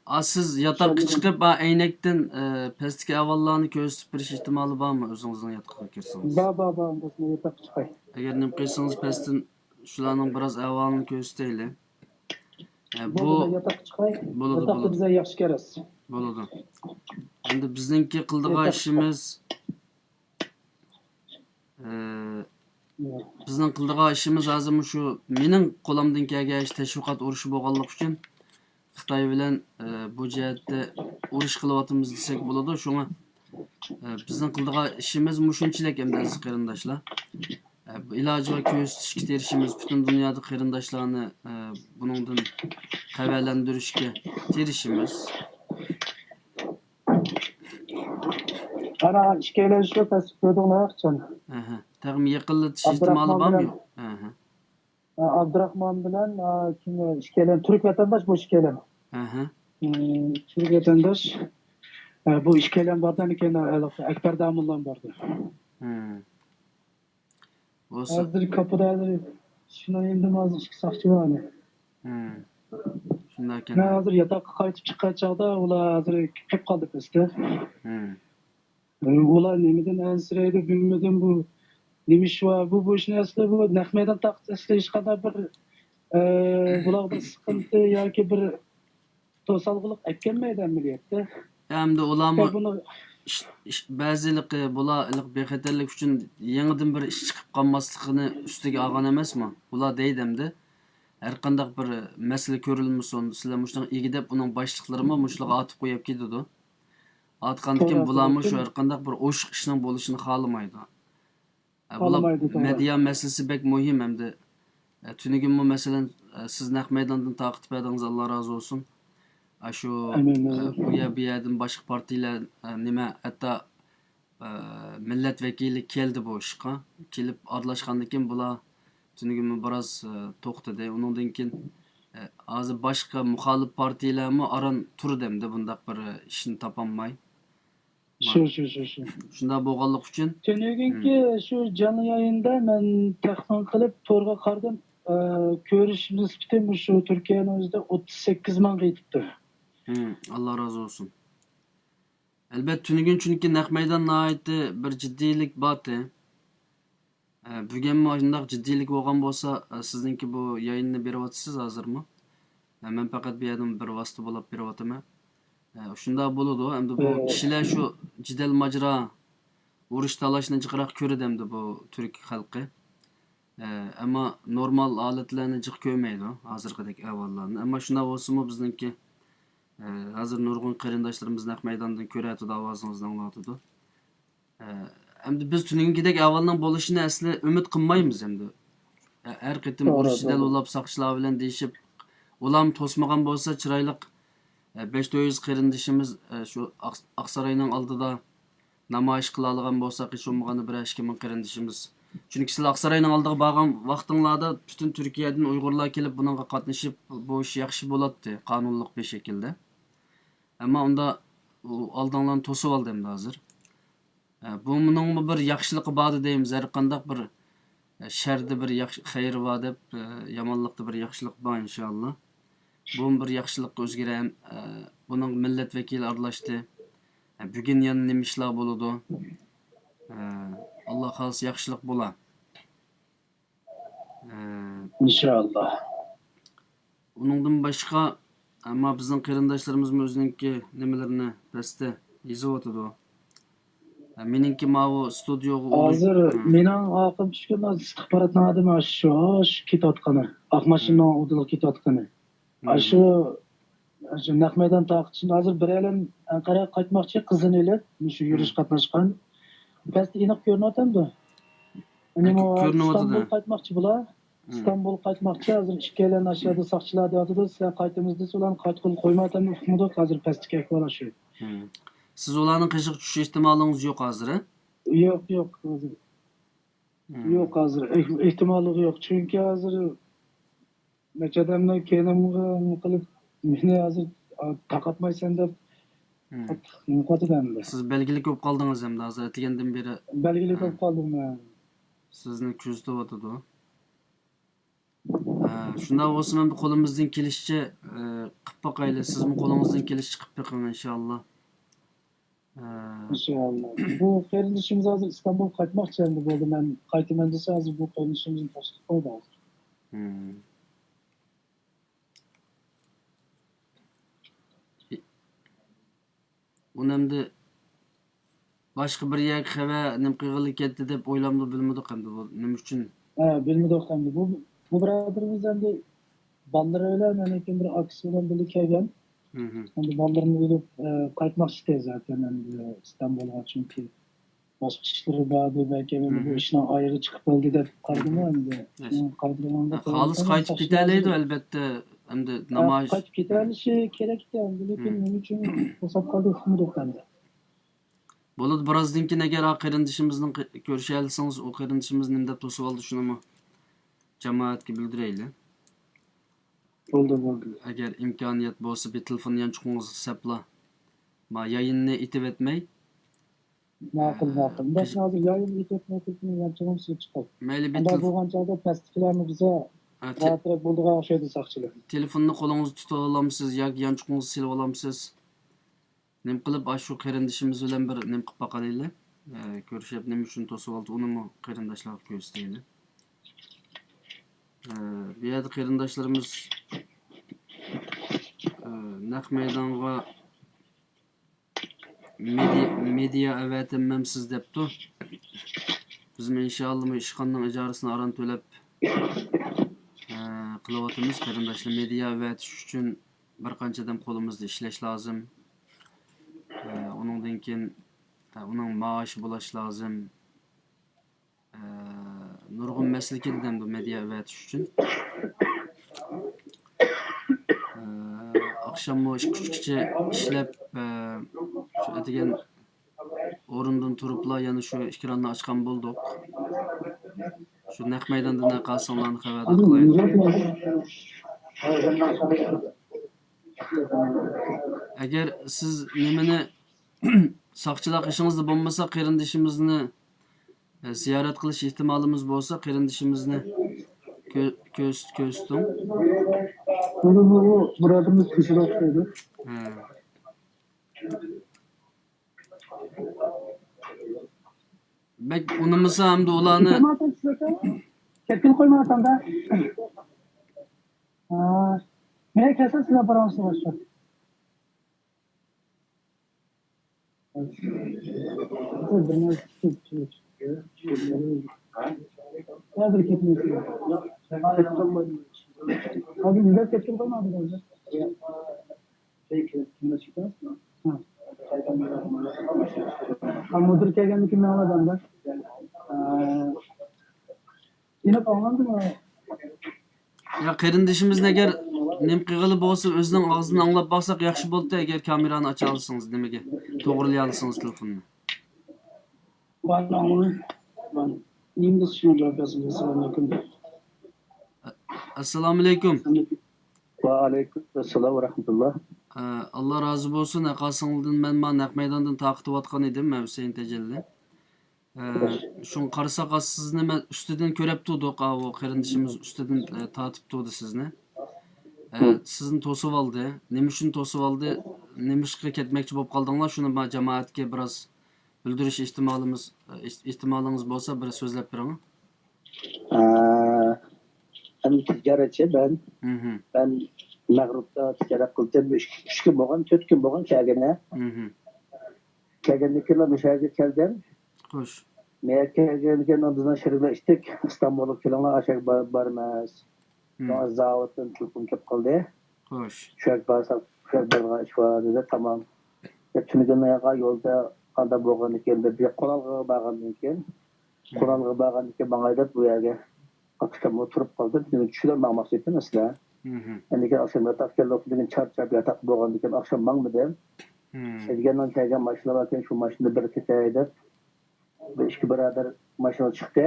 ئا، سىز ياتاققا چىقىپ، ئا، ئەينەكتىن، ئە، پەستىكى ئەھۋاللارنى كۆرسىتىپ بېرىش ئېھتىمالى بارمۇ ئۆزىڭىزنىڭ ياتىقىغا كىرسىڭىز؟ بار، بار، بار. بىزنىڭ ياتاققا چىقاي. ئەگەر نېمە قىلسىڭىز پەستىن شۇلارنىڭ بىراز ئەھۋالىنى كۆرسىتەيلى. ئە، بۇ، بولدى، ياتاققا چىقاي. بولىدۇ، ياتاقتا بولىدۇ. بىزگە ياخشى كەرەس. بولىدۇ. ئەمدى بىزنىڭكى قىلىدىغان ئىشىمىز، ئە، بىزنىڭ قىلىدىغان ئىشىمىز ھازىر مۇشۇ مېنىڭ قولۇمدىن كەلگەن ئىش تەشۋىقات ئۇرۇشى بولغانلىقى ئۈچۈن خىتاي بىلەن، ئە، بۇ جەھەتتە ئۇرۇش قىلىۋاتىمىز دېسەك بولىدۇ. شۇڭا، ئە، بىزنىڭ قىلىدىغان ئىشىمىز مۇشۇنچىلىك ئەمدى ئەزىز قېرىنداشلار. ئە، بۇ ئىلاجى بار كۆرسىتىشكە تىرىشىمىز، پۈتۈن دۇنيادا قېرىنداشلارنى، ئە، بۇنىڭدىن خەۋەرلەندۈرۈشكە تىرىشىمىز. ئانا ئىككىيلەن شۇ پەستە كۆردۈڭلار قاچان؟ ئەھە. تېخىمۇ يېقىنلىتىش ئېھتىمالى بارمۇ يوق؟ ئەھە. ئابدۇراخمان بىلەن، ئا، كىم، ئىككىيلەن تۈرك ۋەتەنداش بۇ ئىككىيلەن. ئەھە. ئىم، تۈرك ۋەتەنداش. ئا، بۇ ئىككىيلەن باردىمىكەن، ئەكبەر داموللام باردى. ھىم. بولسا. ھازىر كاپىدا ھازىر شۇنىڭ يېنىدا ھازىر ئىككى ساقچى بار ئەنە. ھىم. شۇنداككەن. مەن ھازىر ياتاققا قايتىپ چىققان چاغدا ئۇلار ھازىر كىرىپ قالدى پەستە. ھىم. ئۇلار نېمىدىن ئەنسىرەيدۇ بىلمىدىم، بۇ نېمە ئىش بار؟ بۇ، بۇ ئىشنى ئەسلى بۇ نەق مەيدان تارقىتىش ئەسلى ھېچقانداق بىر، ئە، بۇلارغا بىر سىقىنتى ياكى بىر توسالغۇلۇق ئەكەلمەيدۇ ئەمەلىيەتتە. ئەمدى ئۇلارمۇ بۇنى ئىش، ئىش، بەزى ھېلىقى بۇلار ھېلىقى بىخەتەرلىك ئۈچۈن يېڭىدىن بىر ئىش چىقىپ قالماسلىقىنى ئۈستىگە ئالغان ئەمەسمۇ؟ ئۇلار دەيدۇ ئەمدى، ھەرقانداق بىر مەسىلە كۆرۈلمىسۇن، سىلەر مۇشۇنىڭغا ئىگە دەپ، ئۇنىڭ باشلىقلىرىمۇ مۇشۇلارغا ئاتىپ قويۇپ كېتىدۇ. ئاتقاندىكىن توغرا، بۇلارمۇ توغرا. شۇ ھەرقانداق بىر ئوشۇق ئىشنىڭ بولۇشىنى خالىمايدۇ. ئە، بۇلار خالىمايدۇ، توغرا. مېدىيا مەسىلىسى بەك مۇھىم ئەمدى. ئە، تۈنۈگۈنمۇ مەسىلەن، ئە، سىز نەق مەيداندىن تارقىتىپ بەردىڭىز، ئاللا رازى بولسۇن. ئاشۇ، ئامىن، ئە، ئامىن. ئۇ يەر بۇ يەردىن باشقا پارتىيىلەر، ئە، نېمە، ھەتتا، ئە، مىللەت ۋەكىلى كەلدى بۇ ئىشقا. كېلىپ ئارىلاشقاندىن كېيىن بۇلار تۈنۈگۈنمۇ بىراز، ئە، توختىدى. ئۇنىڭدىن كېيىن، ئە، ھازىر باشقا مۇخالىپ پارتىيىلەرمۇ ئاران تۇردى ئەمدى بۇنداق بىر، ئە، ئىشنى تاپالماي. شۇ، شۇ، شۇ، شۇ. شۇنداق بولغانلىقى ئۈچۈن. تۈنۈگۈنكى شۇ جانلى يايىندا مەن تەخمىن قىلىپ تورغا قارىدىم. ئە، كۆرۈش نىسبىتى مۇشۇ تۈركىيەنىڭ ئۆزىدە ئوتتۇز سەككىز مىڭغا يېتىپتۇ. ھىم، ئاللا رازى بولسۇن. ئەلبەتتە، تۈنۈگۈن چۈنكى نەق مەيدان ناھايىتى بىر جىددىيلىك بارتى. ئە، بۈگۈنمۇ شۇنداق جىددىيلىك بولغان بولسا، ئە، سىزنىڭكى بۇ يايىننى بېرىۋاتىسىز ھازىرمۇ؟ ئە، مەن پەقەت بۇ يەردىن بىر ۋاسىتە بولاپ بېرىۋاتىمەن. ئە، شۇنداق بولىدۇ. ئەمدى بۇ كىشىلەر شۇ جېدەل ماجىرا، ئۇرۇش تالاشنى جىقراق كۆرىدۇ ئەمدى بۇ تۈرك خەلقى. ئە، ئەمما نورمال ھالەتلەرنى جىق كۆرمەيدۇ، ھازىرقىدەك ئەھۋاللارنى. ئەمما شۇنداق بولسىمۇ بىزنىڭكى، ئە، ھازىر نۇرغۇن قېرىنداشلىرىمىز نەق مەيداندىن كۆرۈۋاتىدۇ، ئاۋازىڭىزنى ئاڭلاۋاتىدۇ. ئە، ئەمدى بىز تۈنۈگۈنكىدەك ئەھۋالنىڭ بولۇشىنى ئەسلى ئۈمىد قىلمايمىز ئەمدى. ئە، ھەر قېتىم ئۇرۇش جېدەل بولاپ ساقچىلار بىلەن دېيىشىپ، ئۇلارمۇ توسمىغان بولسا چىرايلىق، ئە، بەش تۆت يۈز قېرىندىشىمىز، ئە، شۇ ئاق-، ئاقساراينىڭ ئالدىدا نامايىش قىلالىغان بولساق، ھېچ بولمىغاندا بىرەر ئىككى مىڭ قېرىندىشىمىز. چۈنكى سىلەر ئاقساراينىڭ ئالدىغا بارغان ۋاقتىڭلاردا پۈتۈن تۈركىيەدىن ئۇيغۇرلار كېلىپ بۇنىڭغا قاتنىشىپ، بۇ ئىش ياخشى بولاتتى، قانۇنلۇق بىر شەكىلدە. ئەمما ئۇندا ئۇ ئالدىڭلارنى توسۇۋالدى ئەمدى ھازىر. ئە، بۇ مۇنىڭمۇ بىر ياخشىلىقى بار دەيمىز، ھەر قانداق بىر، ئە، شەردە بىر ياخشى، خەير بار دەپ، ئە، يامانلىقتا بىر ياخشىلىق بار ئىنشائاللا. بۇمۇ بىر ياخشىلىققا ئۆزگىرە ھەم، ئە، بۇنىڭ مىللەت ۋەكىلى ئارىلاشتى. ئە، بۈگۈن يەنە نېمە ئىشلار بولىدۇ؟ ئە، ئاللا خالىسا ياخشىلىق بولا. ئە، ئىنشائاللا. ئۇنىڭدىن باشقا، ئەمما بىزنىڭ قېرىنداشلىرىمىزمۇ ئۆزىنىڭكى نېمىلىرىنى پەستە يېزىۋاتىدۇ. ئە، مېنىڭكى ماۋۇ ستۇدىيوغا ئۇلىشىپ، ھازىر مېنىڭ ئاقىم چۈشكەن ئىستىخباراتنىڭ ئادىمى ئاشۇ، شۇ كېتىۋاتقىنى. ئاق ماشىنىنىڭ ئالدىغا كېتىۋاتقىنى. ئاشۇ شۇ نەق مەيدان تارقىتىشنى ھازىر بىرەيلەن ئەنقەرەگە قايتماقچى، قىزىنى ئېلىپ، مۇشۇ يۈرۈش قاتناشقان. پەستە ئېنىق كۆرۈنۈۋاتامدۇ؟ ئۇنىمۇ كۆرۈنۈۋاتىدۇ. ئىستانبۇلغا قايتماقچى بۇلار. ئىستانبۇلغا قايتماقچى، ھازىر ئىككىيلەن ئاشۇ يەردە ساقچىلار دەۋاتىدۇ، سىلەر قايتىمىز دېسە، ئۇلارنى قايتقىلى قويمايۋاتامدۇ، ئۇقمىدۇق، ھازىر پەستىكى ئەھۋال ئاشۇ. سىز ئۇلارنىڭ قېشىغا چۈشۈش ئېھتىمالىڭىز يوق ھازىر، ھە؟ يوق، يوق، ھازىر. يوق، ھازىر ئېھ-، ئېھتىماللىقى يوق. چۈنكى ھازىر نەچچە ئادەمنى كەينىمگە قىلىپ، مېنى ھازىر، ئا، تاقاتمايسەن دەپ قاتتىق نېمە قىلىۋاتىدۇ ئەمدى. سىز بەلگىلىك بولۇپ قالدىڭىز ئەمدى، ھازىر ئەتىگەندىن بېرى. بەلگىلىك بولۇپ قالدىم مەن. سىزنى كۆزىتىۋاتىدۇ. ھە، شۇنداق بولسا مەن قولىمىزدىن كېلىشىچە، ئە، قىلىپ باقايلى. سىزمۇ قولىڭىزدىن كېلىشىچە قىلىپ بېقىڭ، ئىنشاللا. ئە، ئىنشاللا. بۇ قېرىندىشىمىز ھازىر ئىستانبۇلغا قايتماقچى ئەمدى، بولدى، مەن قايتىمەن دېسە، ھازىر بۇ قېرىندىشىمىزنى توختىتىپ قويدى ھازىر. ئۇنى ئەمدى باشقا بىر يەرگە خەۋەر نېمە قىلغىلى كەتتى دەپ ئويلامدۇ، بىلمىدۇق ئەمدى بۇ نېمە ئۈچۈن. ھە، بىلمىدۇق ئەمدى. بۇ، بۇ بۇرادىرىمىز ئەمدى بالىلىرى بىلەن، ئاندىن كېيىن بىر ئاكىسى بىلەن بىللە كەلگەن. ئەمدى بالىلىرىنى ئېلىپ، ئە، قايتماقچى ئىكەن زاتەن ئەمدى ئىستانبۇلغا، چۈنكى باشقا ئىشلىرى باردى، بەلكى ئەمدى بۇ ئىشنىڭ ئايىغى چىقىپ بولدى دەپ قارىدىمۇ ئەمدى. مېنىڭ قارىدىغىنىمدا خالىس قايتىپ كېتەلەيدۇ، ئەلبەتتە. ئەمدى ھە، نامايىش قايتىپ كېتەلىشى كېرەك ئىكەن، لېكىن نېمە ئۈچۈن توسۇپ قالدى، ئۇقمىدۇق ئەمدى. بولىدۇ، بىراز كېيىن ئەگەر ئا قېرىندىشىمىزنىڭ قى-، كۆرۈشەلىسىڭىز، ئۇ قېرىندىشىمىز نېمە دەپ توسۇۋالدى، شۇنىمۇ جامائەتكە بىلدۈرەيلى. بولدى، بولدى. ئەگەر ئىمكانىيەت بولسا، بىر تېلېفون يانچۇقىڭىزغا سەپلا، ما يايىننى ئېتىۋەتمەي. ماقۇل، ماقۇل. بەك ھازىر يايىننى ئېتىۋەتمەي تېلېفوننى يانچۇقىڭىزغا چىقىپ. مەيلى، بىر ئۇنداق بولغان چاغدا پەستىكىلەرمۇ بىزگە راھەترەك بولىدىغان ئوخشايدۇ ساقچىلار. تېلېفوننى قولىڭىزدا تۇتۇۋالامسىز ياكى يانچۇقىڭىزغا سېلىۋالامسىز؟ نېمە قىلىپ، ئاشۇ قېرىندىشىمىز بىلەن بىر نېمە قىلىپ باقالايلى. ئە، كۆرۈشۈپ، نېمە ئۈچۈن توسۇۋالدى، ئۇنىمۇ قېرىنداشلارغا كۆرسىتەيلى. ئە، بۇ يەردە قېرىنداشلىرىمىز، ئە، نەق مەيدانغا مېدىيا، مېدىيا ئەۋەتەلمەمسىز دەپتۇ. بىزمۇ ئىنشائاللا مۇشۇ ئىشخانىنىڭ ئىجارىسىنى ئاران تۆلەپ، ئە، قىلىۋاتىمىز. قېرىنداشلار، مېدىيا ئەۋەتىش ئۈچۈن بىر قانچە ئادەم قولىمىزدا ئىشلەش لازىم. ئە، ئۇنىڭدىن كېيىن، ئە، ئۇنىڭ مائاشى بولۇش لازىم. ئە، نۇرغۇن مەسىلە كېلىدۇ ئەمدى مېدىيا ئەۋەتىش ئۈچۈن. ئە، ئاخشاممۇ ئىككى ئۈچكىچە ئىشلەپ، ئە، شۇ ئەتىگەن ئورۇندىن تۇرۇپلا يەنە شۇ ئېكراننى ئاچقان بولدۇق. شۇ نەق مەيداندىن ھەرقايسىڭلارنى خەۋەردار قىلايلى. ئەگەر سىز نېمىنى، ساقچىلار قېشىڭىزدا بولمىسا، قېرىندىشىمىزنى، ئە، زىيارەت قىلىش ئېھتىمالىمىز بولسا، قېرىندىشىمىزنى كۆ-، كۆرس-، كۆرسىتىڭ. بۇ، بۇ، بۇ بۇرادىرىمىز كۆچىدە ئوخشايدۇ. ھە. بەك ئۇنىمىسا ئەمدى ئۇلارنى. كەتكىلى قويمايۋاتامدا. ھا. مەن كەلسەم سىلەر بارامسىز باشقا؟ ھازىر كەتمەيسىز. ھازىر يۈزلەپ كەتكىلى قويمايۋاتىدۇ. ھا، مۇدىر كەلگەندىن كېيىن ماڭىمىز ئەمدى. ھا. يېنىپ ئاڭلاندىمۇ؟ يا، قېرىندىشىمىزنى ئەگەر نېمە قىلغىلى بولسا، ئۆزىنىڭ ئاغزىدىن ئاڭلاپ باقساق ياخشى بولاتتى، ئەگەر كامېرانى ئاچالىسىڭىز، نېمىگە، توغرىلىيالىسىڭىز تېلېفوننى. نېمە دېسە شۇنى جاۋاب بېرىسىز. ئەسسالامۇ ئەلەيكۇم. ۋەئەلەيكۇم ئەسسالام ۋە رەھمەتۇللا. ئە، ئاللا رازى بولسۇن، ھەرقايسىڭلاردىن. مەن مانا نەق مەيداندىن تارقىتىۋاتقان ئىدىم، مەن ھۈسەيىن تەجەللى. ئە، شۇڭا قارىساق، سىزنى مەن ئۈستىدىن كۆرۈپ تۇردۇق، ئاۋۇ قېرىندىشىمىز ئۈستىدىن، ئە، تارتىپ تۇردى سىزنى. ئە، سىزنى توسۇۋالدى. نېمە ئۈچۈن توسۇۋالدى؟ نېمىشقا كەتمەكچى بولۇپ قالدىڭلار؟ شۇنى ما جامائەتكە بىراز بىلدۈرۈش ئېھتىمالىمىز، ئېھ-، ئېھتىمالىڭىز بولسا، بىر سۆزلەپ بېرىڭ. ئە، مەن تىجارەتچى مەن. مەن مەغرىبتا تىجارەت قىلدىم. ئۈچ، ئۈچ كۈن بولغان، تۆت كۈن بولغان كەلگىنى. كەلگەندىن كېيىن مۇشۇ يەرگە كەلدىم. خوش. مەن كەلگەندىن كېيىن بىزنىڭ شېرىكلەر ئىشتىك، ئىستانبۇلغا كېلىڭلار، ئاشەگە بار-، بارىمىز. شۇڭا زاۋۇتتىن تېلېفون كېلىپ قالدى. خوش. شۇ يەرگە بارساق، شۇ يەرگە بارىدىغان ئىش بار دېدى، تامام. تۈنۈگۈن يولدا قانداق بولغاندىكىن، بىر قورالغا بارغاندىن كېيىن، قورالغا بارغاندىن كېيىن ماڭاي دەپ بۇ يەرگە ئاخشام ئولتۇرۇپ قالدىم. تۈنۈگۈن چۈشىدە ماڭماقچى ئىدىم ئەسلى. ئەندىن كېيىن ئاخشام ياتاق كەلدى، بۈگۈن چارچاپ ياتاق بولغاندىن كېيىن ئاخشام ماڭمىدىم. سەيدىگەننىڭ كەلگەن ماشىنا بار ئىكەن، شۇ ماشىنىدا بىرگە كېتەي دەپ، بىر ئىككى بۇرادەر ماشىنىغا چىقتى.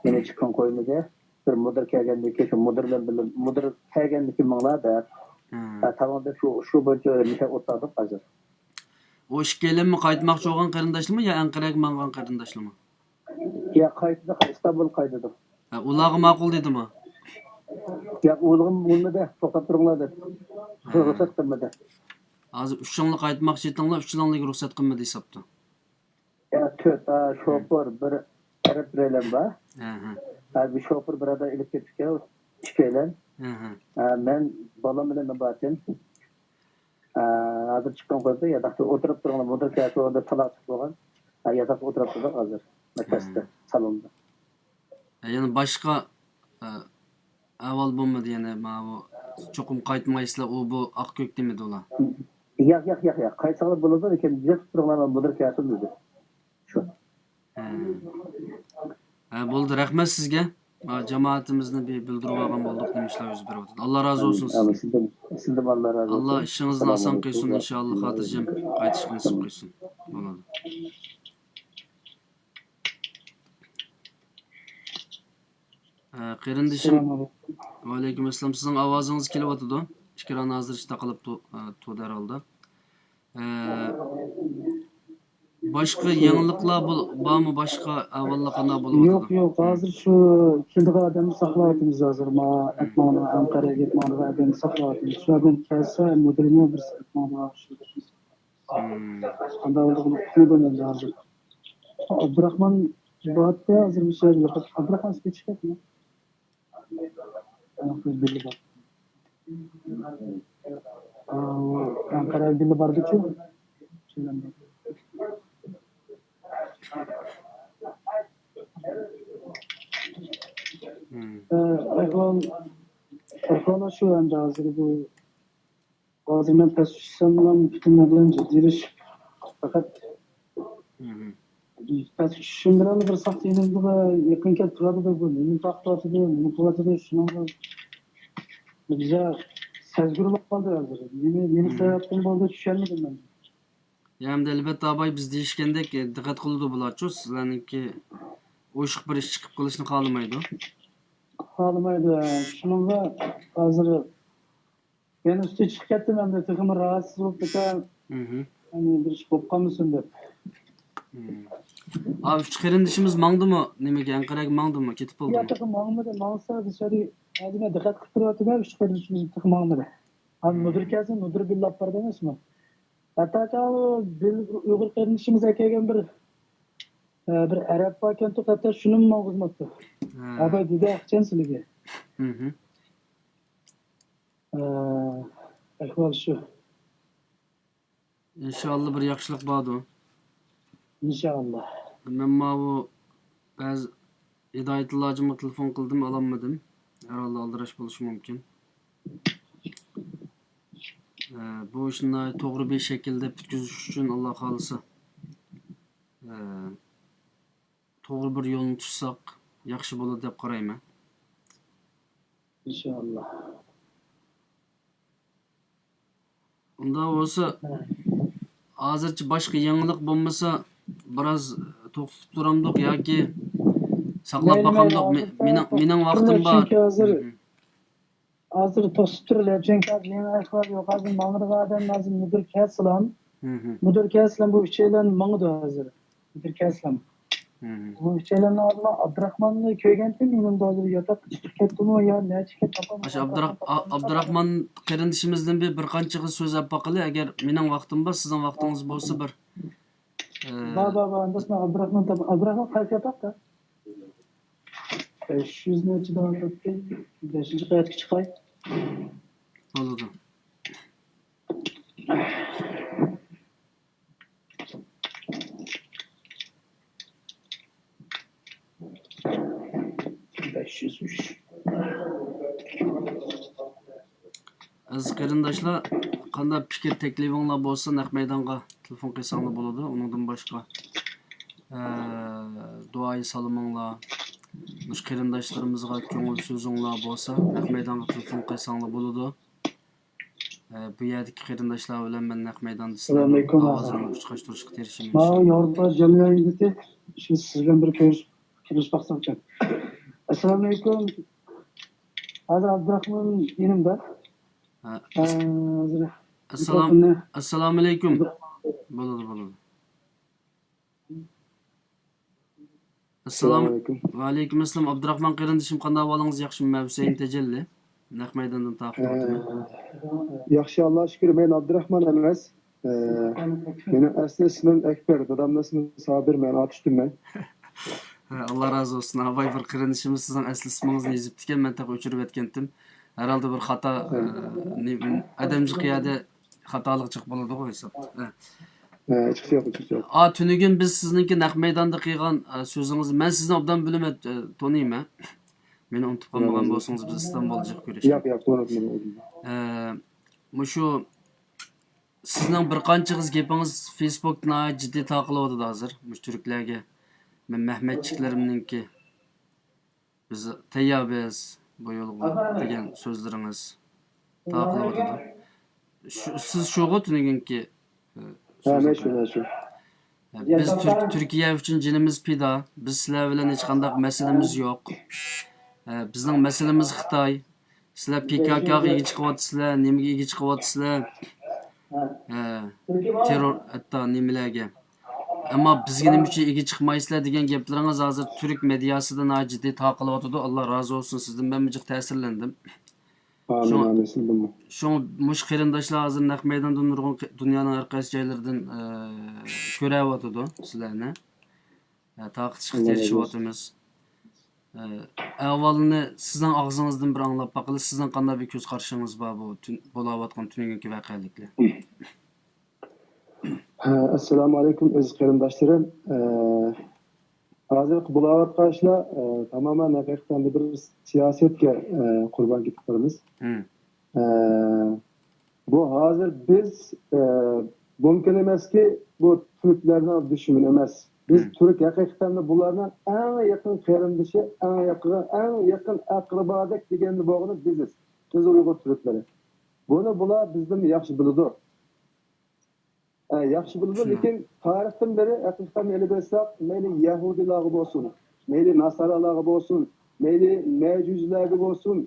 مېنى چىققىن قويمىدى. بىر مۇدىر كەلگەندىن كېيىن، شۇ مۇدىر بىلەن بىللە، مۇدىر كەلگەندىن كېيىن ماڭلا دەپ، ھە، تامام دەپ شۇ، شۇ بويىچە نىشان ئوتلاردۇق ھازىر. ئۇ ئىككىيلەنمۇ قايتماقچى بولغان قېرىنداشلىمۇ يا ئەنقەرەگە ماڭغان قېرىنداشلىمۇ؟ يا قايتىدۇق، ئىستانبۇل قايتىدۇق. ھە، ئۇلارغا ماقۇل دېدىمۇ؟ ياق، ئۇلىغىم بولمىدى، توختاپ تۇرۇڭلار دەپ. ھە. رۇخسەت قىلمىدى. ھازىر ئۈچىڭلار قايتماقچى ئىدىڭلار، ئۈچىلەڭلىگە رۇخسەت قىلمىدى ھېسابتا. يا، تۆت، ھە، شوپۇر، بىر ئەرەب بىرەيلەن بار. ھە، ھە. ھە، بىر شوپۇر بىر ئادەم ئېلىپ كېتىپتىكەن، ئىككىيلەن. ھە، ھە. ھە، مەن بالام بىلەن مەن بارتىم. ھە، ھازىر چىققان قويۇپتۇ، ياتاقتا ئولتۇرۇپ تۇرۇڭلار، مۇدىر كەلسە ئورنىدا تالاق چىقىپ بولغان. ھە، ياتاقتا ئولتۇرۇپ تۇردۇق ھازىر. مەكتەپتە، ھە. سالوندا. ھە، يەنە باشقا، ئە، ئەھۋال بولمىدى، يەنە ماۋۇ چوقۇم قايتمايسىلەر، ئۇ بۇ ئاق كۆك دېمىدى ئۇلار. ياق، ياق، ياق، ياق. قايتساڭلار بولىدۇ، لېكىن ياتىپ تۇرۇڭلار، مەن مۇدىر كەلسۇن دېدى. شۇ. ھە. ھە، بولدى، رەھمەت سىزگە. ھە، جامائىتىمىزنى بىر بىلدۈرۈۋالغان بولدۇق، نېمە ئىشلار يۈز بېرىۋاتىدۇ. ئاللا رازى بولسۇن سىزدىن. ئامىن. سىزدىن، سىزدىن ئاللا رازى بولسۇن. ئاللا ئىشىڭىزنى ئاسان قىلسۇن، ئىنشائاللا، خاتىرجەم قايتىشقا نېسىپ قىلسۇن. بولىدۇ. ئە، قېرىندىشىم. ئەسسالامۇ ئەلەيكۇم. ۋەئەلەيكۇم ئەسسالام. سىزنىڭ ئاۋازىڭىز كېلىۋاتىدۇ. ئىكران ھازىر تاقىلىپ تۇ-، ئە، تۇردى ھەرھالدا. ئە، باشقا يېڭىلىقلار بول-، بارمۇ؟ باشقا ئەھۋاللار قانداق بولۇۋاتىدۇ؟ يوق، يوق. ھازىر شۇ كېلىدىغان ئادەمنى ساقلاۋاتىمىز ھازىر. ما، ئەتماڭلار، ئەنقەرەگە كېتىدىغان ئادەمنى ساقلاۋاتىمىز. شۇ ئادەم كەلسە، مۇدىرنى بىرسى ئەتماڭلار شۇ. قانداق بولىدىغىنى ئۇقمىدىم ئەمدى ھازىر. ئابدۇراخمان بارتتى ھازىر مۇشۇ يەرگە يوقاپ. ئابدۇراخمان سىزگە چىقىپمۇ؟ ئەنقەرە بىللە بار. ئا، ئەنقەرە بىللە باردىچۇ. ئە، ئەھۋال، ئەھۋال شۇ ئەمدى ھازىر بۇ. ھازىر مەن پەس چۈشسەملا پۈتۈن بىلەن جىددىيلىشىپ، پەقەت پەس چۈشۈشۈم بىلەن بىر ساقچى يېنىمدا يېقىن كەپ تۇراتىدۇ، بۇ نېمە تارقىتىۋاتىدۇ، نېمە قىلىۋاتىدۇ، شۇنىڭغا بىزە سەزگۈر بولۇپ قالدى ھازىر. نېمە، نېمە سەۋەبتىن بولدى، چۈشەنمىدىم مەن. يا، ئەمدى ئەلۋەتتە ئاباي، بىز دېيىشكەندەك، دىققەت قىلىدۇ بۇلارچۇ، سىلەرنىڭكى ئوشۇق بىر ئىش چىقىپ قېلىشىنى خالىمايدۇ. خالىمايدۇ، شۇنىڭغا ھازىر يەنە ئۈستىگە چىقىپ كەتتىم ئەمدى، تېخىمۇ راھەتسىز بولۇپ كېتەم. يەنە بىر ئىش بولۇپ قالمىسۇن دەپ. ئا، ئۈچ قېرىندىشىمىز ماڭدىمۇ؟ نېمىگە، ئەنقەرەگە ماڭدىمۇ؟ كېتىپ بولدىمۇ؟ ياق، تېخى ماڭمىدى. ماڭسا، بىز شۇ يەردە ھازىر مەن دىققەت قىلىپ تۇرۇۋاتىمەن، ئۈچ قېرىندىشىمىز تېخى ماڭمىدى. ھازىر مۇدىر كەلسۇن، مۇدىر بىللە ئاپپارىدۇ ئەمەسمۇ؟ ھەتتا بىر ئۇيغۇر قېرىندىشىمىز ئەكەلگەن بىر، ئە، بىر ئەرەب باركەنتۇ، ھەتتا شۇنىمۇ ماڭغۇزماپتۇ. ھە. ئاباي دېدى، ئەخچەن سىلىگە. ئەھۋال شۇ. ئىنشائاللا بىر ياخشىلىق باردۇ. ئىنشائاللا. مەن ماۋۇ بەزى ھىدايەتۇللا ھاجىمغا تېلېفون قىلدىم، ئالالمىدىم. ھەرھالدا ئالدىراش بولۇشى مۇمكىن. ئە، بۇ ئىشنى توغرا بىر شەكىلدە پۈتكۈزۈش ئۈچۈن، ئاللا خالىسا، ئە، توغرا بىر يولنى تۇتساق ياخشى بولىدۇ دەپ قارايمەن. ئىنشائاللا. ئۇنداق بولسا، ھازىرچە باشقا يېڭىلىق بولمىسا، بىراز توختىتىپ تۇرامدۇق ياكى ساقلاپ مەيلى، مەيلى، باقامدۇق؟ مې-، ھازىر مېنىڭ، مېنىڭ ۋاقتىم بار. چۈنكى ھازىر، ھازىر توختىتىپ تۇرۇلۇپ، چۈنكى ھازىر يېڭى ئەھۋال يوق. ھازىر ماڭىدىغان ئادەم ھازىر مۇدىر كەلسىلام، مۇدىر كەلسىلام بۇ ئۈچەيلەن ماڭىدۇ ھازىر. مۇدىر كەلسىلام. بۇ ئۈچەيلەننىڭ ئالدىدا ئابدۇراخماننى كۆرگەنتىم، يېنىمدا ھازىر ياتاققا چىقىپ كەتتىمۇ يا نەچچە كەتتى. ئاشۇ ئابدۇراخ-، ئا-، ئابدۇراخمان قېرىندىشىمىزدىن بىر، بىر قانچىغا سۆزلەپ باقىلى، ئەگەر مېنىڭ ۋاقتىم بار، سىزنىڭ ۋاقتىڭىز بولسا بىر، ئە، بار، بار، بار. ئابدۇراخمان، ئابدۇراخمان قايسى ياتاقتا؟ بەش يۈز نەچچىدە ئولتۇرۇپتۇ. بەشىنچى قەۋەتكە چىقاي. بولىدۇ. بەش يۈز ئۈچ. ئەزىز قېرىنداشلار، قانداق پىكىر تەكلىپىڭلار بولسا، نەق مەيدانغا تېلېفون قىلساڭلار بولىدۇ. ئۇنىڭدىن باشقا، ئە، دۇئايى سالىمىڭلار، مۇشۇ قېرىنداشلىرىمىزغا كۆڭۈل سۆزۈڭلار بولسا، نەق مەيدانغا تېلېفون قىلساڭلار بولىدۇ. ئە، بۇ يەردىكى قېرىنداشلار بىلەن مەن نەق مەيداندا سىلەرنىڭ ئاۋازىڭلارنى ئۇچراشتۇرۇشقا تىرىشىمەن. ماۋۇ ياۋروپا جامائىتى، شۇ سىز بىلەن بىر كۆرۈشۈپ، كۆرۈشۈپ باقسامچۇ. ئەسسالامۇئەلەيكۇم. ھازىر ئابدۇراخمان يېنىمدا. ھە، ئەس-، ھازىر ئەسسالام-، مىكروفوننى ئەسسالامۇئەلەيكۇم. بولىدۇ، بولىدۇ. ئەسسالام. ئەسسالامۇئەلەيكۇم. ۋەئەلەيكۇم ئەسسالام. ئابدۇراخمان قېرىندىشىم، قانداق ئەھۋالىڭىز؟ ياخشىمۇ؟ مەن ھۈسەيىن تەجەللى. نەق مەيداندىن تارقىتىۋاتىمەن. ئە، ياخشى، ئاللاغا شۈكۈر. مەن ئابدۇراخمان ئەمەس. ئە، مېنىڭ ئەسلى ئىسمىم ئەكبەر، دادامنىڭ ئىسمى سابىر، مەن ئاتۇشتىم مەن. ھە، ئاللا رازى بولسۇن. ھاۋاي، بىر قېرىندىشىمىز سىزنىڭ ئەسلى ئىسمىڭىزنى يېزىپتىكەن، مەن تېخى ئۆچۈرۈۋەتكەنتىم. ھەرھالدا بىر خاتا، ئە، نېمە، ئادەم جىق يەردە خاتالىق جىق بولىدىغۇ ھېسابتا. ھە. ھە، چىقىشى يوق، چىقىشى يوق. ئا، تۈنۈگۈن بىز سىزنىڭكى نەق مەيداندا قىلغان، ئە، سۆزىڭىزنى، مەن سىزنى ئوبدان بىلىمەن، ئە، تونۇيمەن. مېنى ئۇنتۇپ قالمىغان بولسىڭىز، بىز ئىستانبۇلدا جىق كۆرۈشەيلى. ياق، ياق، تونۇدۇم. ئە، مۇشۇ سىزنىڭ بىر قانچىغىز گېپىڭىز فېيسبۇكتا ناھايىتى جىددىي تارقىلىۋاتىدۇ ھازىر. مۇشۇ تۈركلەرگە مەن مەھمەتچىكلىرىمنىڭكى، بىز تەييار بىز بۇ يولغا دېگەن سۆزلىرىڭىز تارقىلىۋاتىدۇ. شۇ، سىز شۇغۇ تۈنۈگۈنكى، ئە، ھە، مەن شۇ، مەن شۇ. بىز تۈرك-، تۈركىيە ئۈچۈن جېنىمىز پىدا. بىز سىلەر بىلەن ھېچقانداق مەسىلىمىز يوق. ئە، بىزنىڭ مەسىلىمىز خىتاي. سىلەر پى كاكاغا ئىگە چىقىۋاتىسىلەر، نېمىگە ئىگە چىقىۋاتىسىلەر؟ ئە، تېررور، ھەتتا نېمىلەرگە. ئەمما بىزگە نېمە ئۈچۈن ئىگە چىقمايسىلەر دېگەن گەپلىرىڭىز ھازىر تۈرك مېدىياسىدا ناھايىتى جىددىي تارقىلىۋاتىدۇ. ئاللا رازى بولسۇن سىزدىن، مەنمۇ جىق تەسىرلەندىم. ئامىن، شۇڭا، ئامىن، سىزدىنمۇ. شۇڭا مۇشۇ قېرىنداشلار ھازىر نەق مەيداندا نۇرغۇن قې-، دۇنيانىڭ ھەر قايسى جايلىرىدىن، ئە، كۆرۈۋاتىدۇ سىلەرنى. ئە، تارقىتىشقا تىرىشىۋاتىمىز. ئە، ئەھۋالنى سىزنىڭ ئاغزىڭىزدىن بىر ئاڭلاپ باقىلى، سىزنىڭ قانداق بىر كۆز قارىشىڭىز بار بۇ تۈن-، بولاۋاتقان تۈنۈگۈنكى ۋەقەلىكلەر؟ ھە، ئەسسالامۇئەلەيكۇم، ئەزىز قېرىنداشلىرىم. ئە، ھازىرقى بولاۋاتقان ئىشلار، ئە، تامامەن ھەقىقەتەن بىر سىياسەتكە، ئە، قۇربان كېتىپ بارىمىز. مم. ئە، بۇ ھازىر بىز، ئە، مۇمكىن ئەمەسكى، بۇ تۈركلەرنىڭ دۈشمىنى ئەمەس. بىز مم. تۈرك ھەقىقەتەن بۇلارنىڭ ئەڭ يېقىن قېرىندىشى، ئەڭ يېقىن، ئەڭ يېقىن ئەقرىبادەك دېگەندە بولغىنى بىزىز. بىز ئۇيغۇر تۈركلىرى. بۇنى بۇلار بىزدىن ياخشى بىلىدۇ. ئە، ياخشى بىلىدۇ، شۇنداق. لېكىن تارىختىن بېرى ھەقىقەتەن ئېلىپ ئېيتساق، مەيلى يەھۇدىيلارغا بولسۇن، مەيلى ناسارالارغا بولسۇن، مەيلى مەجۇسىلەرگە بولسۇن،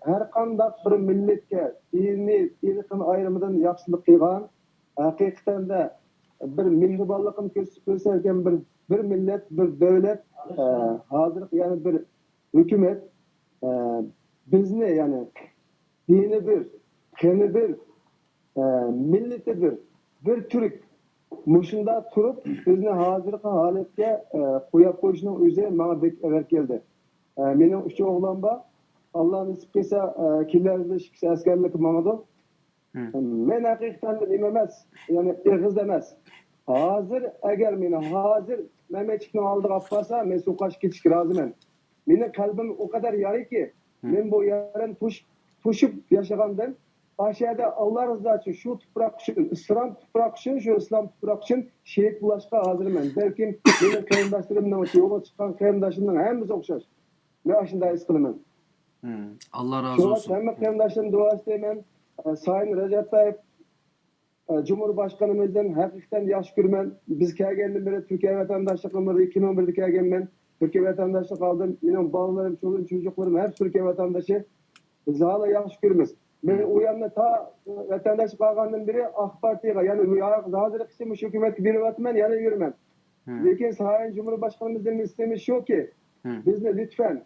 ھەر قانداق بىر مىللەتكە، دىنىي، ئىرقىي ئايرىمىدىن ياخشىلىق قىلغان، ھەقىقەتەن بىر مېھرىبانلىقىنى كۆرس-، كۆرسەتكەن بىر، بىر مىللەت، بىر دۆلەت، ئە، ھازىرقى يەنە بىر ھۆكۈمەت، ئە، بىزنى، يەنى دىنى بىر، قېنى بىر، ئە، مىللىتى بىر، بىر تۈرك مۇشۇنداق تۇرۇپ، بىزنى ھازىرقى ھالەتكە، ئە، قويۇپ قويۇشنىڭ ئۆزى ماڭا بەك ئېغىر كەلدى. ئە، مېنىڭ ئۈچ ئوغلام بار. ئاللا نېسىپ قىلسا، ئە، كېلەر يىلى ئىككىسى ئەسكەرلىككە ماڭىدۇ. مم. مەن ھەقىقەتەن نېمە ئەمەس، يەنى ئېغىز ئەمەس. ھازىر ئەگەر مېنى ھازىر مەمەتچىكنىڭ ئالدىغا ئاپارسا، مەن سوقاشقا كېتىشكە رازىمەن. مېنىڭ قەلبىم ئۇ قەدەر يارىكى، مم. مەن بۇ يەرنى توش-، توشۇپ ياشىغاندىن، ئاشۇ يەردە ئاللا رىزاسى ئۈچۈن، شۇ تۇپراق ئۈچۈن، ئىسلام تۇپراق ئۈچۈن، شۇ ئىسلام تۇپراق ئۈچۈن شېھىت بولۇشقا ھازىرمەن. بەلكىم مېنىڭ قېرىنداشلىرىمنىڭ، يولغا چىققان قېرىنداشلىرىمنىڭ ھەممىسى ئوخشاش. مەن ئاشۇنداق ھېس قىلىمەن. مم. ئاللا رازى بولسۇن. شۇڭا ھەممە قېرىنداشلىرىمدىن دۇئا ئىستەيمەن. ئە، سايىن رەجەپ تايىپ، ئە، جۇمھۇر باشقىنىمىزدىن ھەقىقەتەن ياخشى كۆرىمەن. بىز كەلگەندىن بېرى تۈركىيە ۋەتەنداشلىقىمىزدا ئىككى مىڭ بىردە كەلگەنمەن. تۈركىيە ۋەتەنداشلىق ئالدىم. مېنىڭ بالىلىرىم، چولۇن چوچۇقلىرىم ھەممىسى تۈركىيە ۋەتەندىشى. بىز ھالا ياخشى كۆرىمىز. مەن ئۇ يەرنى تا ۋەتەنداشلىق ئالغاندىن بېرى ئاق پارتىيەگە، يەنى ھازىرقىسى مۇشۇ ھۆكۈمەتكە بېرىۋاتىمەن، يەنە يۈرىمەن. مم. لېكىن سايىن جۇمھۇر باشقىنىمىزدىن ئىستىمىز شۇكى، مم. بىزنى لۈتفەن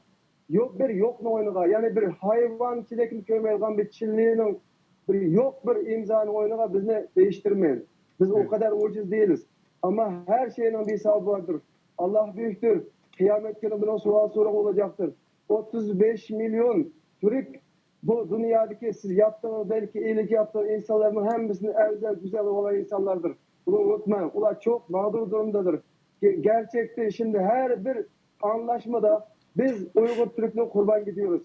يوق، بىر يوقنىڭ ئوينىغا، يەنى بىر ھايۋانچىلىكنى كۆرمەيدىغان بىر چىللىنىڭ بىر يوق بىر ئىمزانىڭ ئوينىغا بىزنى دېيىشتۈرمەيلى. بىز ئۇ مم. قەدەر ئوجۇز دېيىلىز. ئەمما ھەر شەينىڭ بىر ھېسابى باردۇر. ئاللا بۈيۈكتۇر. قىيامەت كۈنى بۇنىڭ سوئال سوراقى بولىدىكەن. ئوتتۇز بەش مىليون تۈرك بۇ دۇنيادىكى سىز ياپتىڭىز، بەلكى ئىگىلىك ياپتىڭىز، ئىنسانلارنىڭ ھەممىسىنى ئەۋزەل، گۈزەل بولغان ئىنسانلاردۇر. بۇنى ئۇنتۇماڭ، ئۇلار چوق ماغدۇر دۇرۇمدىدۇر. گە-، گەرچەكتە شىمدى ھەر بىر ئاڭلاشمىدا بىز ئۇيغۇر تۈركنى قۇربان كېتىۋېرىمىز.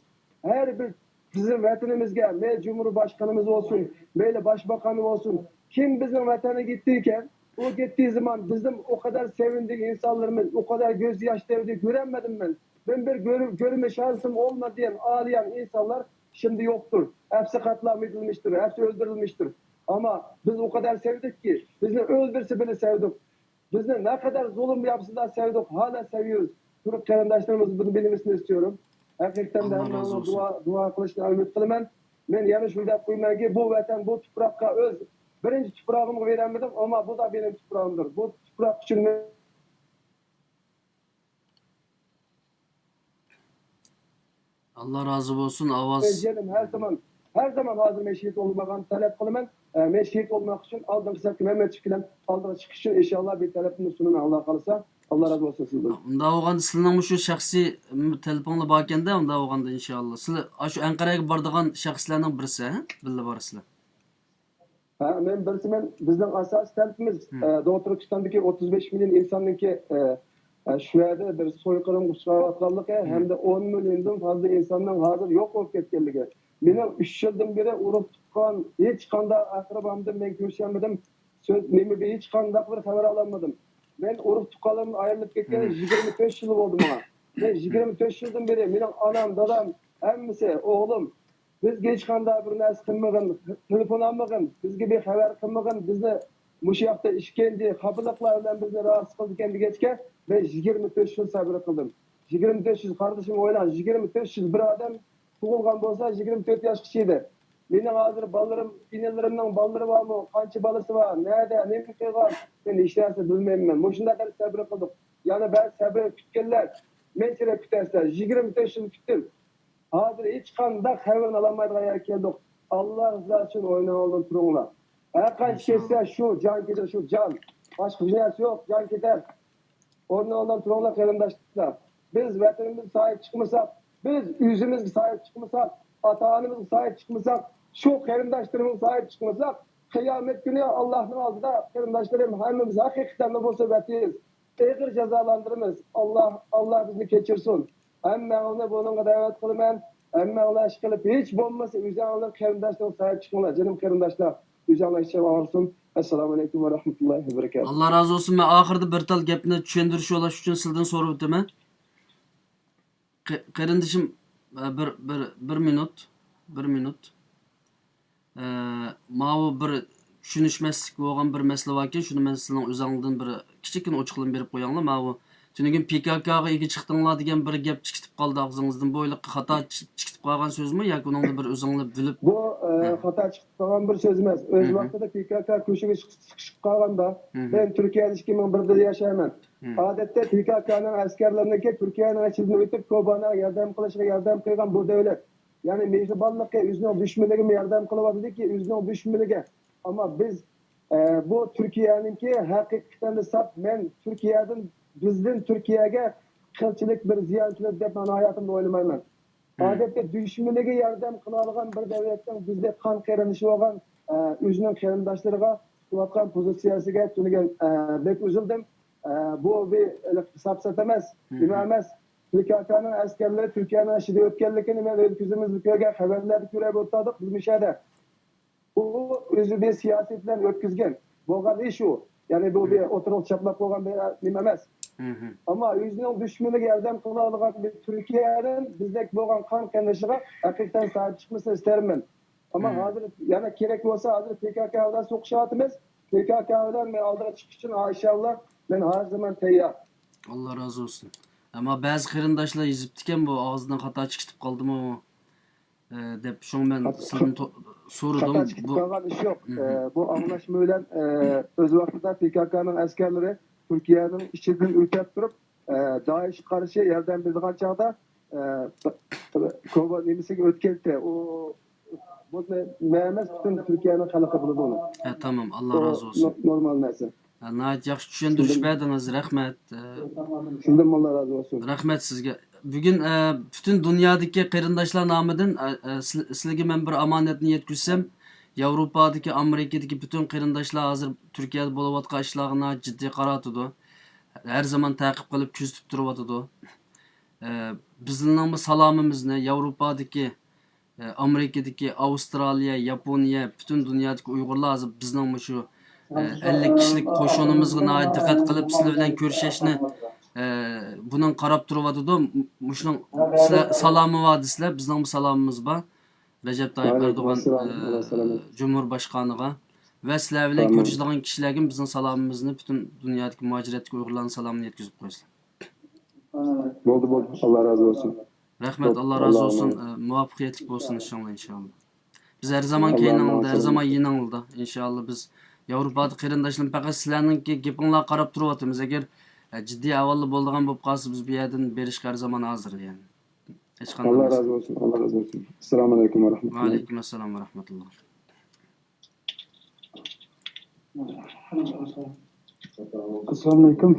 ھەر بىر بىزنىڭ ۋەتىنىمىزگە، مەيلى جۇمھۇر باشقىنىمىز بولسۇن، مەيلى باشباقانى بولسۇن، كىم بىزنىڭ ۋەتەنگە كېتىدىكەن، ئۇ كەتكەن زامان بىزنىڭ ئۇ قەدەر سېۋىندى ئىنسانلىرىمىز، ئۇ قەدەر كۆز ياش تەۋردى كۆرەلمىدىم مەن. مەن بىر كۆرۈ-، كۆرمە شانسىم بولمىدى دېگەن ئالىيان ئىنسانلار شىمدى يوقتۇر. ھەپسى قاتلامىتىلمىشتۇر، ھەپسى ئۆلدۈرۈلمىشتۇر. ئەمما بىز ئۇ قەدەر سېۋدۇقكى، بىزنى ئۆلدۈرسە بىلە سەۋدۇق. بىزنى نەقەدەر زۇلۇم ياپسىلا سەۋدۇق، ھالا سەۋيورۇز. تۈرك قېرىنداشلىرىمىز بۇنى بىلمىسىنى ئىستىيورۇم. ھەقىقەتەن دە ماڭا دۇئا، دۇئا قىلىشنى ئۈمىد قىلىمەن. مەن يەنە شۇنى دەپ قويىمەنكى، بۇ ۋەتەن، بۇ تۇپراققا ئۆز بىرىنچى تۇپراغىمغا بېرەلمىدىم، ئەمما بۇ دا مېنىڭ تۇپراغىمدۇر. بۇ تۇپراق ئۈچۈن مەن ئاللا رازى بولسۇن، ئاۋاز. جېنىم ھەر زامان، ھەر زامان ھازىر مەن شېھىت بولماقنى تەلەپ قىلىمەن. ئە، مەن شېھىت بولماق ئۈچۈن ئالدىنقى سەپكە مەن چىقىپ كېلەم. ئالدىغا چىقىش ئۈچۈن ئىنشاللا بىر تەلەپنى سۇنىمەن، ئاللا خالىسا. ئاللا رازى بولسۇن سىزدىن. ئۇنداق بولغاندا سىلىنىڭ مۇشۇ شەخسىي، م، تېلېفونلا باركەندە، ئۇنداق بولغاندا ئىنشاللا. سىلەر ئاشۇ ئەنقەرەگە بارىدىغان شەخسلەرنىڭ بىرسى، ھە؟ بىللە بارىسىلەر. ھە، مەن بىرسى، مەن، بىزنىڭ ئاساسىي تەلىپىمىز، ئە، دوڭ تۈركىستاندىكى ئوتتۇز بەش مىليون ئىنساننىڭكى، ئە، ئە، شۇ يەردە بىر سويقىرىمغا ئۇچراۋاتقانلىقى ھەمدە ئون مىليوندىن فازلا ئىنساننىڭ ھازىر يوق بولۇپ كەتكەنلىكى. مېنىڭ ئۈچ يىلدىن بېرى ئۇرۇق تۇغقان، ھېچقانداق ئەقرىبامدىن مەن كۆرۈشەلمىدىم. سۆز، نېمە، ھېچقانداق بىر خەۋەر ئالالمىدىم. مەن ئۇرۇق تۇغقانلىرىمدىن ئايرىلىپ كەتكەنگە يىگىرمە تۆت يىل بولدى ماڭا. مەن يىگىرمە تۆت يىلدىن بېرى مېنىڭ ئانام، دادام، ھەممىسى، ئوغلۇم، بىزگە ھېچقانداق بىر نەرسە قىلمىغىن، تېلېفون ئالمىغىن، بىزگە بىر خەۋەر قىلمىغىن، بىزنى مۇشۇ ياقتا ئىشكەنجە، خاپىلىقلار بىلەن بىزنى راھەتسىز قىلىدىكەن دېگەچكە، مەن يىگىرمە تۆت يىل سەبرى قىلدىم. يىگىرمە تۆت يىل، قاردىشىم، ئويلاڭ، يىگىرمە تۆت يىل بىر ئادەم تۇغۇلغان بولسا، يىگىرمە تۆت ياشقىچە ئىدى. مېنىڭ ھازىر بالىلىرىم، ئىنىلىرىمنىڭ بالىلىرى بارمۇ؟ قانچە بالىسى بار؟ نەدە؟ نېمە قىلغان؟ مەن ھېچ نەرسە بىلمەيمەن. مۇشۇنداق دەرىجىدە سەبرى قىلدۇق. يەنە بەزى سەبرى كۈتكەنلەر نەچچە رەت كۈتەرسىلەر. يىگىرمە تۆت يىل كۈتتۈم. ھازىر ھېچقانداق خەۋىرىنى ئالالمايدىغان يەرگە كەلدۇق. ئاللا رىزاسى ئۈچۈن ئورنىڭىزدىن تۇرۇڭلار. ھەر قانچە كەتسە شۇ جان كېتىدۇ، شۇ جان. باشقا بىر نەرسە يوق، جان كېتەر. ئورنىڭىزدىن تۇرۇڭلار، قېرىنداشلار. بىز ۋەتىنىمىزگە ساھىب چىقمىساق، بىز ئۆزىمىزگە ساھىب چىقمىساق، ئاتا-ئانىمىزغا ساھىب چىقمىساق، شۇ قېرىنداشلىرىمىزغا ساھىب چىقمىساق، قىيامەت كۈنى ئاللانىڭ ئالدىدا قېرىنداشلىرىم ھەممىمىز ھەقىقەتەنلا بولسا ۋەتىيىز. ئېغىر جازالاندۇرىمىز. ئاللا، ئاللا بىزنى كەچۈرسۇن. ھەممەڭلارنى بۇنىڭغا دەۋەت قىلىمەن. ھەممەڭلار ئىشقىلىپ ھېچ بولمىسا ئۆزەڭلار قېرىنداشلىرىڭغا ساھىب چىقىڭلار، جېنىم قېرىنداشلار. ئۆزەڭلار ئىشلەپ ئاغرىسۇن. ئەسسالامۇ ئەلەيكۇم ۋە رەھمەتۇللاھى ۋە بەرىكاتۇھ. ئاللا رازى بولسۇن. مەن ئاخىرىدا بىر تال گەپنى چۈشەندۈرۈش يوللاش ئۈچۈن سىلدىن سوراپ ئۆتىمەن. قېرىندىشىم، بىر، بىر، بىر مىنۇت، بىر مىنۇت. ماۋۇ بىر چۈشىنىشمەسلىك بولغان بىر مەسىلە باركەن، شۇنى مەن سىزنىڭ ئۆزەڭدىن بىر كىچىككىنە ئوچۇقلىما بېرىپ قوياڭلار. ماۋۇ تۈنۈگۈن پى كاكاغا ئىگە چىقتىڭلار دېگەن بىر گەپ چىقىپ قالدى ئاغزىڭىزدىن. بۇ ھېلىقى خاتا چىقىپ قالغان سۆزمۇ ياكى ئۇنىڭدا بىر ئۆزۈڭلار بىلىپ؟ بۇ، ئە، خاتا چىقىپ قالغان بىر سۆز ئەمەس. ئۆز ۋاقتىدا پى كاكا كۆشىگە سىقىشىپ قالغاندا، مەن تۈركىيەدە ئىككى مىڭ بىردە ياشايمەن. ئادەتتە پى كاكانىڭ ئەسكەرلىرىنىڭكى تۈركىيەنىڭ ئىچىدىن ئۆتۈپ، كوبانىڭ ياردەم قىلىشىغا ياردەم قىلغان بۇ دۆلەت. يەنى مېھرىبانلىقى ئۆزىنىڭ دۈشمىنىگىمۇ ياردەم قىلىۋاتىدۇكى، ئۆزىنىڭ دۈشمىنىگە. ئەمما بىز، ئە، بۇ تۈركىيەنىڭكى ھەقىقەتەن ساپ، مەن تۈركىيەدىن، بىزدىن تۈركىيەگە قىلچىلىك بىر زىيان كېلىدۇ دەپ مەن ھاياتىمدا ئويلىمايمەن. ئادەتتە دۈشمىنىگە ياردەم قىلالىغان بىر دۆلەتنىڭ بىزدەك قان قېرىندىشى بولغان، ئە، ئۆزىنىڭ قېرىنداشلىرىغا تۇتۇۋاتقان پوزىتسىيەسىگە تۈنۈگۈن، ئە، بەك ئۈزۈلدۈم. ئە، بۇ بىر ھېلىقى ساپسات ئەمەس، نېمە ئەمەس. پى كاكانىڭ ئەسكەرلىرى تۈركىيەنىڭ ئىچىدە ئۆتكەنلىكىنى مەن ئۆز كۆزىمىز بىلەن كۆرگەن، خەۋەرلەردە كۆرۈپ ئولتۇردۇق بىز مۇشۇ يەردە. ئۇ ئۆزى بىر سىياسىي بىلەن ئۆتكۈزگەن بولغان ئىش ئۇ. يەنى بۇ بىر ئوتتۇرىغا چاپلاپ قويغان بىر نېمە ئەمەس. ئەمما ئۆزىنىڭ دۈشمىنىگە ياردەم قىلالىغان بىر تۈركىيەدىن بىزدەك بولغان قان قېرىندىشىغا ھەقىقەتەن ساھىب چىقمىسىنى ئىستەرمەن. ئەمما ھازىر يەنە كېرەك بولسا، ھازىر پى كاكا بىلەن سوقۇشۇۋاتىمىز. پى كاكا بىلەن مەن ئالدىغا چىقىش ئۈچۈن، ئىنشاللا، مەن ھەر زامان تەييار. ئاللا رازى بولسۇن. ئەمما بەزى قېرىنداشلار يېزىپتىكەن، بۇ ئاغزىدىن خاتا چىقىپ قالدىمۇ، ئە، دەپ، شۇڭا مەن سىزدىن سورىدىم. خاتا چىقىپ قالغان ئىش يوق. ئە، بۇ ئاڭلاشما بىلەن، ئە، ئۆز ۋاقتىدا پى كاكانىڭ ئەسكەرلىرى تۈركىيەنىڭ ئىچىدىن ئۆتۈپ تۇرۇپ، ئە، دائىشقا قارشى ياردەم بېرىدىغان چاغدا، ئە، كوبا نېمىسىگە ئۆتكەنتى. ئۇ بۇ مەن ئەمەس، پۈتۈن تۈركىيەنىڭ خەلقى بىلىدۇ ئۇنى. ھە، تامام، ئاللا رازى بولسۇن. نورمال نەرسە. ھە، ناھايىتى ياخشى چۈشەندۈرۈش بەردىڭىز، رەھمەت. ئە، سىزدىنمۇ ئاللا رازى بولسۇن. رەھمەت سىزگە. بۈگۈن، ئە، پۈتۈن دۇنيادىكى قېرىنداشلار نامىدىن، ئە، ئە، سىل-، سىلىگە مەن بىر ئامانەتنى يەتكۈزسەم، ياۋروپادىكى، ئامېرىكىدىكى پۈتۈن قېرىنداشلار ھازىر تۈركىيەدە بولۇۋاتقان ئىشلارغا ناھايىتى جىددىي قاراۋاتىدۇ. ھەر زامان تەقىپ قىلىپ كۆزىتىپ تۇرۇۋاتىدۇ. ئە، بىزنىڭمۇ سالامىمىزنى ياۋروپادىكى، ئە، ئامېرىكىدىكى، ئاۋسترالىيە، ياپونىيە، پۈتۈن دۇنيادىكى ئۇيغۇرلار ھازىر بىزنىڭ مۇشۇ، ئە، ئەللىك كىشىلىك قوشۇنىمىزغا ناھايىتى دىققەت قىلىپ، سىلەر بىلەن كۆرۈشۈشنى، ئە، بۇنىڭ قاراپ تۇرۇۋاتىدۇ. مۇشۇنىڭ سىلەر سالامى بار دېسىلەر، بىزنىڭمۇ سالامىمىز بار. رەجەپ تايىپ ئەردوغان، ئە، جۇمھۇر باشقانىغا ۋە سىلەر بىلەن كۆرۈشىدىغان كىشىلەرگىمۇ بىزنىڭ سالامىمىزنى، پۈتۈن دۇنيادىكى مۇھاجىرەتتىكى ئۇيغۇرلارنىڭ سالامىنى يەتكۈزۈپ قويىسىلەر. بولدى، بولدى. ئاللا رازى بولسۇن. رەھمەت، ئاللا رازى بولسۇن. ئە، مۇۋەپپەقىيەتلىك بولسۇن ئىشىڭلار، ئىنشاللا. بىز ھەر زامان كەينىڭلاردا، ھەر زامان يېنىڭلاردا. ئىنشاللا بىز ياۋروپادا قېرىنداشلىرىم، پەقەت سىلەرنىڭكى گېپىڭلارغا قاراپ تۇرۇۋاتىمىز. ئەگەر، ئە، جىددىي ئەھۋالدا بولىدىغان بولۇپ قالسا، بىز بۇ يەردىن بېرىشكە ھەر زامان ھازىر، يەنى. ھېچقانداق مەسىلە. ئاللا رازى بولسۇن، ئاللا رازى بولسۇن. ئەسسالامۇ ئەلەيكۇم ۋە رەھمەتۇللا. ۋەئەلەيكۇم ئەسسالام ۋە رەھمەتۇللا. ئەسسالامۇ ئەلەيكۇم.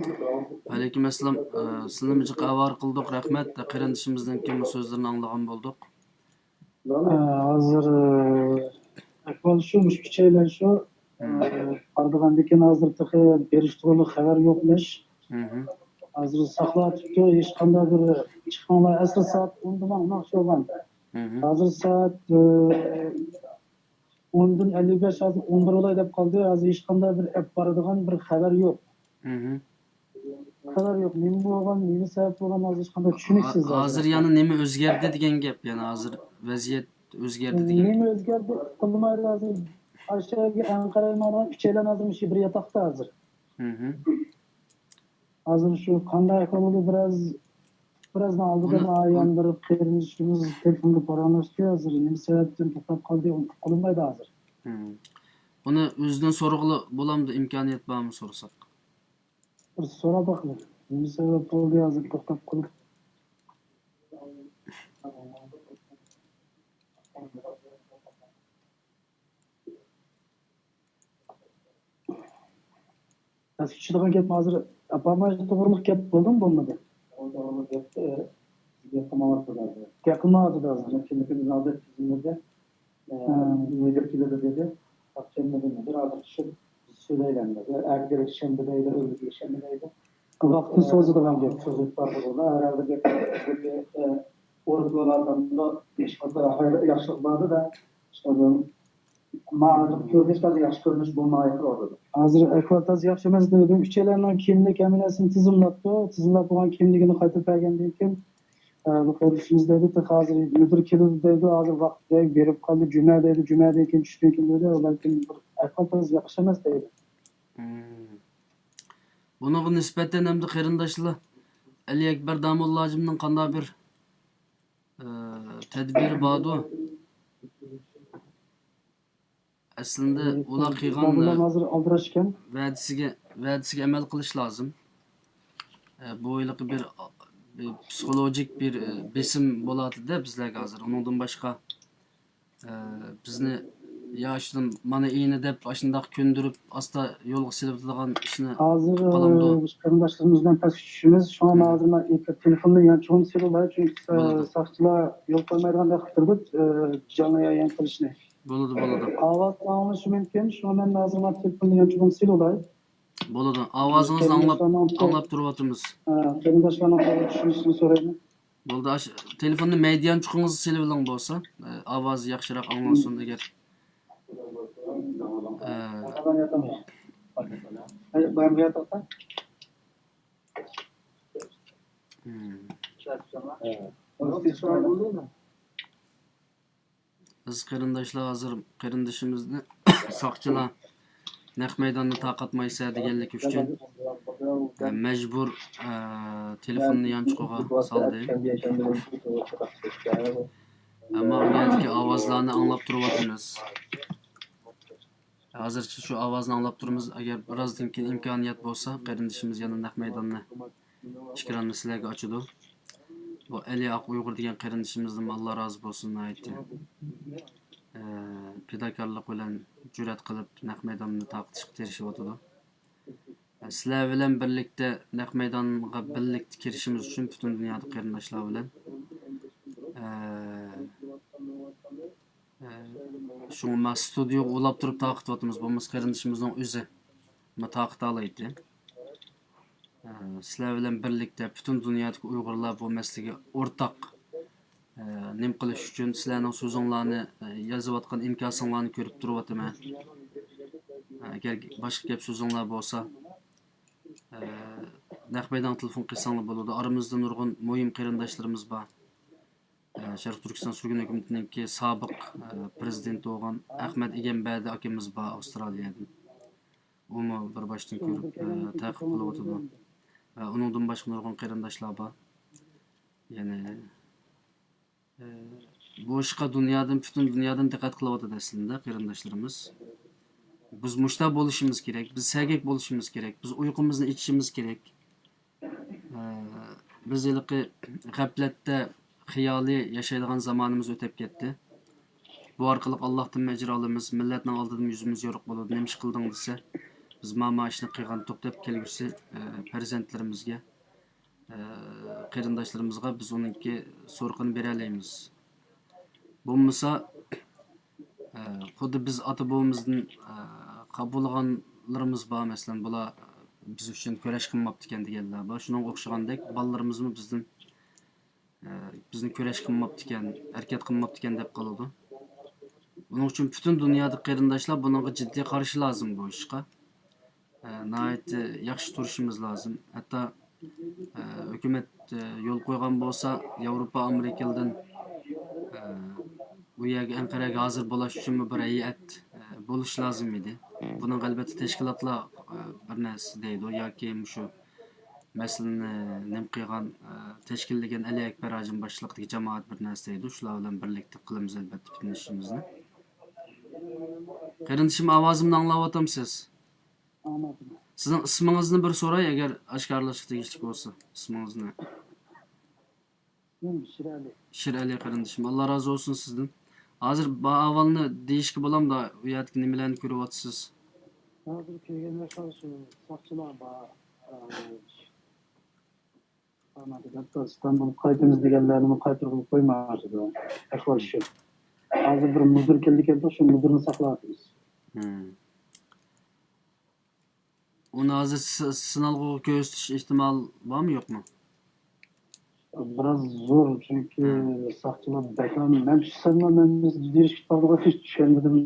ۋەئەلەيكۇم ئەسسالام. ئە، سىلىنىمۇ جىق ئاۋارە قىلدۇق، رەھمەت. قېرىندىشىمىزنىڭكى سۆزلىرىنى ئاڭلىغان بولدۇق. ئە، ھازىر، ئە، ئەھۋال شۇ، مۇشۇ ئۈچەيلەن شۇ. ئە، بارىدىغاندىكىن ھازىر تېخى بېرىش توغرۇلۇق خەۋەر يوقمىش. ھازىر ساقلاۋاتىپتۇ، ھېچقانداق بىر چىقماڭلار. ئەسلى سائەت ئوندا ماڭماقچى بولغان. ھازىر سائەت، ئە، ئوندىن ئەللىك بەش، ھازىر ئون بىر بولاي دەپ قالدى. ھازىر ھېچقانداق بىر ئەپ بارىدىغان بىر خەۋەر يوق. خەۋەر يوق. نېمە بولغان، نېمە سەۋەب بولغان، ھازىر ھېچقانداق چۈشىنىكسىز ھازىر. ھازىر يەنە نېمە ئۆزگەردى دېگەن گەپ، يەنە ھازىر ۋەزىيەت ئۆزگەردى دېگەن. نېمە ئۆزگەردى، ئۇقۇلمايدۇ ھازىر. ئاشۇ يەرگە ئەنقەرەگە ماڭىدىغان ئۈچەيلەن ھازىر مۇشۇ بىر ياتاقتا ھازىر. ھازىر شۇ قانداق ئەھۋال بولدى، بىراز، بىرازدىن ئالدىدا بۇنى، ماڭا بۇنى يەنە بىر قېرىندىشىمىز تېلېفوندا پاراڭلاشتى. ھازىر نېمە سەۋەبتىن توختاپ قالدى، ئۇقۇلمايدۇ ھازىر. بۇنى ئۆزىدىن سورىغىلى بولامدۇ، ئىمكانىيەت بارمۇ سورىساق؟ بىر سوراپ باقىلى. نېمە سەۋەب بولدى ھازىر توختاپ قېلىپ؟ بەس، چۈشىدىغان گەپنى ھازىر ئاپارماي توغرىلىق گەپ بولدىمۇ، بولمىدى؟ توغرىلىق گەپ، ئە، گەپ قىلمايۋاتىدۇ ھازىر. گەپ قىلمايۋاتىدۇ ھازىر. كىملىكىمىزنى ھازىر تىزىملىدى. ئە، نېمە دەپ كېلىدۇ دېدى. تاپشۇرمىدىم دېدى. ھازىر چۈشۈپ بىز سۆزلەيلى ئەمدى. ئەتىگە شەنبە دەيدۇ، ئۆگۈرگە شەنبە دەيدۇ. ۋاقىتنى سوزىدىغان گەپ. سوزۇپ بارغۇدا ھەر ھالدا گەپ، ئە، ئورۇن بولغاندا ياخشىلىق باردا. ماڭا كۆرۈنۈش تازا ياخشى كۆرۈنۈش بولمايۋاتىدۇ. ھازىر ئەھۋال تازا ياخشى ئەمەس دېدىم. ئۈچەيلەننىڭ كىملىك ھەممە نەرسىنى تىزىملاپتۇ. تىزىملاپ بولغان كىملىكىنى قايتۇرۇپ بەرگەندىن كېيىن، ئە، بۇ قېرىندىشىمىز دەيدۇ، تېخى ھازىر مۇدىر كېلىدۇ دەيدۇ، ھازىر ۋاقىت بەرگە بېرىپ قالدى، جۈمە دەيدۇ، جۈمەدىن كېيىن، چۈشتىن كېيىن دەيدۇ، بەلكىم بىر ئەھۋال تازا ياخشى ئەمەس دەيدۇ. بۇنىڭغا نىسبەتەن ئەمدى قېرىنداشلار، ئەلى ئەكبەر داموللا ھاجىمنىڭ قانداق بىر ئى، تەدبىرى باردۇ. ئەسلىندە ئۇلار قىلغان، ئى، ھازىر ئالدىراش ئىكەن. ۋەدىسىگە، ۋەدىسىگە ئەمەل قىلىش لازىم. ئى، بۇ ھېلىقى بىر، بىر پسىخولوگىك بىر، ئى، بېسىم بولاتتى-دە بىزلەرگە ھازىر. ئۇنىڭدىن باشقا، ئى، بىزنى يا شۇنداق مانا ئىنى دەپ ئاشۇنداق كۆندۈرۈپ ئاستا يولغا سېلىۋېتىدىغان ئىشنى ھازىر، قىلىپ قالامدۇ؟ ئى، قېرىنداشلىرىمىز بىلەن پەس چۈشىمىز. شۇڭا مەن ھازىر مەن تېلېفوننى يانچۇقۇمغا سېلىۋالاي، چۈنكى ساقچىلار يول قويمايدىغان قىلىپ تۇرىدۇ، ئى، جانلىق يايان قىلىشنى. بولىدۇ، بولىدۇ. ئاۋاز ئاڭلىنىشى مۇمكىن، شۇڭا مەن ھازىر مانا تېلېفوننى يانچۇقۇمغا سېلىۋالاي. بولىدۇ. ئاۋازىڭىزنى ئاڭلاپ، قېرىنداشلارنىڭ، ئاڭلاپ تۇرۇۋاتىمىز. ھە، قېرىنداشلارنىڭ قولىغا چۈشۈنۈشىنى سورايمەن. بولدى، ئاشۇ تېلېفوننى مەيدە يانچۇقىڭىزغا سېلىۋېلىڭ بولسا، ئاۋاز ياخشىراق ئاڭلانسۇن ئەگەر. ئە، بۇ يەرگە ياتىقتا. بىز قېرىنداشلار ھازىر قېرىندىشىمىزنى ساقچىلار نەق مەيداننى تارقاتمايسەن دېگەنلىكى ئۈچۈن، ئە، مەجبۇر، ئە، تېلېفوننى يانچۇقىغا سالدى. ئەمما ئۇ يەردىكى ئاۋازلارنى ئاڭلاپ تۇرۇۋاتىمىز. ھازىرچە شۇ ئاۋازنى ئاڭلاپ تۇرىمىز. ئەگەر بىرازدىن كېيىن ئىمكانىيەت بولسا، قېرىندىشىمىز يەنە نەق مەيداننى ئىكرامنى سىلەرگە ئاچىدۇ. بۇ ئەلى ئاق ئۇيغۇر دېگەن قېرىندىشىمىزدىنمۇ ئاللا رازى بولسۇن، ناھايىتى، ئە، پىداكارلىق بىلەن جۈرئەت قىلىپ نەق مەيداننى تارقىتىشقا تىرىشىۋاتىدۇ. سىلەر بىلەن بىرلىكتە نەق مەيدانغا بىرلىكتە كىرىشىمىز ئۈچۈن پۈتۈن دۇنيادىكى قېرىنداشلار بىلەن، ئە، ئە، شۇڭا ما ستۇدىيوغا ئۇلاپ تۇرۇپ تارقىتىۋاتىمىز، بولمىسا قېرىندىشىمىزنىڭ ئۆزى ما تارقىتالايتتى. ئە، سىلەر بىلەن بىرلىكتە پۈتۈن دۇنيادىكى ئۇيغۇرلار بۇ مەسىلىگە ئورتاق، ئە، نېمە قىلىش ئۈچۈن سىلەرنىڭ سۆزۈڭلارنى، ئە، يېزىۋاتقان ئىنكاسىڭلارنى كۆرۈپ تۇرۇۋاتىمەن. ئە، ئەگەر باشقا گەپ سۆزۈڭلار بولسا، ئە، نەق مەيدانغا تېلېفون قىلساڭلار بولىدۇ. ئارىمىزدا نۇرغۇن مۇھىم قېرىنداشلىرىمىز بار. ئە، شەرقىي تۈركىستان سۈرگۈن ھۆكۈمىتىنىڭكى سابىق، ئە، پىرېزىدېنتى بولغان ئەخمەت ئىگەمبەردى ئاكىمىز بار ئاۋسترالىيەدىن. ئۇمۇ بىر باشتىن كۆرۈپ، ئە، تەقىب قىلىۋاتىدۇ. ۋە ئۇنىڭدىن باشقا نۇرغۇن قېرىنداشلار بار. يەنى، ئە، بۇ ئىشقا دۇنيادىن، پۈتۈن دۇنيادىن دىققەت قىلىۋاتىدۇ ئەسلىدە قېرىنداشلىرىمىز. بىز مۇشۇنداق بولۇشىمىز كېرەك، بىز سەگەك بولۇشىمىز كېرەك، بىز ئۇيقۇمىزنى ئېچىشىمىز كېرەك. ئە، بىز ھېلىقى غەپلەتتە خىيالىي ياشايدىغان زامانىمىز ئۆتۈپ كەتتى. بۇ ئارقىلىق ئاللاھتىنمۇ ئەجىر ئالىمىز، مىللەتنىڭ ئالدىدىمۇ يۈزىمىز يورۇق بولىدۇ. نېمە ئىش قىلدىڭ دېسە، بىز ما، ما ئىشنى قىلغانتۇق دەپ كەلگۈسى، ئە، پەرزەنتلىرىمىزگە، ئە، قېرىنداشلىرىمىزغا بىز ئۇنىڭكى سورىقىنى بېرەلەيمىز. بولمىسا، ئە، خۇددى بىز ئاتا-بوۋىمىزدىن، ئە، قالغانلىرىمىز بار، مەسىلەن، بۇلار بىز ئۈچۈن كۈرەش قىلماپتىكەن دېگەنلەر بار. شۇنىڭغا ئوخشىغاندەك، بالىلىرىمىزمۇ بىزدىن، ئە، بىزنى كۈرەش قىلماپتىكەن، ھەرىكەت قىلماپتىكەن دەپ قالىدۇ. بۇنىڭ ئۈچۈن پۈتۈن دۇنيادىكى قېرىنداشلار بۇنىڭغا جىددىي قارىشى لازىم بۇ ئىشقا. ئە، ناھايىتى ياخشى تۇرۇشىمىز لازىم. ھەتتا، ئە، ھۆكۈمەت، ئە، يول قويغان بولسا، ياۋروپا، ئامېرىكىلىدىن، ئە، ئۇ يەرگە، ئەنقەرەگە ھازىر بولاش ئۈچۈنمۇ بىر ھەيئەت، ئە، بولۇش لازىم ئىدى. بۇنىڭغا ئەلۋەتتە تەشكىلاتلار، ئە، بىر نەرسە دەيدۇ ياكى مۇشۇ مەسىلىنى نېمە قىلغان، ئە، تەشكىللىگەن ئەلى ئەكبەر ھاجىم باشچىلىقىدىكى جامائەت بىر نەرسە دەيدۇ. شۇلار بىلەن بىرلىكتە قىلىمىز ئەلۋەتتە پىتنە ئىشىمىزنى. قېرىندىشىم، ئاۋازىمنى ئاڭلاۋاتامسىز؟ ئاڭلاۋاتىمەن. سىزنىڭ ئىسمىڭىزنى بىر سوراي، ئەگەر ئاشكارىلاشقا تېگىشلىك بولسا، ئىسمىڭىزنى. ئىسمىم شىرئەلى. شىرئەلى قېرىندىشىم، ئاللا رازى بولسۇن سىزدىن. ھازىر بۇ ئەھۋالنى دېيىشكە بولامدا، ئۇ يەردىكى نېمىلەرنى كۆرۈۋاتىسىز؟ ھازىر كۆرگەندەك شۇ ساقچىلار بار. ئە، ئىستانبۇلغا قايتىمىز دېگەنلەرنىمۇ قايتۇرغىلى قويمايۋاتىدۇ. ئەھۋال شۇ. ھازىر بىر مۇدىر كەلدىكەن، شۇ مۇدىرنى ساقلاۋاتىمىز. ئۇنى ھازىر س-، سىنالغۇغا كۆرسىتىش ئېھتىمال بارمۇ، يوقمۇ؟ بىراز زور، چۈنكى ساقچىلار بەكلا، مەن چۈشسەملا، مەن بىز يۈرۈشۈپ قالدۇق، ھېچ چۈشەنمىدىم.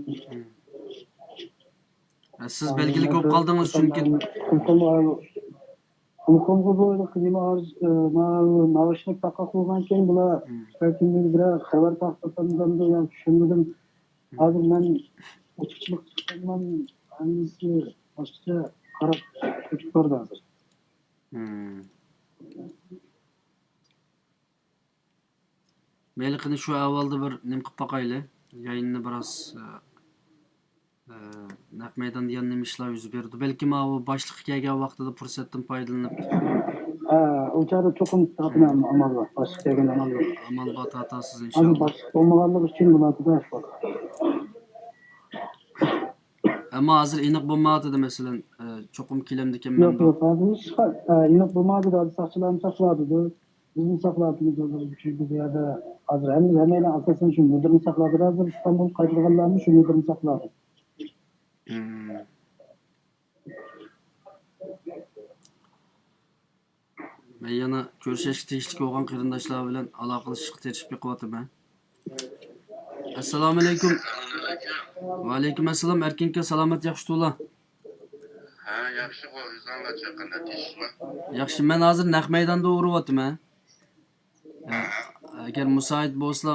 ھە، سىز بەلگىلىك بولۇپ قالدىڭىز، چۈنكى تېلېفونغا، تېلېفونغا بۇ نېمە، ناۋاشنىك تاقاپ قويغان كېيىن، بۇلار بەلكىم بىرەر خەۋەر تارقىتىۋاتامدۇ يا چۈشەنمىدىم. ھازىر مەن ئوچۇقچىلىق چىققانمەن، ھەممىسى باشقىچە قاراپ كېتىپ بارىدۇ ھازىر. مەيلى، قېنى شۇ ئەھۋالدا بىر نېمە قىلىپ باقايلى. يايىننى بىراز، ئە، ئە، نەق مەيداندا يەنە نېمە ئىشلار يۈز بېرىدۇ. بەلكىم ماۋۇ باشلىققا كەلگەن ۋاقتىدا پۇرسەتتىن پايدىلىنىپ، ھە، ئۇ چاغدا چوقۇم تارتىمەن، ئامال بار. باشلىق كەلگەندە ئامال يوق. ئامال بار، تارتارسىز ئىنشاللا. ھازىر باشلىق بولمىغانلىقى ئۈچۈن بۇلار جۇدا ئىش بار. ئەمما ھازىر ئېنىق بولمايۋاتىدۇ، مەسىلەن، ئە، چوقۇم كېلەمدىكەنمەن يوق، دەپ. يوق، ھازىر ھېچ قا-، ئە، ئېنىق بولمايۋاتىدۇ. ھازىر ساقچىلارمۇ ساقلاۋاتىدۇ. بىزمۇ ساقلاۋاتىمىز، چۈنكى بۇ يەردە ھازىر ھەممە، ھەممەيلەن ئاساسەن شۇ مۇدىرنى ساقلاۋاتىدۇ. ھازىر ئىستانبۇلغا قايتىدىغانلارمۇ شۇ مۇدىرنى ساقلاۋاتىدۇ. مەن يەنە كۆرۈشۈشكە تېگىشلىك بولغان قېرىنداشلار بىلەن ئالاقىلىشىشقا تىرىشىپ بېقىۋاتىمەن. ئەسسالامۇئەلەيكۇم. ۋەئەلەيكۇم ئەسسالام، ئەركىن ئاكا، سالامەت، ياخشىتۇلا؟ ھە، ياخشىغۇ، ئۆزۈڭلارچە قانداق ئىشلار؟ ياخشى، مەن ھازىر نەق مەيداندا ئۇرۇۋاتىمەن. ئە، ئەگەر مۇساھىت بولسىلا،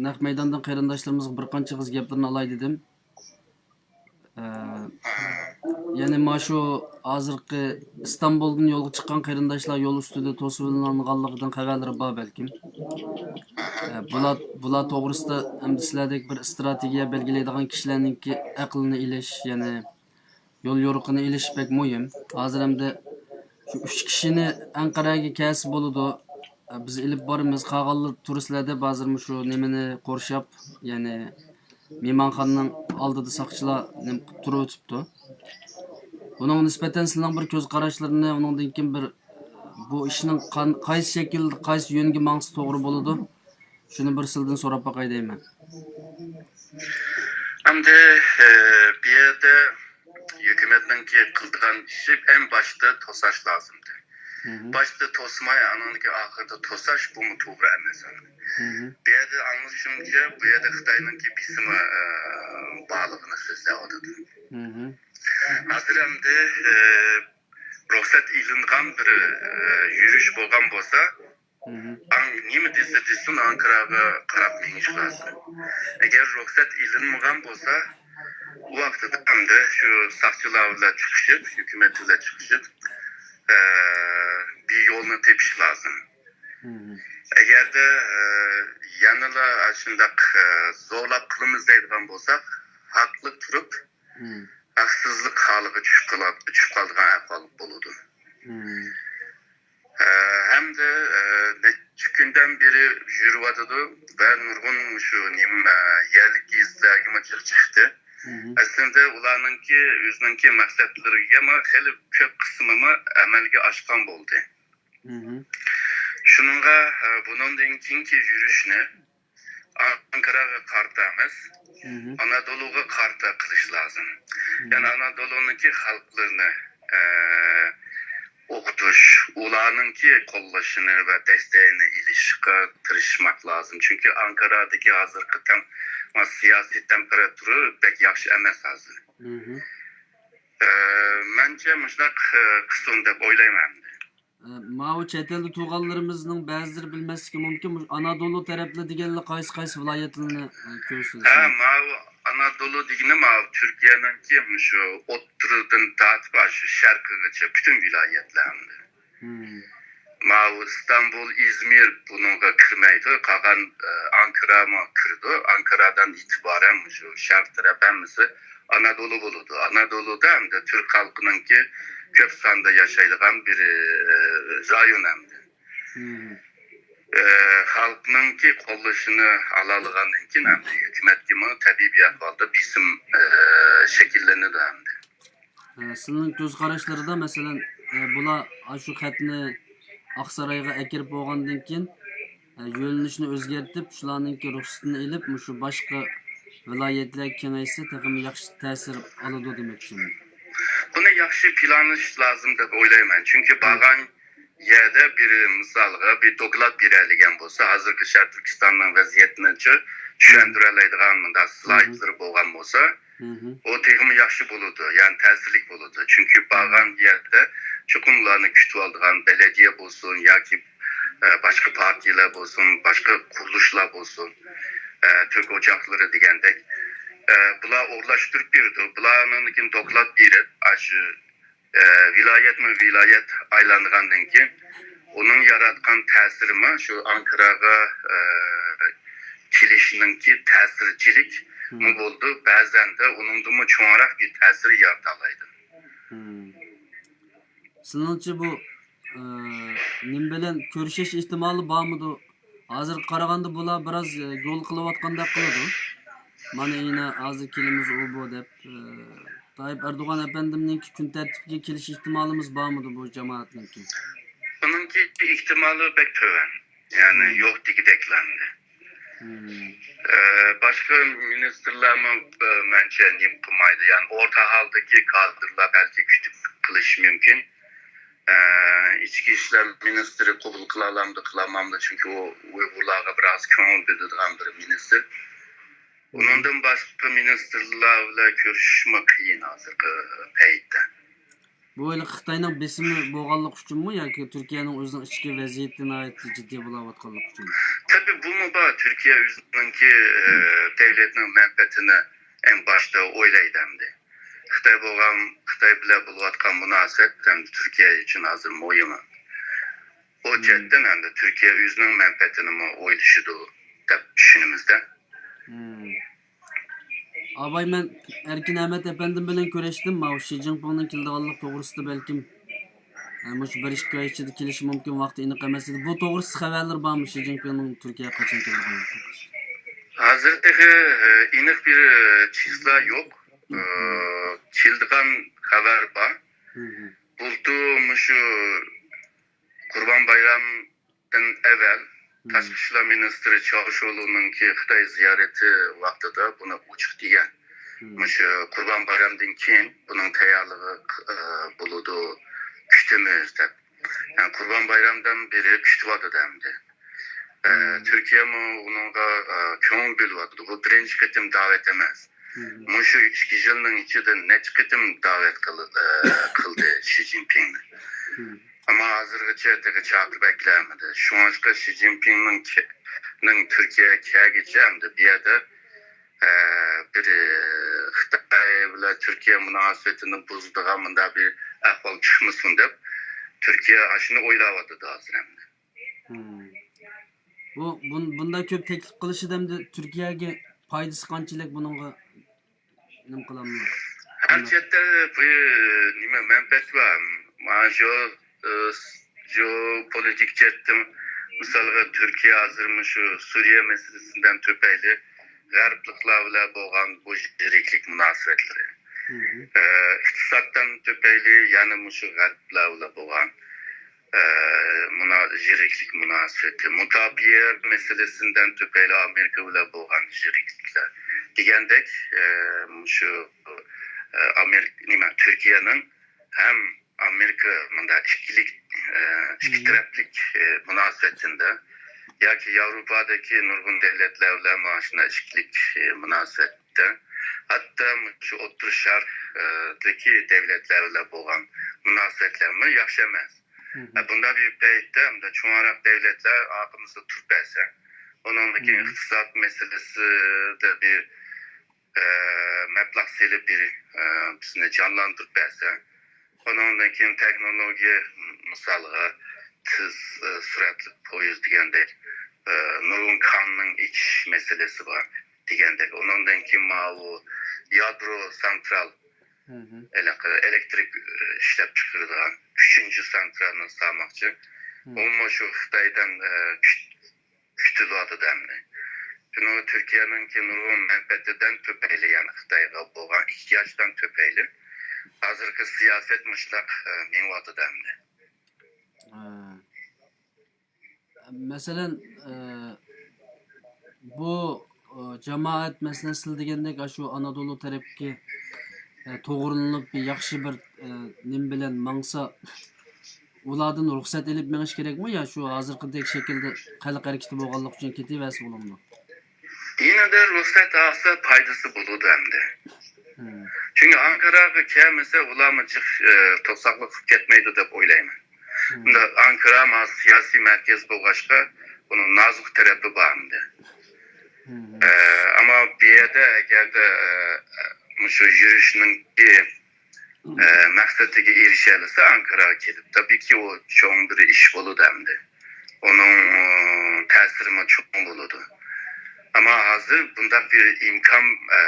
نەق مەيداندىن قېرىنداشلىرىمىزغا بىر قانچە ئېغىز گەپلىرىنى ئالاي دېدىم. ئە، يەنى مانا شۇ ھازىرقى ئىستانبۇلدىن يولغا چىققان قېرىنداشلار يول ئۈستىدە توسۇۋېلىنغانلىقىدىن خەۋەرلىرى بار بەلكىم. ئە، بۇلار، بۇلار توغرىسىدا ئەمدى سىلەردەك بىر ئىستراتېگىيە بەلگىلەيدىغان كىشىلەرنىڭكى ئەقلىنى ئېلىش، يەنى يول يورۇقىنى ئېلىش بەك مۇھىم. ھازىر ئەمدى شۇ ئۈچ كىشىنى ئەنقەرەگە كەلسە بولىدۇ. بىز ئېلىپ بارىمىز. قالغانلىرى تۇرسىلەر دەپ ھازىر مۇشۇ نېمىنى قورشاپ، يەنى مېھمانخانىنىڭ ئالدىدا ساقچىلار نېمە قىلىپ تۇرۇۋېتىپتۇ. بۇنىڭغا نىسبەتەن سىلەرنىڭ بىر كۆز قاراشلىرىنى، ئۇنىڭدىن كېيىن بىر بۇ ئىشنىڭ قان-، قايسى شەكىلدە، قايسى يۆنگە ماڭسا توغرا بولىدۇ؟ شۇنى بىر سىلىدىن سوراپ باقاي دەيمەن. ئەمدى، ئە، بۇ يەردە ھۆكۈمەتنىڭكى قىلىدىغان ئىشى ئەڭ باشتا توساش لازىمدى. باشتا توسماي، ئانىڭدىكى ئاخىرىدا توساش، بۇمۇ توغرا ئەمەس. بۇ يەردە ئاڭلىشىمچە، بۇ يەردە خىتاينىڭكى بېسىمى، ئە، بارلىقىنى سۆزلەۋاتىدۇ. ھازىر ئەمدى، ئە، رۇخسەت ئېلىنغان بىر، ئە، يۈرۈش بولغان بولسا، ئاڭ نېمە دېسە دېسۇن، ئانكاراغا قاراپ مېڭىش لازىم. ئەگەر رۇخسەت ئېلىنمىغان بولسا، ئۇ ۋاقتىدا ئەمدى شۇ ساقچىلار بىلەن چىقىشىپ، ھۆكۈمەت بىلەن چىقىشىپ، ئە، بىر يولنى تېپىش لازىم. ئەگەردە، ئە، يەنىلا ئاشۇنداق، ئە، زورلاپ قىلىمىز دەيدىغان بولساق، ھەقلىق تۇرۇپ، ھەقسىزلىق ھالىغا چۈشۈپ قالا-، چۈشۈپ قالىدىغان ئەھۋال بولىدۇ. ئە، ھەمدە، ئە، نەچچە كۈندىن بېرى يۈرۈۋاتىدۇ ۋە نۇرغۇن شۇ نېمە، ئە، يەرلىك گېزىتلەرگىمۇ چىقتى. ئەسلىدە ئۇلارنىڭكى ئۆزىنىڭكى مەقسەتلىرىگىمۇ خېلى كۆپ قىسمىمۇ ئەمەلگە ئاشقان بولدى. شۇنىڭغا، ئە، بۇنىڭدىن كېيىنكى يۈرۈشنى ئانكاراغا قارىتا ئەمەس، ئانادولۇغا قارىتا قىلىش لازىم. يەنى ئانادولۇنىڭكى خەلقلىرىنى، ئە، ئوقۇتۇش، ئۇلارنىڭكى قوللىشىنى ۋە دەستەكنى ئېلىشقا تىرىشماق لازىم. چۈنكى ئانكارادىكى ھازىرقى تەڭ سىياسىي تېمپېراتۇرا بەك ياخشى ئەمەس ھازىر. ئە، مەنچە مۇشۇنداق، ئە، قىلسۇن دەپ ئويلايمەن ئەمدى. ئە، ماۋۇ چەت ئەلدە تۇرغانلىرىمىزنىڭ بەزىلىرى بىلمەسلىكى مۇمكىن، مۇشۇ ئانادولۇ تەرەپلەر دېگەنلەر قايسى، قايسى ۋىلايەتلەرنى، ئە، ھە، كۆرسىتىسىز؟ ماۋۇ ئانادولۇ دېگىنى ماۋۇ تۈركىيەنىڭكى مۇشۇ ئوتتۇرىدىن تارتىپ شۇ شەرقىگىچە پۈتۈن ۋىلايەتلەر ئەمدى. ماۋۇ ئىستانبۇل، ئىزمىر بۇنىڭغا كىرمەيدۇ، قالغان، ئە، ئانكارامۇ كىرىدۇ. ئانكارادىن ئېتىبارەن مۇشۇ شەرق تەرەپ ھەممىسى ئانادولۇ بولىدۇ. ئانادولۇدا ئەمدى تۈرك خەلقىنىڭكى كۆپ ساندا ياشايدىغان بىر، ئە، رايون ئەمدى. ئە، خەلقنىڭكى قوللىشىنى ئالالىغاندىن كېيىن ئەمدى ھۆكۈمەتكىمۇ تەبىئىي بىر ئەھۋالدا بېسىم، ئە، شەكىللىنىدۇ ئەمدى. ئە، سىلىنىڭ كۆز قاراشلىرىدا، مەسىلەن، ئە، بۇلار ئاشۇ خەتنى ئاقسارايغا ئەكىرىپ بولغاندىن كېيىن، ئە، يۆنىلىشنى ئۆزگەرتىپ، شۇلارنىڭكى رۇخسىتىنى ئېلىپ، مۇشۇ باشقا ۋىلايەتلەرگە كېڭەيسە، تېخىمۇ ياخشى تەسىر ئالىدۇ دېمەكچىمەن. بۇنى ياخشى پىلانلاش لازىم دەپ ئويلايمەن. چۈنكى بارغان يەردە بىر، مىسالغا، بىر دوكلات بېرەلىگەن بولسا، ھازىرقى شەرقىي تۈركىستاننىڭ ۋەزىيىتىنىچۇ چۈشەندۈرەلەيدىغان مۇنداق سلايدلىرى بولغان بولسا، ئۇ تېخىمۇ ياخشى بولىدۇ، يەنى تەسىرلىك بولىدۇ. چۈنكى بارغان يەردە چوقۇم ئۇلارنى كۈتۈۋالىدىغان بەلەدىيە بولسۇن ياكى، ئە، باشقا پارتىيەلەر بولسۇن، باشقا قۇرۇلۇشلار بولسۇن، ئە، تۈرك ئوچاقلىرى دېگەندەك، ئە، بۇلار ئورۇنلاشتۇرۇپ بېرىدۇ. بۇلارنىڭ كېيىن دوكلات بېرىپ، ئاشۇ، ئە، ۋىلايەتمۇ ۋىلايەت ئايلانغاندىن كېيىن، ئۇنىڭ ياراتقان تەسىرىمۇ شۇ ئانكاراغا، ئە، كېلىشنىڭكى تەسىرچىلىكمۇ بولىدۇ. بەزەندە ئۇنىڭدىنمۇ چوڭراق بىر تەسىر يارىتالايدۇ. سىلىڭچە بۇ، ئە، نېمە بىلەن كۆرۈشۈش ئېھتىمالى بارمىدۇ؟ ھازىرغا قارىغاندا بۇلار بىراز، ئە، گول قىلىۋاتقاندەك قىلىدۇ. مانا يەنە ھازىر كېلىمىز ئۇ بۇ دەپ، ئە، تايىپ ئەردوغان ئەپەندىمنىڭكى كۈن تەرتىپىگە كېلىش ئېھتىمالىمىز بارمىدۇ بۇ جامائەتنىڭكى؟ بۇنىڭكى ئېھتىمالى بەك تۆۋەن. يەنى يوق دېگۈدەكلەندى. ئە، باشقا مىنىستىرلارمۇ، ئە، مەنچە نېمە قىلمايدۇ. يەنى ئورتا ھالدىكى كادىرلار بەلكى كۈتۈپ قېلىشى مۇمكىن. ئە، ئىچكى ئىشلار مىنىستىرى قوبۇل قىلالامدۇ، قىلالمامدۇ، چۈنكى ئۇ ئۇيغۇرلارغا بىراز كۆڭۈل بۆلىدىغان بىر مىنىستىر. ئۇنىڭدىن باشقا مىنىستىرلار بىلەن كۆرۈشۈشمۇ قىيىن ھازىرقى پەيتتە. بۇ ھېلىقى خىتاينىڭ بېسىمى بولغانلىقى ئۈچۈنمۇ ياكى تۈركىيەنىڭ ئۆزىنىڭ ئىچكى ۋەزىيىتى ناھايىتى جىددىي بولاۋاتقانلىقى ئۈچۈن؟ تەبىئىي، بۇمۇ بار. تۈركىيە ئۆزىنىڭكى، ئە، دۆلەتنىڭ مەنپەئەتىنى ئەڭ باشتا ئويلايدۇ ئەمدى. خىتاي بولغان، خىتاي بىلەن بولۇۋاتقان مۇناسىۋەت ئەمدى تۈركىيە ئۈچۈن ھازىر مۇھىم. ئۇ جەھەتتىن ئەمدى تۈركىيە ئۆزىنىڭ مەنپەئەتىنىمۇ ئويلىشىدۇ دەپ چۈشىنىمىزدە. ئاباي، مەن ئەركىن ئەمەت ئەپەندىم بىلەن كۆرۈشتۈم. ماۋۇ شى جىنپىڭنىڭ كېلىدىغانلىق توغرىسىدا بەلكىم، ئە، مۇشۇ بىر ئىككى ئاي ئىچىدە كېلىشى مۇمكىن، ۋاقتى ئېنىق ئەمەس ئىدى. بۇ توغرىسىدا خەۋەرلەر بارمۇ؟ شى جىنپىڭنىڭ تۈركىيەگە قاچان كېلىدىغانلىقى توغرىسىدا؟ ھازىر تېخى، ئە، ئېنىق بىر، ئە، چىسلا يوق. ئە، كېلىدىغان خەۋەر بار. بۇلتۇر مۇشۇ قۇربان بايرامدىن ئەۋەل تاشقى ئىشلار مىنىستىرى چاۋشيولۇنىڭكى خىتاي زىيارىتى ۋاقتىدا بۇنى ئوچۇق دېگەن. مۇشۇ قۇربان بايرامدىن كېيىن بۇنىڭ تەييارلىقى، ئە، بولىدۇ، كۈتىمىز دەپ. يەنى قۇربان بايرامدىن بېرى كۈتۈۋاتىدۇ ئەمدى. ئە، تۈركىيەمۇ ئۇنىڭغا، ئە، كۆڭۈل بۆلۈۋاتىدۇ. بۇ بىرىنچى قېتىم داۋەت ئەمەس. مۇشۇ ئىككى يىلنىڭ ئىچىدە نەچچە قېتىم داۋەت قىل-، ئە، قىلدى شى جىنپىڭنى. ئەمما ھازىرغىچە تېخى چاقىرىپ ئەكىلەلمىدى. شۇڭلاشقا شى جىنپىڭنىڭ كە-، نىڭ تۈركىيەگە كەلگىچە ئەمدى بۇ يەردە، ئە، بىر، ئە، خىتاي بىلەن تۈركىيە مۇناسىۋىتىنى بۇزىدىغان مۇنداق بىر ئەھۋال چىقمىسۇن دەپ، تۈركىيە ئاشۇنى ئويلاۋاتىدۇ ھازىر ئەمدى. بۇ، بۇن-، بۇنداق كۆپ تەكلىپ قىلىشىدا ئەمدى تۈركىيەگە پايدىسى قانچىلىك بۇنىڭغا؟ نېمە قىلالمايدۇ. ھەر جەھەتتە بۇ نېمە مەنپەئەت بار. مانا شۇ، ئى، جېئوپولىتىك جەھەتتىن، مىسالغا، تۈركىيە ھازىر مۇشۇ سۈرىيە مەسىلىسىدىن تۈپەيلى غەربلىكلەر بىلەن بولغان بۇ يىرىكلىك مۇناسىۋەتلىرى. ئى، ئىقتىسادتىن تۈپەيلى يەنە مۇشۇ غەربلەر بىلەن بولغان ئى، مۇنا-، يىرىكلىك مۇناسىۋىتى، مۇداپىئە مەسىلىسىدىن تۈپەيلى ئامېرىكا بىلەن بولغان يىرىكلىكلەر دېگەندەك، ئى، مۇشۇ، ئى، ئامېرىكا، نېمە، تۈركىيەنىڭ ھەم ئامېرىكا مۇنداق ئىككىلىك، ئى، ئىككى تەرەپلىك، ئى، مۇناسىۋىتىدە ياكى ياۋروپادىكى نۇرغۇن دۆلەتلەر بىلەن مانا شۇنداق ئىككىلىك، ئى، مۇناسىۋەتتە، ھەتتا مۇشۇ ئوتتۇرا شەرقتىكى دۆلەتلەر بىلەن بولغان مۇناسىۋەتلەرمۇ ياخشى ئەمەس. ئە، بۇنداق بىر پەيتتە ئەمدى چوڭراق دۆلەتلەر ئارقىمىزدا تۇرۇپ بەرسە، ئۇنىڭدىن كېيىن ئىقتىساد مەسىلىسىدە بىر، ئە، مەبلەغ سېلىپ بىر، ئە، بىزنى جانلاندۇرۇپ بەرسە، ئۇنىڭدىن كېيىن تېخنولوگىيە، مىسالغا، تېز، ئە، سۈرئەتلىك پويىز دېگەندەك، ئە، نۇرغۇن كاننىڭ ئېچىش مەسىلىسى بار دېگەندەك. ئۇنىڭدىن كېيىن ماۋۇ يادرو سانترال، ھېلىقى ئېلېكتىرىك، ئە، ئىشلەپچىقىرىدىغان ئۈچىنچى سانترالنى سالماقچى. ئۇمۇ شۇ خىتايدىن، ئە، كۈت-، كۈتۈلۈۋاتىدۇ ئەمدى. شۇنىڭ تۈركىيەنىڭكى نۇرغۇن مەنپەئەتىدىن تۈپەيلى، يەنى خىتايغا بولغان ئېھتىياجدىن تۈپەيلى ھازىرقى سىياسەت مۇشۇنداق، ئە، مېڭىۋاتىدۇ ئەمدى. ھە. مەسىلەن، ئە، بۇ، ئە، جامائەت مەسىلىسى دېگەندەك، ئاشۇ ئانادولۇ تەرەپكە، ئە، توغرىلىنىپ، ياخشى بىر، ئە، نېمە بىلەن ماڭسا، ئۇلاردىن رۇخسەت ئېلىپ مېڭىش كېرەكمۇ يا شۇ ھازىرقىدەك شەكىلدە خەلق ھەرىكىتى بولغانلىقى ئۈچۈن كېتىۋەرسە بولامدۇ؟ يېنىدا رۇخسەت ئالسا پايدىسى بولىدۇ ئەمدى. چۈنكى ئانكاراغا كەلمىسە، ئۇلارمۇ جىق، ئە، توساقلىق قىلىپ كەتمەيدۇ دەپ ئويلايمەن. ئەمدى ئانكارا مانا سىياسىي مەركەز بولغاچقا، ئۇنىڭ نازۇك تەرىپى بار ئەمدى. ئە، ئەمما بۇ يەردە ئەگەردە، ئە، مۇشۇ يۈرۈشنىڭكى، ئە، مەقسىتىگە ئېرىشەلىسە ئانكاراغا كېلىپ، تەبىئىيكى، ئۇ چوڭ بىر ئىش بولىدۇ ئەمدى. ئۇنىڭ، ئە، تەسىرىمۇ چوڭ بولىدۇ. ئەمما ھازىر بۇنداق بىر ئىمكان، ئە،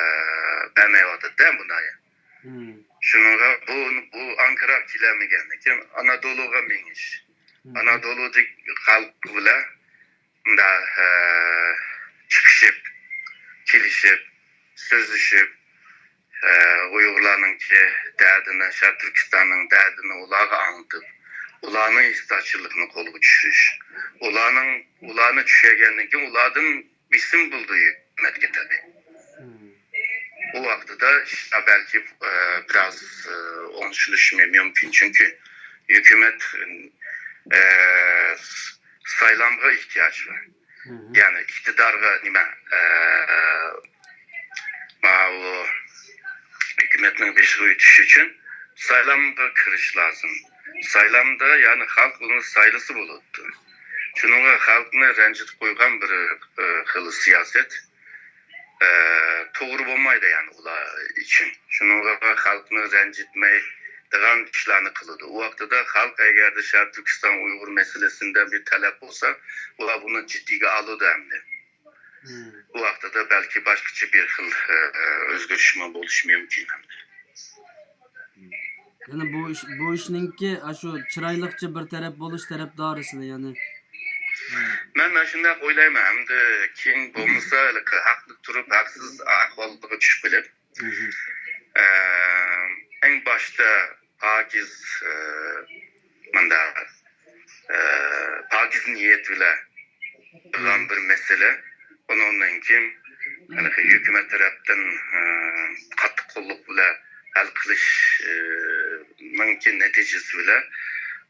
بەرمەيۋاتىدۇ-دە بۇنى. شۇنىڭغا بۇ، بۇ ئانكاراغا كېلەلمىگەندىن كېيىن ئانادولۇغا مېڭىش. ئانادولۇدىكى خەلق بىلەن مۇنداق، ئە، چىقىشىپ، كېلىشىپ، سۆزلىشىپ، ئە، ئۇيغۇرلارنىڭكى دەردىنى، شەرقىي تۈركىستاننىڭ دەردىنى ئۇلارغا ئاڭلىتىپ، ئۇلارنىڭ ئېھتىياجچىلىقىنى قولغا چۈشۈرۈش. ئۇلارنىڭ، ئۇلارنى چۈشەنگەندىن كېيىن ئۇلاردىن بېسىم بولىدۇ ھۆكۈمەتكە تەبىئىي. ئۇ ۋاقتىدا ئىشلار بەلكى، ئە، بىراز، ئە، ئوڭشىلىشى مۇمكىن، چۈنكى ھۆكۈمەت، ئە، سايلامغا ئېھتىياجى بار. يەنى ئىقتىدارغا نېمە، ئە، ماۋۇ ھۆكۈمەتنىڭ بېشىغا ئۆتۈش ئۈچۈن سايلامغا كىرىش لازىم. سايلامدا يەنى خەلق ئۇنى سايلىسا بولىدۇ. شۇنىڭغا خەلقنى رەنجىتىپ قويغان بىر، ئە، خىل سىياسەت، ئە، توغرا بولمايدۇ يەنى ئۇلار ئۈچۈن. شۇنىڭغا خەلقنى رەنجىتمەيدىغان ئىشلارنى قىلىدۇ. ئۇ ۋاقتىدا خەلق ئەگەردە شەرقىي تۈركىستان ئۇيغۇر مەسىلىسىدە بىر تەلەپ بولسا، ئۇلار بۇنى جىددىيگە ئالىدۇ ئەمدى. ئۇ ۋاقتىدا بەلكى باشقىچە بىر خىل، ئە، ئۆزگىرىشمۇ بولۇشى مۇمكىن ئەمدى. يەنى بۇ ئىش، بۇ ئىشنىڭكى ئاشۇ چىرايلىقچە بىر تەرەپ بولۇش تەرەپدارىسىلەر، يەنى. مەن ئاشۇنداق ئويلايمەن. ئەمدى كېيىن بولمىسا، ھېلىقى ھەقلىق تۇرۇپ، ھەقسىز ئەھۋالغا چۈشۈپ قېلىپ، ئە، ئەڭ باشتا پاكىز، ئە، مۇنداق، ئە، پاكىز نىيەت بىلەن قىلغان بىر مەسىلە. ئۇنىڭدىن كېيىن ھېلىقى ھۆكۈمەت تەرەپتىن، ئە، قاتتىق قوللۇق بىلەن ھەل قىلىش، ئە، نىڭكى نەتىجىسى بىلەن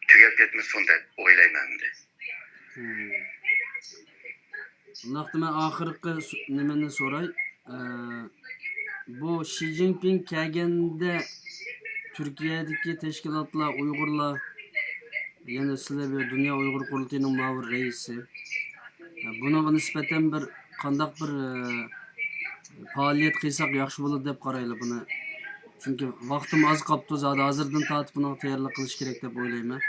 تۈگەپ كەتمىسۇن دەپ ئويلايمەن ئەمدى. ئۇنداقتا مەن ئاخىرقى سو-، نېمىنى سوراي. ئە، بۇ شى جىنپىڭ كەلگەندە تۈركىيەدىكى تەشكىلاتلار، ئۇيغۇرلار، يەنى سىلەر بىر دۇنيا ئۇيغۇر قۇرۇلتىيىنىڭ مۇئاۋىن رەئىسى. ئە، بۇنىڭغا نىسبەتەن بىر قانداق بىر، ئە، پائالىيەت قىلساق ياخشى بولىدۇ دەپ قارايلا بۇنى؟ چۈنكى ۋاقتىم ئاز قاپتۇ، زادى ھازىردىن تارتىپ بۇنىڭغا تەييارلىق قىلىش كېرەك دەپ ئويلايمەن.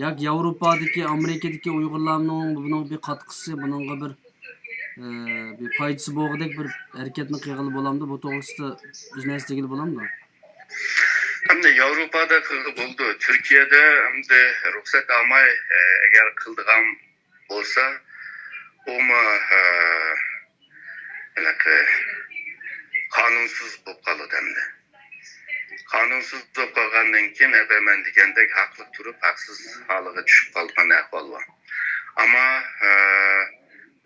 ياكى ياۋروپادىكى، ئامېرىكىدىكى ئۇيغۇرلارنىڭ بۇنىڭغا بىر قاتقىسى، بۇنىڭغا بىر، ئى، بىر پايدىسى بولغۇدەك بىر ھەرىكەتنى قىلغىلى بولامدۇ؟ بۇ توغرىسىدا بىر نەرسە دېگىلى بولامدۇ؟ ئەمدى ياۋروپادا قىلغا بولىدۇ. تۈركىيەدە ئەمدى رۇخسەت ئالماي، ئە، ئەگەر قىلىدىغان بولسا، ئۇمۇ، ئە، ھېلىقى قانۇنسىز بولۇپ قالىدۇ ئەمدى. قانۇنسىز بولۇپ قالغاندىن كېيىن، ئەبە مەن دېگەندەك ھەقلىق تۇرۇپ، ھەقسىز ھالىغا چۈشۈپ قالىدىغان ئەھۋال بار. ئەمما، ئە،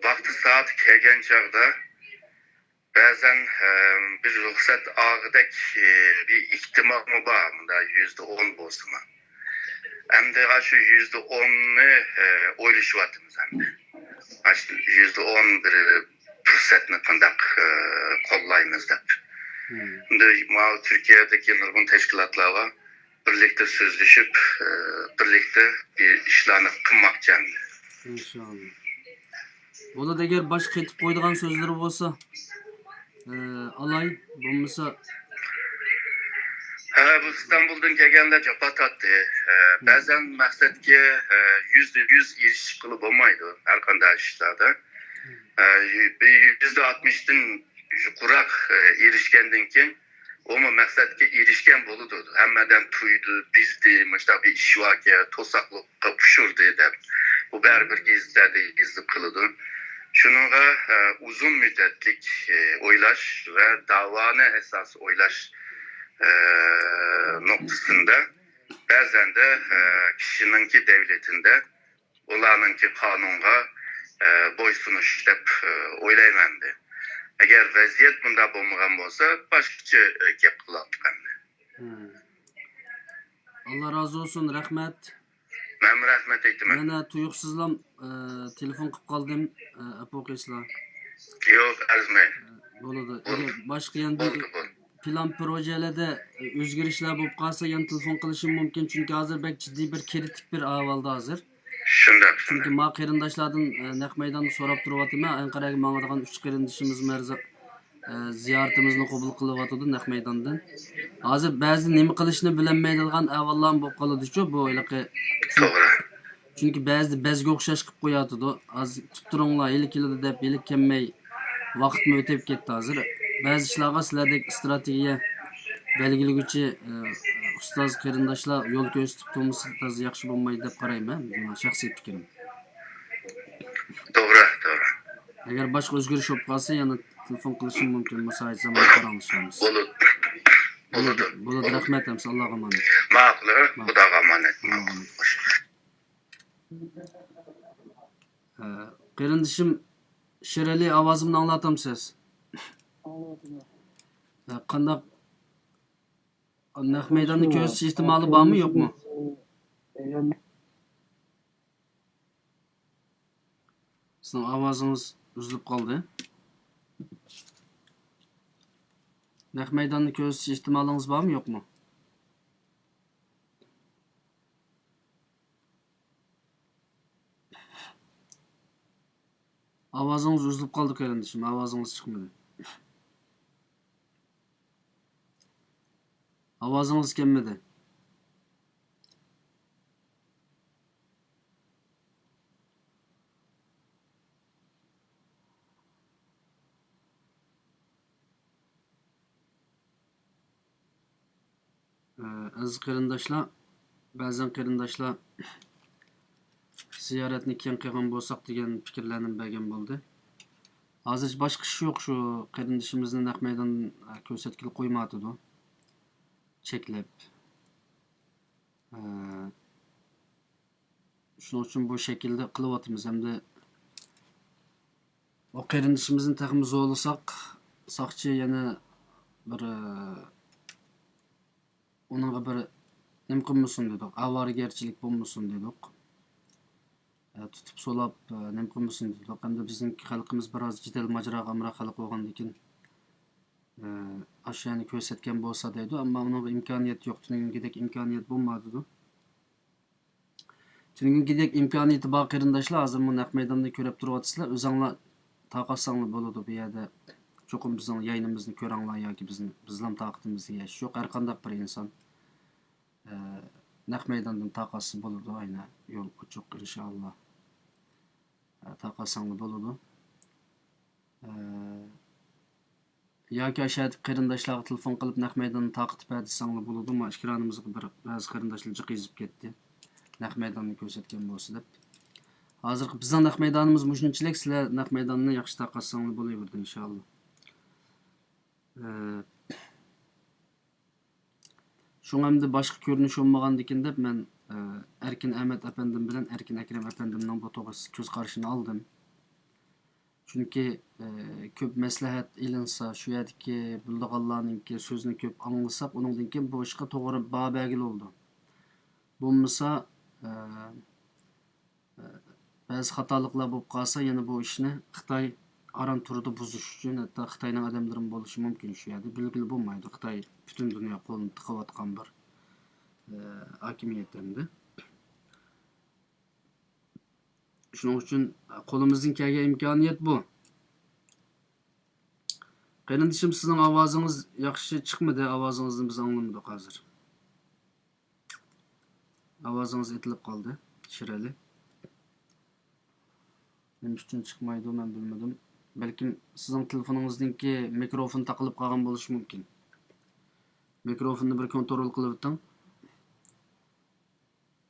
ۋاقتى سائىتى كەلگەن چاغدا، بەزەن، ئە، بىر رۇخسەت ئالغۇدەك، ئە، بىر ئېھتىمالمۇ بار، مۇنداق يۈزدە ئون بولسىمۇ. ئەمدى ئاشۇ يۈزدە ئوننى، ئە، ئويلىشىۋاتىمىز ئەمدى. ئاشۇ يۈزدە ئون بىر پۇرسەتنى قانداق، ئە، قوللايمىز دەپ. مم. ئەمدى ماۋۇ تۈركىيەدىكى نۇرغۇن تەشكىلاتلار بار. بىرلىكتە سۆزلىشىپ، ئە، بىرلىكتە بىر ئىشلارنى قىلماقچى ئەمدى. ئىنشاللا. بولىدۇ، ئەگەر باشقا قېتىپ قويىدىغان سۆزلىرى بولسا، ئە، ئالاي، بولمىسا. ھە، بۇ ئىستانبۇلدىن كەلگەنلەر جاپا تارتتى. ئە، بەزەن مەقسەتكە، ئە، يۈزدە يۈز ئېرىشىشكىلا بولمايدۇ، ھەر قانداق ئىشلاردا. ئە، يۈ-، بىر يۈزدە ئاتمىشتىن يۇقىرىراق، ئە، ئېرىشكەندىن كېيىن، ئۇمۇ مەقسەتكە ئېرىشكەن بولىدۇ. ھەممىدىن تۇيدى، بىزدى، مۇشۇنداق بىر ئىش باركەن، توساقلىققا ئۇچرىدى دەپ. بۇ بەرىبىر گېزىتلەردە يېزىلىپ قېلىدۇ. شۇنىڭغا، ئە، ئۇزۇن مۇددەتلىك، ئە، ئويلاش ۋە داۋانى ئاساسىي ئويلاش، ئە، نۇقتىسىدا بەزەندە، ئە، كىشىنىڭكى دەۋلىتىدە ئۇلارنىڭكى قانۇنغا، ئە، بويسۇنۇش دەپ، ئە، ئويلايمەن ئەمدى. ئەگەر ۋەزىيەت بۇنداق بولمىغان بولسا، باشقىچە، ئە، گەپ قىلاتتۇق ئەمدى. مم. ئاللا رازى بولسۇن، رەھمەت. مەنمۇ رەھمەت ئېيتىمەن. مەن، ئە، تۇيۇقسىزلا، ئە، تېلېفون قىلىپ قالدىم، ئە، ئەپۇ قىلىسىلەر. يوق، ئەرزىمەي. ئە، بولىدۇ. بولدى. ئەگەر باشقا يەنە بىر بولدى، بولدى. پىلان پروژەلەردە، ئە، ئۆزگىرىشلەر بولۇپ قالسا، يەنە تېلېفون قىلىشىم مۇمكىن، چۈنكى ھازىر بەك جىددىي بىر كرىتىك بىر ئەھۋالدا ھازىر. شۇنداق، چۈنكى شۇنداق. ما قېرىنداشلاردىن، ئە، نەق مەيداندا سوراپ تۇرۇۋاتىمەن. ئەنقەرەگە ماڭىدىغان ئۈچ قېرىندىشىمىزمۇ ھەر زا-، ئە، زىيارىتىمىزنى قوبۇل قىلىۋاتىدۇ نەق مەيداندىن. ھازىر بەزىدە نېمە قىلىشنى بىلەلمەيدىغان ئەھۋاللارمۇ بولۇپ قالىدۇچۇ بۇ ھېلىقى. توغرا. چۈنكى بەزىدە بەزگە ئوخشاش قىلىپ قويۇۋاتىدۇ. ھازىر كۈتۈپ تۇرۇڭلار، ھېلى كېلىدۇ دەپ، ھېلى كەلمەي، ۋاقىتمۇ ئۆتۈپ كەتتى ھازىر. بەزى ئىشلارغا سىلەردەك ئىستراتېگىيە بەلگىلىگۈچى، ئە، ئۇستاز قېرىنداشلار يول كۆرسىتىپ تۇرمىسا تازا ياخشى بولمايدۇ دەپ قارايمەن، مېنىڭ شەخسىي پىكرىم. توغرا، توغرا. ئەگەر باشقا ئۆزگىرىش بولۇپ قالسا، يەنە تېلېفون قىلىشىم مۇمكىن، مۇساھىزە زامان پاراڭلىشىمىز. بولىدۇ. بولىدۇ، بولىدۇ. رەھمەت، ئەمىسە ئاللاغا ئامانەت. ماقۇل، ماقۇل. خۇداغا ئامانەت. ئاللاغا ماقۇل. ئامانەت. ئە، قېرىندىشىم شېرئەلى، ئاۋازىمنى ئاڭلىۋاتامسىز؟ ئاڭلىۋاتىمەن. ئە، قانداق، نەق مەيداننى كۆرسىتىش ئېھتىمالى بارمۇ، يوقمۇ؟ سىزنىڭ ئاۋازىڭىز ئۈزۈلۈپ قالدى. نەق مەيداننى كۆرسىتىش ئېھتىمالىڭىز بارمۇ، يوقمۇ؟ ئاۋازىڭىز ئۈزۈلۈپ قالدى، قېرىندىشىم، ئاۋازىڭىز چىقمىدى. ئاۋازىڭىز كەلمىدى. ئەزىز قېرىنداشلار، بەزەن قېرىنداشلار زىيارەتنى كېيىن قىلغان بولساق دېگەن پىكىرلەرنى بەرگەن بولدى. ھازىر باشقا ئىش يوق، شۇ قېرىندىشىمىزنى نەق مەيدان كۆرسەتكىلى قويمايۋاتىدۇ، چەكلەپ. شۇنىڭ ئۈچۈن بۇ شەكىلدە قىلىۋاتىمىز. ئەمدى ئۇ قېرىندىشىمىزنى تېخىمۇ زورلىساق، ساقچى يەنە بىر، ئە، ئۇنىڭغا بىر نېمە قىلمىسۇن دېدۇق، ئاۋارىگەرچىلىك بولمىسۇن دېدۇق. ئە، تۇتۇپ سولاپ، ئە، نېمە قىلمىسۇن دېدۇق. ئەمدى بىزنىڭ خەلقىمىز بىراز جېدەل ماجىراغا ئامراق خەلق بولغاندىكىن، ئە، ئاشۇ يەرنى كۆرسەتكەن بولسا دەيدۇ، ئەمما ئۇنىڭغا ئىمكانىيەت يوق، تۈنۈگۈنكىدەك ئىمكانىيەت بولمايدۇ. تۈنۈگۈنكىدەك ئىمكانىيىتى بار قېرىنداشلار، ھازىرمۇ نەق مەيداندا كۆرۈپ تۇرۇۋاتىسىلەر، ئۆزۈڭلار تارقاتساڭلار بولىدۇ بۇ يەردە. چوقۇم بىزنىڭ يايىنىمىزنى كۆرۈڭلار ياكى بىزنى، بىزنىڭ تاقىتىمىزگە ئىش يوق. ھەر قانداق بىر ئىنسان، ئە، نەق مەيداندىن تارقاتسا بولىدۇ، ئەينە يول ئوچۇق، ئىنشائاللا. ئە، تارقاتساڭلار بولىدۇ. ئە، ياكى ئاشۇ يەردىكى قېرىنداشلارغا تېلېفون قىلىپ نەق مەيداننى تارقىتىپ بەر دېسەڭلار بولىدۇ. ما ئىكرانىمىزغا بىر بەزى قېرىنداشلار جىق يېزىپ كەتتى، نەق مەيداننى كۆرسەتكەن بولسا دەپ. ھازىرقى بىزنىڭ نەق مەيدانىمىز مۇشۇنچىلىك، سىلەر نەق مەيداننى ياخشى تارقاتساڭلار بولۇۋېرىدۇ، ئىنشائاللا. ئە، شۇڭا ئەمدى باشقا كۆرۈنۈش بولمىغاندىكىن دەپ مەن، ئە، ئەركىن ئەمەت ئەپەندىم بىلەن ئەركىن ئەكرەم ئەپەندىمنىڭ بۇ توغرىسىدىكى كۆز قارىشىنى ئالدىم. چۈنكى، ئە، كۆپ مەسلىھەت ئېلىنسا، شۇ يەردىكى بىلىدىغانلارنىڭكى سۆزىنى كۆپ ئاڭلىساق، ئۇنىڭدىن كېيىن بۇ ئىشقا توغرا باھا بەرگىلى بولىدۇ. بولمىسا، ئە، بەزى خاتالىقلار بولۇپ قالسا، يەنە بۇ ئىشنى خىتاي ئاران تۇرىدا بۇزۇش ئۈچۈن، ھەتتا خىتاينىڭ ئادەملىرىمۇ بولۇشى مۇمكىن شۇ يەردە. بىلگىلى بولمايدۇ، خىتاي پۈتۈن دۇنيا قولىنى تىقىۋاتقان بىر، ئە، ھاكىمىيەت ئەمدى. شۇنىڭ ئۈچۈن قولىمىزدىن كەلگەن ئىمكانىيەت بۇ. قېرىندىشىم، سىزنىڭ ئاۋازىڭىز ياخشى چىقمىدى، ئاۋازىڭىزنى بىز ئاڭلىمىدۇق ھازىر. ئاۋازىڭىز ئېتىلىپ قالدى، شىرئەلى. نېمە ئۈچۈن چىقمايدۇ، مەن بىلمىدىم. بەلكىم سىزنىڭ تېلېفونىڭىزنىڭكى مىكروفون تاقىلىپ قالغان بولۇشى مۇمكىن. مىكروفوننى بىر كونترول قىلىۋېتىڭ.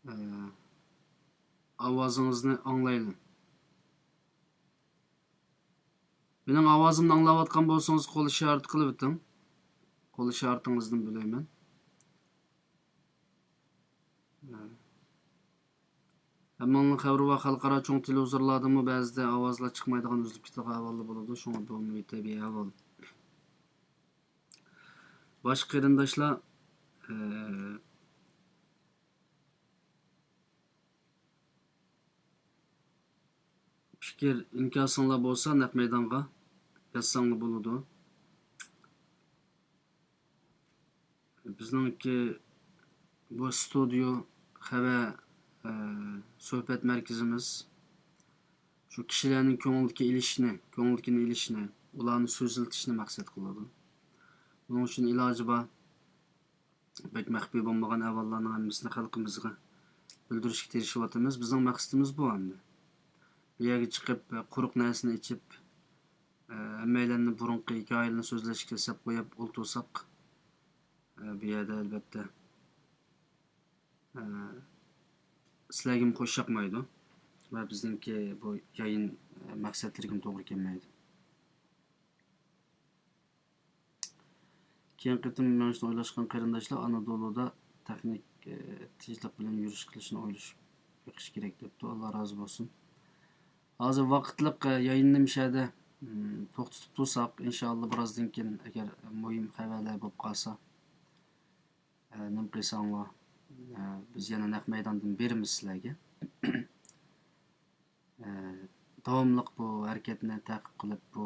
ئە، ئاۋازىڭىزنى ئاڭلايلى. مېنىڭ ئاۋازىمنى ئاڭلاۋاتقان بولسىڭىز، قول ئىشارىتى قىلىۋېتىڭ. قول ئىشارىتىڭىزدىن بىلەيمەن. ھەممىڭنىڭ خەۋىرى بار، خەلقئارا چوڭ تېلېۋىزورلاردىمۇ بەزىدە ئاۋازلار چىقمايدىغان، ئۈزۈلۈپ كېتىدىغان ئەھۋاللار بولىدۇ. شۇڭا بۇ تەبىئىي ئەھۋال. باشقا قېرىنداشلار، ئە، پىكىر، ئىنكاسىڭلار بولسا نەق مەيدانغا يازساڭلار بولىدۇ. بىزنىڭكى بۇ ستۇدىيو خەۋەر، ئە، سۆھبەت مەركىزىمىز شۇ كىشىلەرنىڭ كۆڭلىدىكى ئېلىشنى، كۆڭلىدىكىنى ئېلىشنى، ئۇلارنى سۆزلىتىشنى مەقسەت قىلىدۇ. بۇنىڭ ئۈچۈن ئىلاجى بار بەك مەخپىي بولمىغان ئەھۋاللارنىڭ ھەممىسىنى خەلقىمىزگە بىلدۈرۈشكە تىرىشىۋاتىمىز. بىزنىڭ مەقسىتىمىز بۇ ئەمدى. بۇ يەرگە چىقىپ، قۇرۇق نەرسىنى ئېچىپ، ھەممەيلەننى بۇرۇنقى ھېكايىلەرنى سۆزلەشكە سەپ قويۇپ ئولتۇرساق، بۇ يەردە ئەلۋەتتە، سىلەرگىمۇ خوش ياقمايدۇ ۋە بىزنىڭكى بۇ يايىن مەقسەتلىرىگىمۇ توغرا كەلمەيدۇ. كېيىنكى قېتىم مېڭىشنى ئويلاشقان قېرىنداشلار ئانادولۇدا تېخنىك، ئە، تېزلىق بىلەن يۈرۈش قىلىشنى ئويلىشىپ بېقىش كېرەك دەپتۇ. ئاللا رازى بولسۇن. ھازىر ۋاقىتلىق، ئە، يايىننى مۇشۇ يەردە، م، توختىتىپ تۇرساق، ئىنشائاللا بىرازدىن كېيىن ئەگەر مۇھىم خەۋەرلەر بولۇپ قالسا، ئە، نېمە قىلساڭلار، ئە، بىز يەنە نەق مەيداندىن بېرىمىز سىلەرگە. ئە، داۋاملىق بۇ ھەرىكەتنى تەقىب قىلىپ، بۇ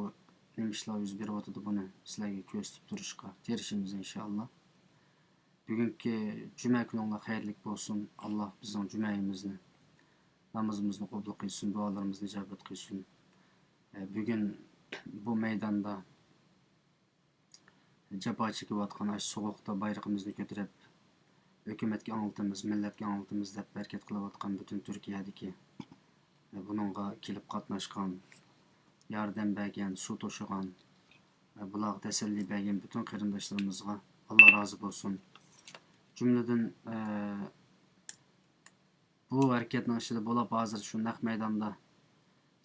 نېمە ئىشلار يۈز بېرىۋاتىدۇ، بۇنى سىلەرگە كۆرسىتىپ تۇرۇشقا تىرىشىمىز، ئىنشائاللا. بۈگۈنكى جۈمە كۈنۈڭلار خەيرلىك بولسۇن. ئاللا بىزنىڭ جۈمەيىمىزنى، نامىزىمىزنى قوبۇل قىلسۇن، دۇئالىرىمىزنى ئىجابەت قىلسۇن. ئە، بۈگۈن بۇ مەيداندا جاپا چېكىۋاتقان ئاشۇ سوغۇقتا بايرىقىمىزنى كۆتۈرۈپ، ھۆكۈمەتكە ئاڭلىتىمىز، مىللەتكە ئاڭلىتىمىز دەپ ھەرىكەت قىلىۋاتقان پۈتۈن تۈركىيەدىكى، بۇنىڭغا كېلىپ قاتناشقان، ياردەم بەرگەن، سۇ توشۇغان، بۇلارغا تەسەللى بەرگەن پۈتۈن قېرىنداشلىرىمىزغا ئاللا رازى بولسۇن. جۈملىدىن، ئە، بۇ ھەرىكەتنىڭ ئىچىدە بولۇپ، ھازىر شۇ نەق مەيداندا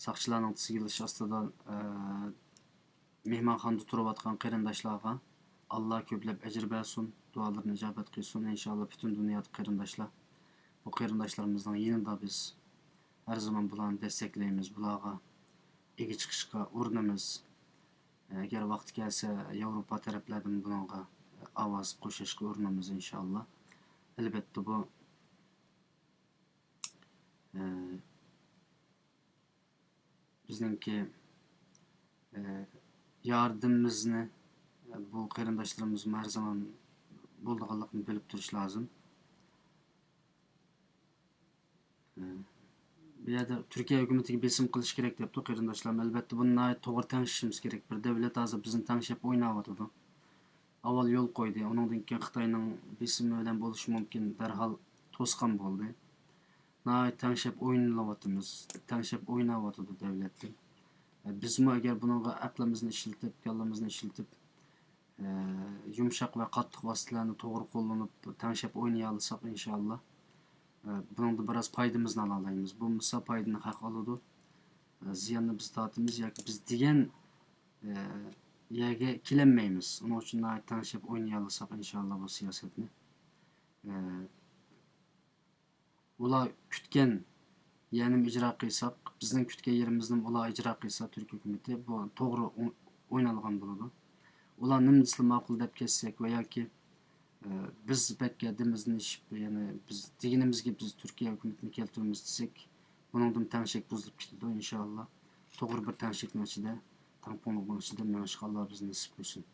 ساقچىلارنىڭ تىزگىنلىشى ئاستىدا، ئە، مېھمانخانىدا تۇرۇۋاتقان قېرىنداشلارغا ئاللا كۆپلەپ ئەجىر بەرسۇن، دۇئالىرىنى ئىجابەت قىلسۇن. ئىنشائاللا، پۈتۈن دۇنيادىكى قېرىنداشلار، بۇ قېرىنداشلىرىمىزنىڭ يېنىدا بىز ھەر زامان بۇلارنى دەستەكلەيمىز، بۇلارغا ئىگە چىقىشقا ئۇرۇنىمىز. ئەگەر ۋاقتى كەلسە، ياۋروپا تەرەپلەردىن بۇنىڭغا ئاۋاز قوشۇشقا ئۇرۇنىمىز، ئىنشائاللا. ئەلۋەتتە، بۇ ئە، بىزنىڭكى، ئە، ياردىمىمىزنى، ئە، بۇ قېرىنداشلىرىمىزمۇ ھەر زامان بولىدىغانلىقىنى بىلىپ تۇرۇش لازىم. ئە، بۇ يەردە تۈركىيە ھۆكۈمىتىگە بېسىم قىلىش كېرەك دەپتۇ قېرىنداشلار. ئەلۋەتتە، بۇنى ناھايىتى توغرا تەڭشىشىمىز كېرەك. بىر دەۋلەت ھازىر بىزنى تەڭشەپ ئويناۋاتىدۇ. ئاۋۋال يول قويدى، ئۇنىڭدىن كېيىن خىتاينىڭ بېسىمى بىلەن بولۇشى مۇمكىن، دەرھال توسقان بولدى. ناھايىتى تەڭشەپ ئوينىلىۋاتىمىز، تەڭشەپ ئويناۋاتىدۇ دەۋلەتتىن. بىزمۇ ئەگەر بۇنىڭغا ئەقلىمىزنى ئىشلىتىپ، كاللىمىزنى ئىشلىتىپ، ئە، يۇمشاق ۋە قاتتىق ۋاسىتىلەرنى توغرا قوللىنىپ، تەڭشەپ ئوينىيالىساق، ئىنشائاللا، ئە، بۇنىڭدا بىراز پايدىمىزنى ئالالايمىز. بولمىسا، پايدىنى خەق ئالىدۇ، ئە، زىياننى بىز تارتىمىز ياكى بىز دېگەن، ئە، يەرگە كېلەلمەيمىز. ئۇنىڭ ئۈچۈن ناھايىتى تەڭشەپ ئوينىيالىساق، ئىنشائاللا، بۇ سىياسەتنى، ئە، ئۇلار كۈتكەن يەرنىمۇ ئىجرا قىلساق، بىزنىڭ كۈتكەن يېرىمىزنىمۇ ئۇلار ئىجرا قىلسا، تۈرك ھۆكۈمىتى بۇ توغرا ئو-، ئوينالغان بولىدۇ. ئۇلار نېمە دېسىلا ماقۇل دەپ كەتسەك ۋە ياكى، ئە، بىز بەك ھەددىمىزدىن ئېشىپ، يەنى بىز دېگىنىمىزگە بىز تۈركىيە ھۆكۈمىتىنى كەلتۈرىمىز دېسەك، بۇنىڭدىن تەڭشەك بۇزۇلۇپ كېتىدۇ، ئىنشائاللا. توغرا بىر تەڭشەكنىڭ ئىچىدە، تەڭپۇڭلۇقنىڭ ئىچىدە مېڭىشقا ئاللا بىزنى نېسىپ قىلسۇن.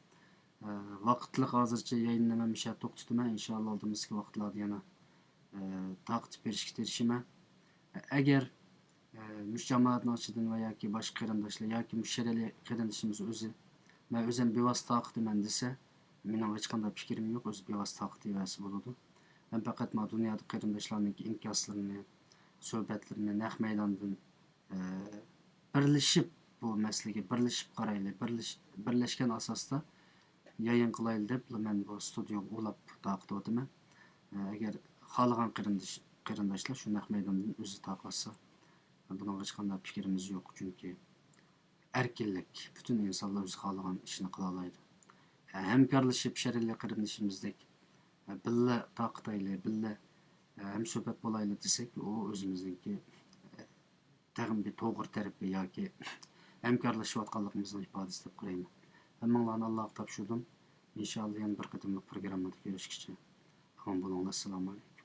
ئە، ۋاقىتلىق ھازىرچە يايىننى مەن مۇشۇ يەردە توختىتىمەن. ئىنشائاللا، ئالدىمىزدىكى ۋاقىتلاردا يەنە، ئە، تارقىتىپ بېرىشكە تىرىشىمەن. ئە، ئەگەر، ئە، مۇشۇ جامائەتنىڭ ئىچىدىن ۋە ياكى باشقا قېرىنداشلار ياكى مۇشۇ شەرئىي قېرىندىشىمىز ئۆزى، مەن ئۆزۈم بىۋاسىتە تارقىتىمەن دېسە، مېنىڭ ھېچقانداق پىكرىم يوق، ئۆزى بىۋاسىتە تارقىتىۋەرسە بولىدۇ. مەن پەقەت مانا دۇنيادىكى قېرىنداشلارنىڭكى ئىنكاسلىرىنى، سۆھبەتلىرىنى نەق مەيداندىن، ئە، بىرلىشىپ بۇ مەسىلىگە بىرلىشىپ قارايلى، بىرلىش-، بىرلەشكەن ئاساستا يايىن قىلايلى دەپلا مەن بۇ ستۇدىيوغا ئۇلاپ تارقىتىۋاتىمەن. ئە، ئەگەر خالىغان قېرىنداش-، قېرىنداشلار شۇ نەق مەيداندىن ئۆزى تارقاتسا، بۇنىڭغا ھېچقانداق پىكرىمىز يوق، چۈنكى ئەركىنلىك، پۈتۈن ئىنسانلار ئۆزى خالىغان ئىشنى قىلالايدۇ. ھە، ھەمكارلىشىپ شەرئىي قېرىندىشىمىزدەك، ھە، بىللە تارقىتايلى، بىللە، ھە، ھەمسۆھبەت بولايلى دېسەك، ئۇ ئۆزىمىزنىڭكى، ھە، تېخىمۇ بىر توغرا تەرىپى ياكى ھەمكارلىشىۋاتقانلىقىمىزنىڭ ئىپادىسى دەپ قارايمەن. ھەممىڭلارنى ئاللاغا تاپشۇردۇم. ئىنشائاللا، يەنە بىر قېتىملىق پروگراممىدا كۆرۈشكىچە ئامان بولۇڭلار. ئەسسالامۇئەلەيكۇم.